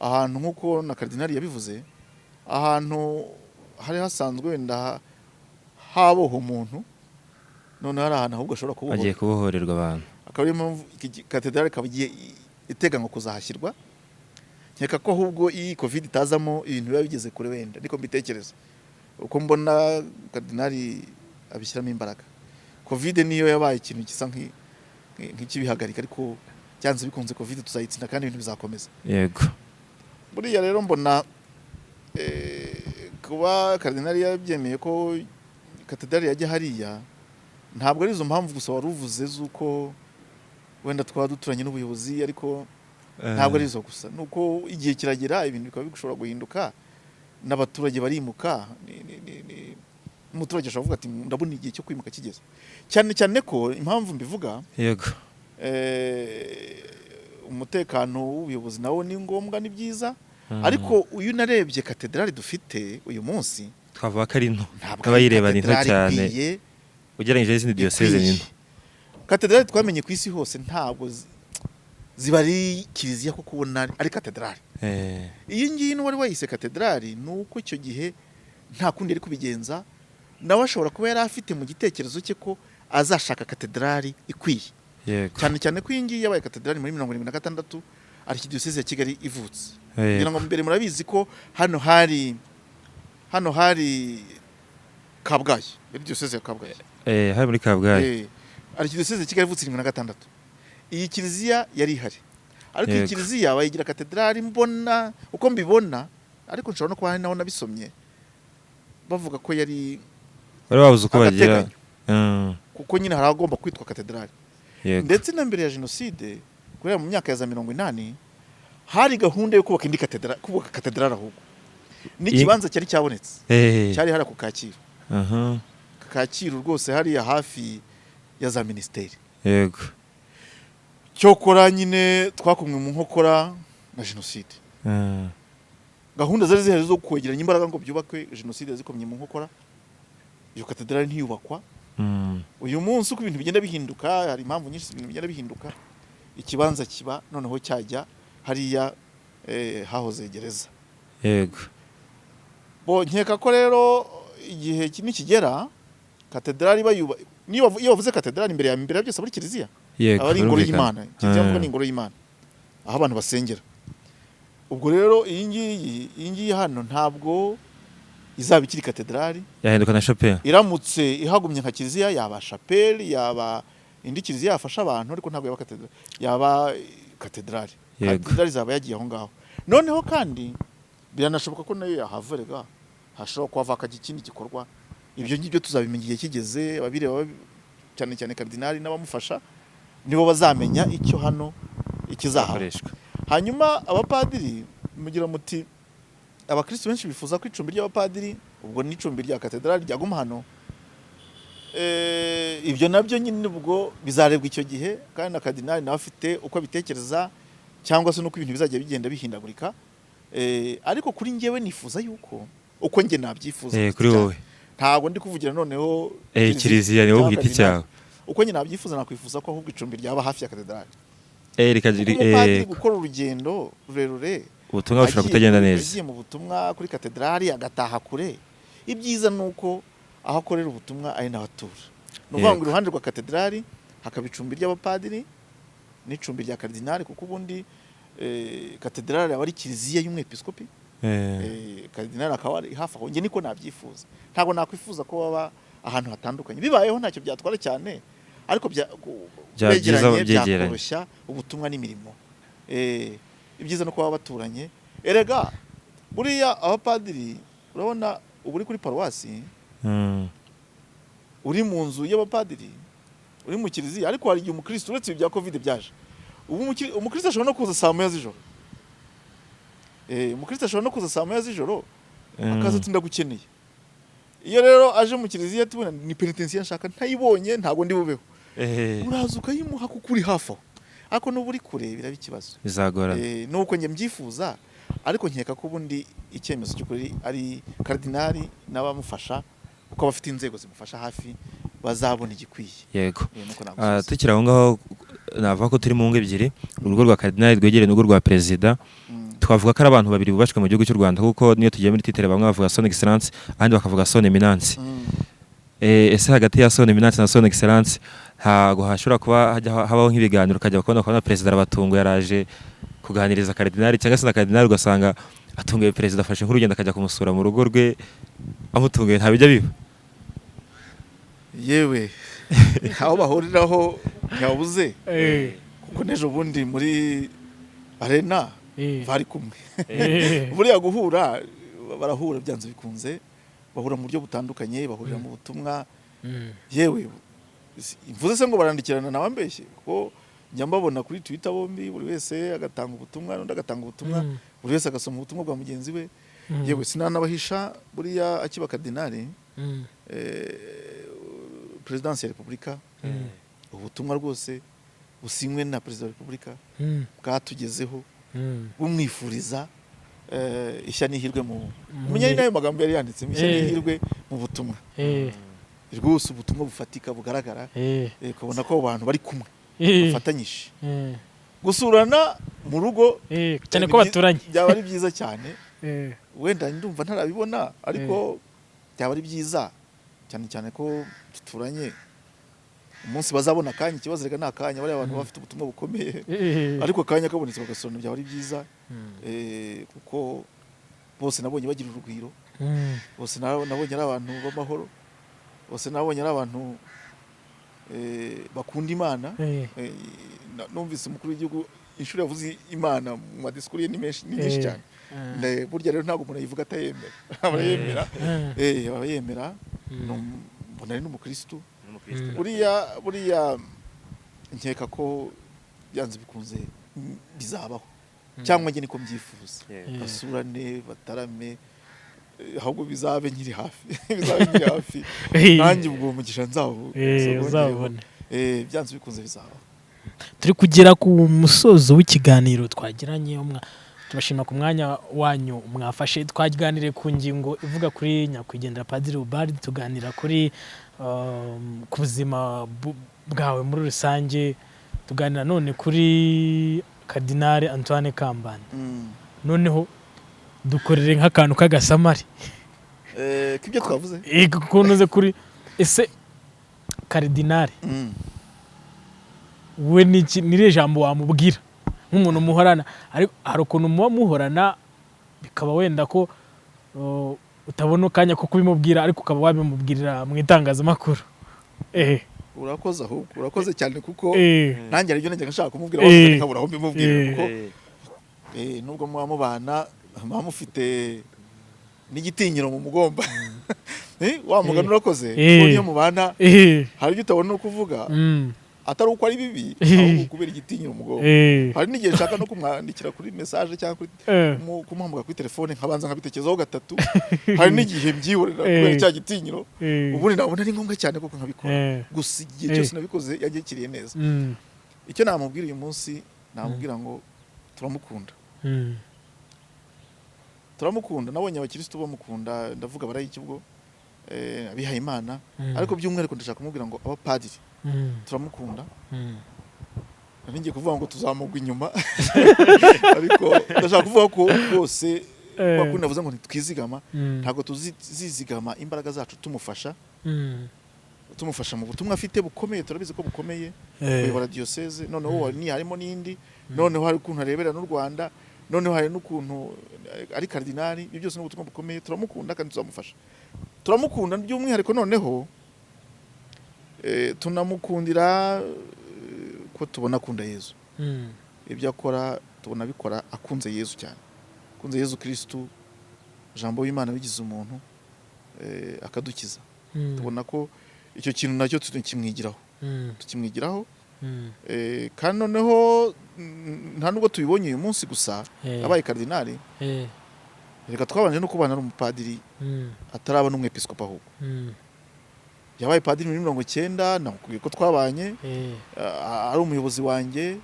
ahantu, nk'uko na karidinali yabivuze, ahantu hari hasanzwe wenda haboha umuntu, none hari ahantu ahubwo ashobora kubohora. Agiye kubohorerwa abantu. Akaba ariyo mpamvu iki katedrali ikaba igiye iteganywa kuzahashyirwa. Nkeka ko ahubwo iyi Covid itazamo, ibintu biba bigeze kure wenda, niko mbitekereza, uko mbona karidinali abishyiramo imbaraga. Covid niyo yabaye ikintu gisa nk'ikibihagarika, ariko byanze bikunze Covid tuzayitsinda kandi ibintu bizakomeza. Buriya rero mbona kuba karidinali yabyemeye ko katedrali yajya hariya, ntabwo ari izo mpamvu gusa wari uvuze z'uko wenda twaba duturanye n'ubuyobozi, ariko ntabwo ari izo gusa, nuko igihe kiragera ibintu bikaba bishobora guhinduka, n'abaturage barimuka. Umuturage ashobora kuvuga ati ndabona igihe cyo kwimuka kigeze, cyane cyane ko impamvu mbivuga, umutekano w'ubuyobozi nawo ni ngombwa, ni byiza, ariko uyu narebye katedrali dufite uyu munsi, Twavuga ko ari nto. ntabwo Abayireba ni nto katedrali cyane. ikwiye. Ugereranyije n'izindi diyoseze ni nto. Ikwiye. Katedrali twamenye ku isi hose ntabwo ziba ari kiliziya, kuko ubona ari katedrali. Iyi ngiyi n'uwari wayise katedrali ni uko icyo gihe nta kundi yari kubigenza, nawe ashobora kuba yari afite mu gitekerezo cye ko azashaka katedrali ikwiye, cyane cyane ko iyi ngiyi yabaye katedrali muri 76, arikidiyoseze ya Kigali ivutse. Kugira ngo mbere murabizi ko hano hari Kabgayi, yari diyoseze ya Kabgayi. Hari muri Kabgayi. Arikidiyoseze ya Kigali ivutse 76, iyi kiliziya yari ihari, ariko iyi kiliziya bayigira katedrali. Mbona uko mbibona, ariko nshobora no kuba hari naho nabisomye bavuga ko yari Bari babuze uko bagira. Agateganyo. Kuko nyine hari ahagomba kwitwa katedrali. Ndetse na mbere ya jenoside, guhera mu myaka ya za 80, hari gahunda yo kubaka indi katedrali, kubaka katedrali ahubwo n'ikibanza cyari cyabonetse, cyari hariya ku Kacyiru. Kacyiru rwose, hariya hafi ya za minisiteri. Cyokora nyine twakomwe mu nkokora na jenoside. Gahunda zari zihari zo kwegeranya imbaraga ngo byubakwe, jenoside zikomye mu nkokora, iyo katedrali ntiyubakwa. Uyu munsi uko ibintu bigenda bihinduka, hari impamvu nyinshi ibintu bigenda bihinduka, ikibanza kiba noneho cyajya hariya hahoze gereza. Bo nkeka ko rero igihe nikigera katedrali bayuba, niyo iyo bavuze katedrali, imbere ya mbere ya byose muri kiliziya aba ari ingoro Birumvikana. y'Imana. Kiliziya mvuga ni ingoro y'Imana, aho abantu basengera. Ubwo rero iyi ngiyi hano ntabwo izaba ikiri katedrali. Yahinduka na chapelle. Iramutse ihagumye nka kiliziya, yaba chapelle, yaba indi kiliziya yafasha abantu, ariko ntabwo yaba katedrali, yaba katedrali. Katedrali izaba yagiye aho ngaho. Noneho kandi biranashoboka ko nayo yahava, rega hashobora kuhava hakajya ikindi gikorwa. Ibyo ngibyo tuzabimenya igihe kigeze. Ababireba cyane cyane karidinali n'abamufasha nibo bazamenya icyo hano ikizahaba. Hakoreshwa. Hanyuma abapadiri, mugira muti abakristo benshi bifuza ko icumbi ry'abapadiri, ubwo n'icumbi rya katedrali, ryaguma hano. Ibyo nabyo nyine ubwo bizarebwa icyo gihe, kandi na karidinali nawe afite uko abitekereza, cyangwa se n'uko ibintu bizajya bigenda bihindagurika. Ariko kuri njyewe nifuza yuko, uko njye nabyifuza ku giti Kuri cyanjye. wowe. Ntabwo ndi kuvugira noneho Kiliziya, ni wowe ku cyangwa giti karidinali. cyawe. Uko njye nabyifuza, nakwifuza ko ahubwo icumbi ryaba hafi ya katedrali. Rikagira Kuko umupadiri gukora urugendo rurerure ubutumwa bushobora kutagenda neza. Agiye mu butumwa kuri katedrali agataha kure, ibyiza ni uko aho akorera ubutumwa ari naho atura. Ni ukuvuga ngo iruhande rwa katedrali hakaba icumbi ry'abapadiri n'icumbi rya karidinali, kuko ubundi katedrali aba ari kiliziya y'umwepiskopi, karidinali akaba ari hafi aho. Njye niko nabyifuza, ntabwo nakwifuza ko baba ahantu hatandukanye. Bibayeho ntacyo byatwara cyane, ariko Byaba byiza begeranye byegeranye. byakoroshya ubutumwa n'imirimo. Ibyiza no kuba baturanye. Erega buriya abapadiri, urabona ubu uri kuri paruwasi, uri mu nzu y'abapadiri, uri mu kiliziya, ariko hari igihe umukristo, uretse ibi bya Covid byaje ubu, umukristo ashobora no kuza saa 1 z'ijoro. Umukristo ashobora no kuza saa 1 z'ijoro, akaza ati: "Ndagukeneye." Iyo rero aje mu kiliziya tubona ni penetensiya nshaka, ntayibonye ntabwo ndi bubeho. Uraza ukayimuha kuko uri hafi aho, ariko nuba uri kure biraba ikibazo. Bizagorana. Nuko njye mbyifuza, ariko nkeka ko ubundi icyemezo cy'ukuri ari karidinali n'abamufasha, kuko abafite inzego zimufasha hafi bazabona igikwiye. Nuko nagusubiza. Tukiri aho ngaho, navuga ko turi mu ngo ebyiri, urugo rwa karidinali rwegereye n'urugo rwa perezida. Twavuga ko ari abantu babiri bubashwe mu gihugu cy'u Rwanda, kuko niyo tugiye muri titre bamwe bavuga Son Excellence, abandi bakavuga Son Eminence. Ese hagati ya Son Eminence na Son Excellence ntago hashobora kuba hajya habaho nk'ibiganiro, ukajya kubona perezida arabatunguye, yaraje kuganiriza karidinali, cyangwa se na karidinali ugasanga atunguye perezida, afashe nk'urugendo akajya kumusura mu rugo rwe amutunguye? Nta bijya biba? Yewe, aho bahuriraho ntihabuze, kuko n'ejo bundi muri arena bari kumwe. Buriya guhura barahura byanze bikunze, bahura mu buryo butandukanye, bahurira mu butumwa. Yewe, mvuze se ngo barandikirana nawe ambeshye, kuko njya mbabona kuri Twitter bombi, buri wese agatanga ubutumwa n'undi agatanga ubutumwa, buri wese agasoma ubutumwa bwa mugenzi we. Yewe, sinanabahisha, buriya akiba karidinali, perezidansi ya Repubulika, ubutumwa rwose businywe na perezida wa Repubulika bwatugezeho, bumwifuriza ishya n'ihirwe mu munyari n'ayo magambo yari yanditse, ishya n'ihirwe mu butumwa. Rwose ubutumwa bufatika bugaragara, ukabona ko abo bantu bari kumwe, bafatanyije. Gusurana mu rugo Cyane ko baturanye. byaba ari byiza cyane. Wenda ndumva ntarabibona, ariko byaba ari byiza cyane cyane ko duturanye, umunsi bazabona akanya. Ikibazo reka ni akanya, bariya abantu bafite ubutumwa bukomeye, ariko akanya kabonetse bagasurana byaba ari byiza, kuko bose nabonye bagira urugwiro, bose nabonye ari abantu b'amahoro, bose nabonye ari abantu bakunda Imana. Numvise umukuru w'igihugu inshuro yavuze Imana mu madisikuru ye ni menshi, ni nyinshi cyane. Burya rero ntabwo umuntu ayivuga atayemera, abayemera. Abayemera. Mbona ari n'umukristu. N'umukristo. Buriya nkeka ko byanze bikunze bizabaho, cyangwa njye niko mbyifuza. Basurane, batarame, ahubwo bizabe nkiri hafi, bizabe nkiri hafi, nanjye ubwo mugisha nzawu Uzabone. Byanze bikunze bizabaho. Turi kugera ku musozo w'ikiganiro twagiranye. Tubashima ku mwanya wanyu mwafashe. Twaganiriye ku ngingo ivuga kuri nyakwigendera Padiri Ubald, tuganira kuri ku buzima bwawe muri rusange, tuganira none kuri Cardinal Antoine Kambanda. Noneho dukorere nk'akantu k'agasamari. K'ibyo twavuze. Kunoze kuri ese Cardinal we niki, ni jambo wamubwira nk'umuntu muhorana? Ariko hari ukuntu muba muhorana bikaba wenda ko utabona akanya ko kubimubwira, ariko ukaba wabimubwirira mu itangazamakuru. Urakoze, ahubwo urakoze cyane, kuko nanjye aribyo najyaga nshaka kumubwira, ahubwo nkabura aho mbimubwira, kuko nubwo muba mubana, muba mufite n'igitinyiro mu mugomba. Wa mugani, urakoze, kuko niyo mubana hari ibyo utabona uko uvuga, atari uko ari bibi, ahubwo kubera igitinyiro umugomba. Hari n'igihe nshaka no kumwandikira kuri message cyangwa kuri kumuhamagara kuri telefone, nkabanza nkabitekerezaho gatatu. Hari n'igihe mbyihorera kubera cya gitinyiro. Ubundi nabona ari ngombwa cyane koko nkabikora. Gusa igihe cyose nabikoze yanyakiriye neza. Icyo namubwira uyu munsi, namubwira ngo turamukunda. Turamukunda. Nabonye abakirisitu bamukunda, ndavuga abarayiki ubwo, abihaye Imana. Ariko by'umwihariko ndashaka kumubwira ngo abapadiri turamukunda. Nari ngiye kuvuga ngo tuzamugwa inyuma, ariko ndashaka kuvuga ko rwose kwa kundi navuze ngo ntitwizigama, ntabwo tuzizigama imbaraga zacu tumufasha, tumufasha mu butumwa afite bukomeye. Turabizi ko bukomeye, kuyobora diyoseze, noneho ni harimo n'indi, noneho hari ukuntu arebera n'u Rwanda, noneho hari n'ukuntu ari karidinali. Ibyo byose ni ubutumwa bukomeye. Turamukunda kandi tuzamufasha. Turamukunda by'umwihariko, noneho tunamukundira ko tubona akunda Yezu. Ibyo akora tubona abikora akunze Yezu cyane, akunze Yezu Kirisitu, jambo w'Imana wigize umuntu, akadukiza. Tubona ko icyo kintu nacyo tukimwigiraho, tukimwigiraho. Kandi noneho nta nubwo tubibonye uyu munsi gusa abaye karidinali. Reka twabanje no kubana ari umupadiri, ataraba n'umwepiskopi, ahubwo yabaye padiri muri 90. Nakubwiye ko twabanye ari umuyobozi wanjye.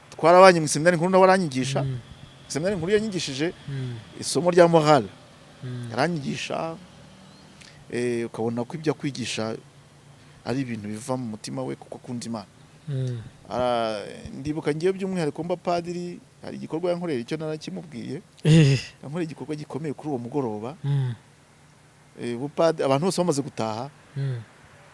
Twarabanye mu seminari nkuru, nawe aranyigisha. Seminari nkuru yanyigishije isomo rya morale. Aranyigisha, ukabona ko ibyo akwigisha ari ibintu biva mu mutima we, kuko akunda Imana. Ndibuka ngiye by'umwihariko mba padiri, hari igikorwa yankoreye, icyo narakimubwiye. Yankoreye igikorwa gikomeye kuri uwo mugoroba. Abantu bose bamaze gutaha,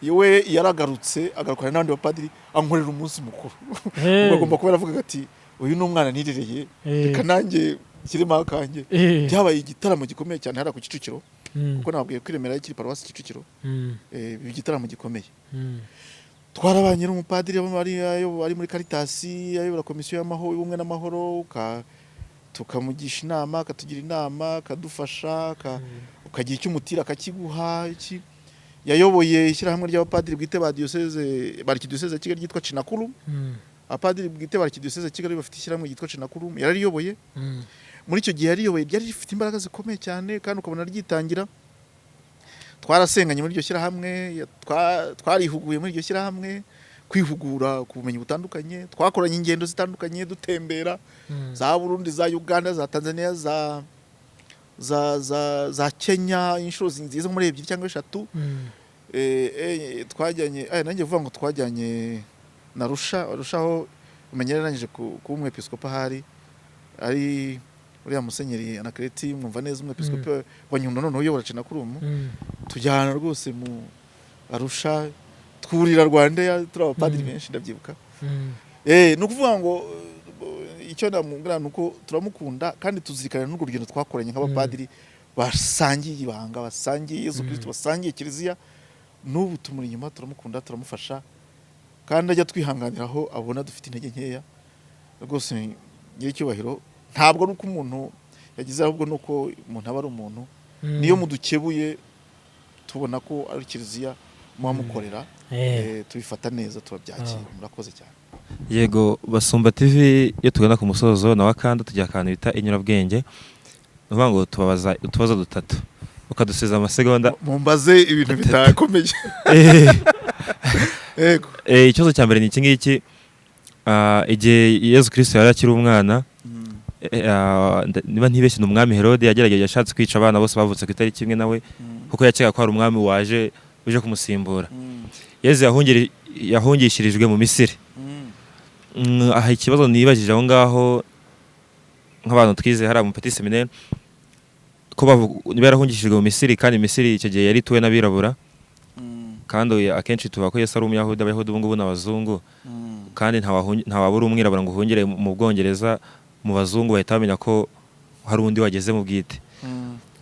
iwe yaragarutse, agarukana n'abandi bapadiri, ankorera umunsi mukuru. Ubwo agomba kuba yaravugaga ati: "Uyu ni umwana nirereye, reka nanjye nshyiremo akanjye." Byabaye igitaramo gikomeye cyane hariya ku Kicukiro, kuko nababwiye ko i Remera kiri paruwasi Kicukiro. Biba igitaramo gikomeye. Twarabanye n'umupadiri ari muri Caritas, ayobora komisiyo y'amahoro, y'ubumwe n'amahoro, tukamugisha inama, akatugira inama, akadufasha, ukagira icyo umutira akakiguha. Iki yayoboye ishyirahamwe ry'abapadiri bwite ba diyoseze, ba arikidiyoseze ya Kigali, ryitwa Cinakuru. Abapadiri bwite ba arikidiyoseze ya Kigali bafite ishyirahamwe ryitwa Cinakuru, yarariyoboye. Muri icyo gihe yariyoboye ryari rifite imbaraga zikomeye cyane, kandi ukabona ryitangira. Twarasenganye muri iryo shyirahamwe, twarihuguye muri iryo shyirahamwe, kwihugura ku bumenyi butandukanye. Twakoranye ingendo zitandukanye, dutembera za Burundi, za Uganda, za Tanzania, za Kenya, inshuro nziza muri ebyiri cyangwa eshatu. Twajyanye, nanjye vuga ngo twajyanye na Rusha. Arushaho umenya yararangije kuba umwepiskopi, ahari ari uriya musenyeri Anakereti mwumva neza, umwepiskopi wa Nyundo, noneho uyobora Cenakurumu. Tujyana rwose mu Arusha, twurira Rwanda turi abapadiri benshi, ndabyibuka. Ni ukuvuga ngo icyo namubwira ni uko turamukunda, kandi tuzirikana n'urwo rugendo twakoranye nk'abapadiri basangiye ibanga, basangiye Yezu Kristo, basangiye Kiliziya. N'ubu tumuri inyuma, turamukunda, turamufasha, kandi ajya twihanganira aho abona dufite intege nkeya. Rwose nyiricyubahiro, ntabwo ari uko umuntu yagize, ahubwo ni uko umuntu aba ari umuntu. Niyo mudukebuye tubona ko ari Kiliziya. Muba mukorera. Tubifata neza, turabyakira. Murakoze cyane. Yego, Basumba TV, iyo tugana ku musozo nawe akanda tugira akantu bita inyurabwenge. Ni ukuvuga ngo tubabaza utubazo dutatu, ukadusiza amasegonda. Mumbaze ibintu bitakomeye. Yego. Ikibazo cya mbere ni iki ngiki. Igihe Yezu Kristo yari akiri umwana, niba ntibeshye ni umwami Herode yagerageje, yashatse kwica abana bose bavutse ku itariki imwe nawe, kuko yakekaga ko hari umwami waje uje kumusimbura. Yezu yahungishirijwe mu Misiri. Aha ikibazo nibajije aho ngaho, nk'abantu twize hariya mu petit séminaire, ko niba yarahungishijwe mu Misiri, kandi Misiri icyo gihe yari ituwe n'abirabura, kandi akenshi tuvuga ko Yesu ari umuyahudi, abayahudi ubu ngubu ni abazungu, kandi ntawabura umwirabura ngo uhungire mu Bwongereza mu bazungu, bahita bamenya ko hari undi wageze mu bwite.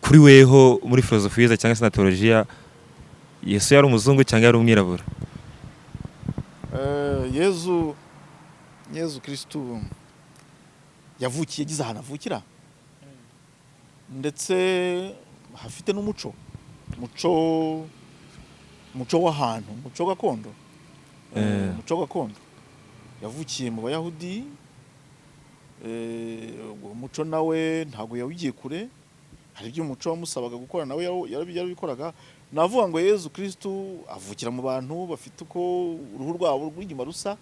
Kuri weho, muri filozofiya cyangwa se na teolojiya, Yesu yari umuzungu cyangwa yari umwirabura? Yezu Kristu yavukiye, yagize ahantu avukira, ndetse hafite n'umuco, umuco w'ahantu, umuco gakondo. Umuco gakondo, yavukiye mu Bayahudi. Uwo muco nawe ntabwo yawugiye kure, hari ibyo umuco wamusabaga gukora nawe yarabikoraga. Navuga ngo Yezu Kristu avukira mu bantu bafite uko uruhu rwabo rw'inyuma rusa.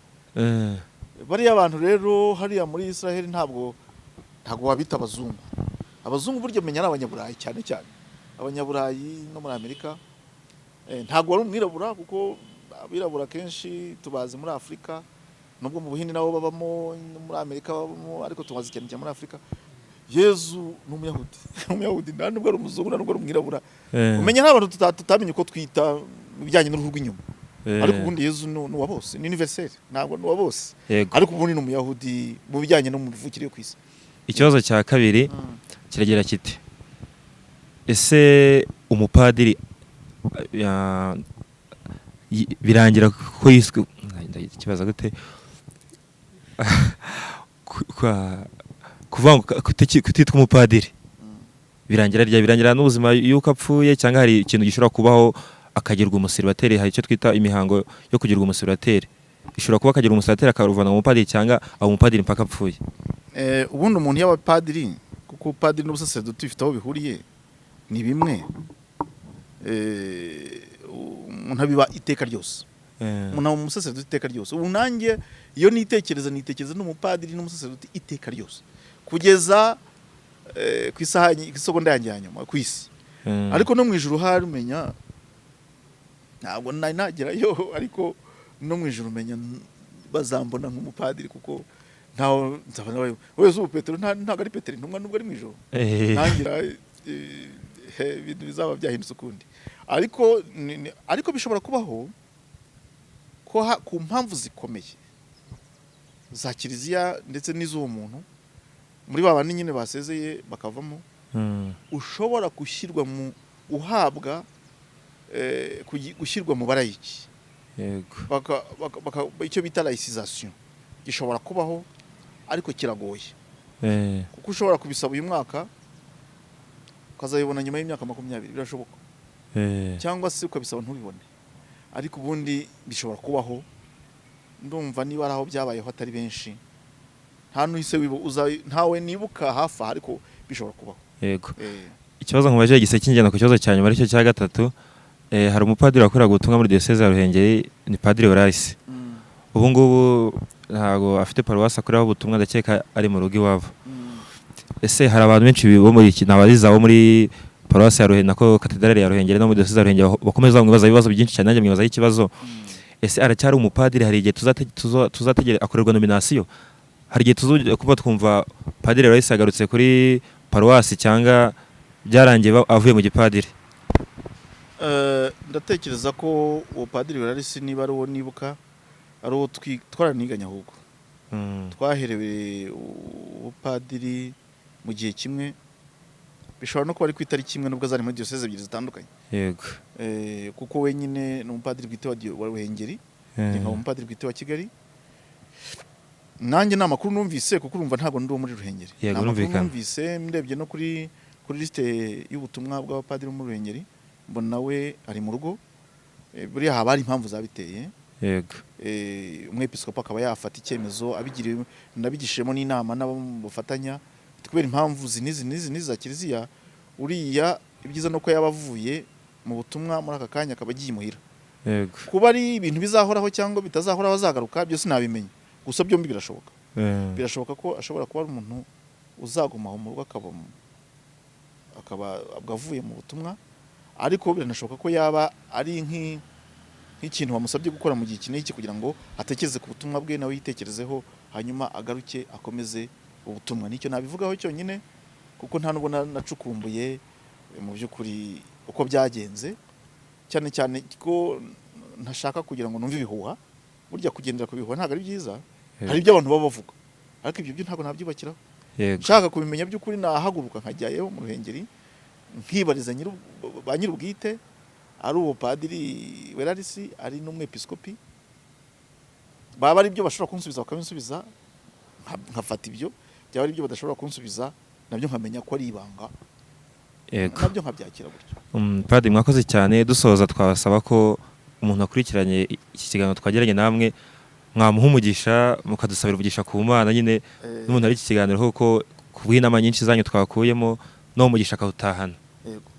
Bariya bantu rero hariya muri Israel ntabwo wabita abazungu. Abazungu burya menya ari abanyaburayi, cyane cyane abanyaburayi no muri Amerika. Ntabwo wari umwirabura, kuko abirabura kenshi tubazi muri Afurika, nubwo mu Buhindi nabo babamo, no muri Amerika babamo, ariko tubazi cyane cyane muri Afurika. Yezu ni umuyahudi, umuyahudi, nta nubwo ari umuzungu, nta nubwo ari umwirabura. Umenya nta bantu tutamenye uko twita mu bijyanye n'uruhu rw'inyuma. Ariko ubundi Yezu ni uwa bose, ni universel, ntabwo ni uwa bose. Ariko ubundi ni umuyahudi mu bijyanye no mu mivukire yo ku isi. Ikibazo cya kabiri kiragira kiti: ese umupadiri birangira ko yiswe, ikibazo gute? Kuvuga ngo kutitwa umupadiri birangira rya birangira n'ubuzima yuko apfuye, cyangwa hari ikintu gishobora kubaho akagirwa umuseribateri? Hari icyo twita imihango yo kugirwa umuseribateri, ishobora kuba akagira umuseribateri akaruvana mu mupadiri, cyangwa aba umupadiri mpaka apfuye? Ubundi umuntu yaba padiri, kuko padiri n'ubusaseredoti bifite aho bihuriye, ni bimwe. Umuntu abiba iteka ryose. Umuntu aba umusaseredoti iteka ryose. Ubu nanjye iyo nitekereza, nitekereza n'umupadiri n'umusaseredoti iteka ryose, kugeza ku isaha, ku isegonda yanjye ya nyuma ku isi. Ariko no mu ijuru hari umenya ntabwo nari nagerayo, ariko no mu ijuru umenya bazambona nk'umupadiri, kuko ntawe nzaba nawe wese. Ubu Petero ntabwo ari Petero intumwa nubwo ari mu ijuru. Ntangira ibintu bizaba byahindutse ukundi. Ariko ariko bishobora kubaho ko ku mpamvu zikomeye za kiliziya ndetse n'iz'uwo muntu, muri ba bandi nyine basezeye bakavamo, ushobora gushyirwa mu uhabwa gushyirwa mu barayiki. Icyo bita laïcisation gishobora kubaho, ariko kiragoye, kuko ushobora kubisaba uyu mwaka ukazabibona nyuma y'imyaka 20, birashoboka. Cyangwa se ukabisaba ntubibone. Ariko ubundi bishobora kubaho. Ndumva niba ari aho byabayeho atari benshi, nta n'uhise ntawe nibuka hafi aha, ariko bishobora kubaho. Yego. Ikibazo nkubaje gise kinjyana ku kibazo cya nyuma, aricyo cya gatatu. Hari umupadiri wakoraga ubutumwa muri diyoseze ya Ruhengeri, ni Padiri Horace. Ubu ngubu ntabwo afite paruwasi akoreraho ubutumwa, ndakeka ari mu rugo iwabo. Ese hari abantu benshi bo muri iki nabariza bo muri paruwasi ya Ruhengeri, nako katedrali ya Ruhengeri, no muri diyoseze ya Ruhengeri, bakomeza bamwibaza ibibazo byinshi cyane. Nanjye mwibazaho ikibazo: ese aracyari umupadiri? Hari igihe tuzategera akorerwa nomination? Hari igihe tuzujya kuba twumva Padiri Horace yagarutse kuri paruwasi, cyangwa byarangiye avuye mu gipadiri? Ndatekereza ko uwo Padiri Horace, niba ari uwo nibuka, ari uwo twaraniganye ahubwo. Twaherewe ubupadiri mu gihe kimwe, bishobora no kuba ari ku itariki imwe, nubwo zari muri diyoseze ebyiri zitandukanye. Kuko we nyine ni umupadiri bwite wa Ruhengeri, njye nkaba umupadiri bwite wa Kigali. Nanjye ni amakuru numvise, kuko urumva ntabwo ndi uwo muri Ruhengeri. Ni amakuru numvise, ndebye no kuri lisite y'ubutumwa bw'abapadiri bo muri Ruhengeri, mbona we ari mu rugo. Buriya haba hari impamvu zabiteye. Yego. Umwepiskopi akaba yafata icyemezo abigiriwe, nabigishijemo n'inama n'abo bafatanya, kubera impamvu izi n'izi n'izi n'izi za kiliziya, uriya ibyiza nuko yaba avuye mu butumwa muri aka kanya, akaba agiye imuhira. Yego. Kuba ari ibintu bizahoraho cyangwa bitazahoraho, azagaruka, byose nabimenya, gusa byombi birashoboka. Birashoboka ko ashobora kuba ari umuntu uzaguma aho mu rugo, akaba avuye mu butumwa, ariko biranashoboka ko yaba ari nk'ikintu bamusabye gukora mu gihe iki n'iki kugira ngo atekereze ku butumwa bwe, nawe yitekerezeho, hanyuma agaruke akomeze ubutumwa. Nicyo nabivugaho cyonyine, kuko nta nubwo nacukumbuye mu by'ukuri uko byagenze, cyane cyane ko ntashaka kugira ngo numve ibihuha. Burya kugendera ku bihuha ntabwo ari byiza. Hari ibyo abantu baba bavuga, ariko ibyo byo ntabwo nabyubakiraho. Nshaka kubimenya by'ukuri, nahaguruka nkajyayo mu Ruhengeri, nkibariza ba nyir'ubwite, ari uwo padiri Werarisi, ari n'umwepiskopi. Baba ari ibyo bashobora kunsubiza bakabinsubiza, nkafata ibyo. Byaba ari ibyo badashobora kunsubiza, nabyo nkamenya ko ari ibanga, nabyo nkabyakira gutyo. Padiri, mwakoze cyane. Dusoza, twabasaba ko umuntu akurikiranye iki kiganiro twagiranye namwe, mwamuha umugisha, mukadusabira umugisha ku Mana nyine, n'umuntu ari iki kiganiro, kuko ku bw'inama nyinshi zanyu twakuyemo, n'uwo mugisha akawutahana. Yego.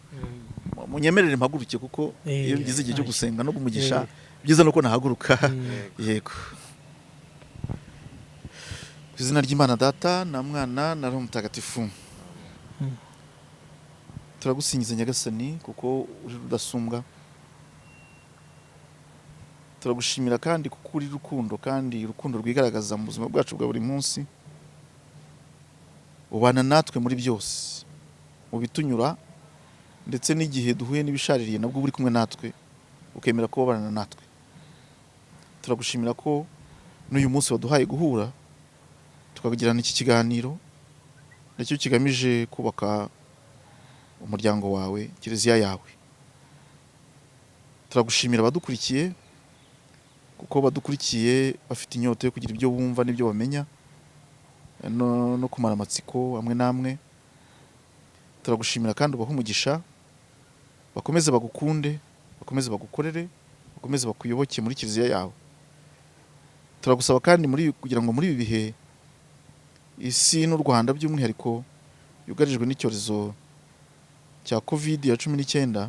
Munyemerere mpaguruke, kuko iyo bigize igihe cyo gusenga no kumugisha, byiza nuko nahaguruka. Yego. Ku izina ry'Imana Data na Mwana na Roho Mutagatifu. Turagusingiza Nyagasani, kuko uri rudasumbwa. Turagushimira kandi kuko uri rukundo, kandi urukundo rwigaragaza mu buzima bwacu bwa buri munsi. Ubana natwe muri byose, mu bitunyura, ndetse n'igihe duhuye n'ibishaririye, nabwo uba uri kumwe natwe, ukemera kubabana natwe. Turagushimira ko n'uyu munsi waduhaye guhura, tukagirana iki kiganiro nacyo kigamije kubaka umuryango wawe, kiliziya yawe. Turagushimira abadukurikiye, kuko badukurikiye bafite inyota yo kugira ibyo bumva n'ibyo bamenya, no kumara amatsiko amwe n'amwe. Turagushimira kandi ubahe umugisha, bakomeze bagukunde, bakomeze bagukorere, bakomeze bakuyoboke muri kiliziya yawe. Turagusaba kandi kugira ngo muri ibi bihe isi n'u Rwanda by'umwihariko yugarijwe n'icyorezo cya Covid ya 19,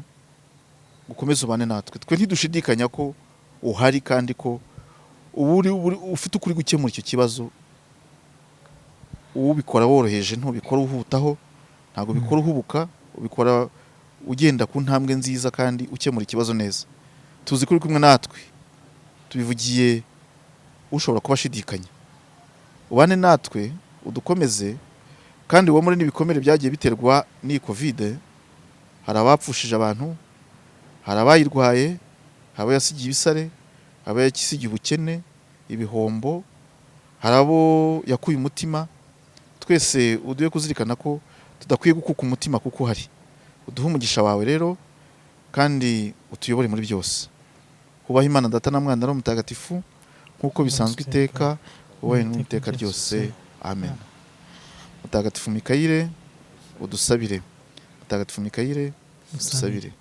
ukomeze ubane natwe. Twe ntidushidikanya ko uhari, kandi ko uba ufite ukuri gukemura icyo kibazo. Ubikora woroheje, ntubikora uhutaho, ntabwo ubikora uhubuka, ubikora ugenda ku ntambwe nziza kandi ukemura ikibazo neza. Tuzi ko uri kumwe natwe, tubivugiye ushobora kuba ashidikanya. Ubane natwe, udukomeze, kandi womore n'ibikomere byagiye biterwa n'iyi Covid. Hari abapfushije abantu, hari abayirwaye, hari abo yasigiye ibisare, hari abo yasigiye ubukene, ibihombo, hari abo yakuye umutima. Twese uduhe kuzirikana ko tudakwiye gukuka umutima kuko uhari. Uduhe umugisha wawe rero, kandi utuyobore muri byose. Hubaha Imana Data na Mwana na Roho Mutagatifu, nk'uko bisanzwe iteka, ubahe n'iteka ryose. Amen. Mutagatifu Mikayire, udusabire. Mutagatifu Mikayire, udusabire.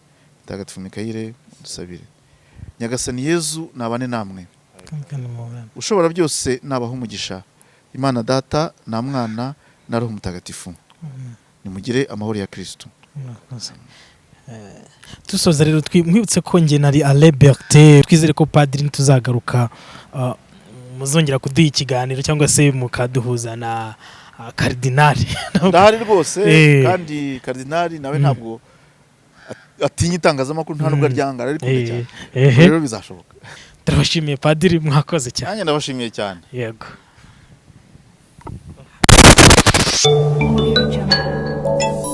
Mutagatifu Mikayire, udusabire. Nyagasani Yezu nabane namwe. Kandi muhorane. Ushobora byose nabaha umugisha, Imana Data na Mwana na Roho Mutagatifu. Nimugire amahoro ya Kristo. Murakoze. Dusoza rero, mwibutse ko njye nari Alain Bertin. Twizere ko padiri ntituzagaruka, muzongera kuduha ikiganiro cyangwa se mukaduhuza na karidinali. Ndahari rwose. Kandi karidinali nawe ntabwo atinya itangazamakuru, nta nubwo aryanga, ararikunda cyane. Rero bizashoboka. Turabashimiye padiri, mwakoze cyane. Nanjye ndabashimiye cyane. Yego. Audio Jungle.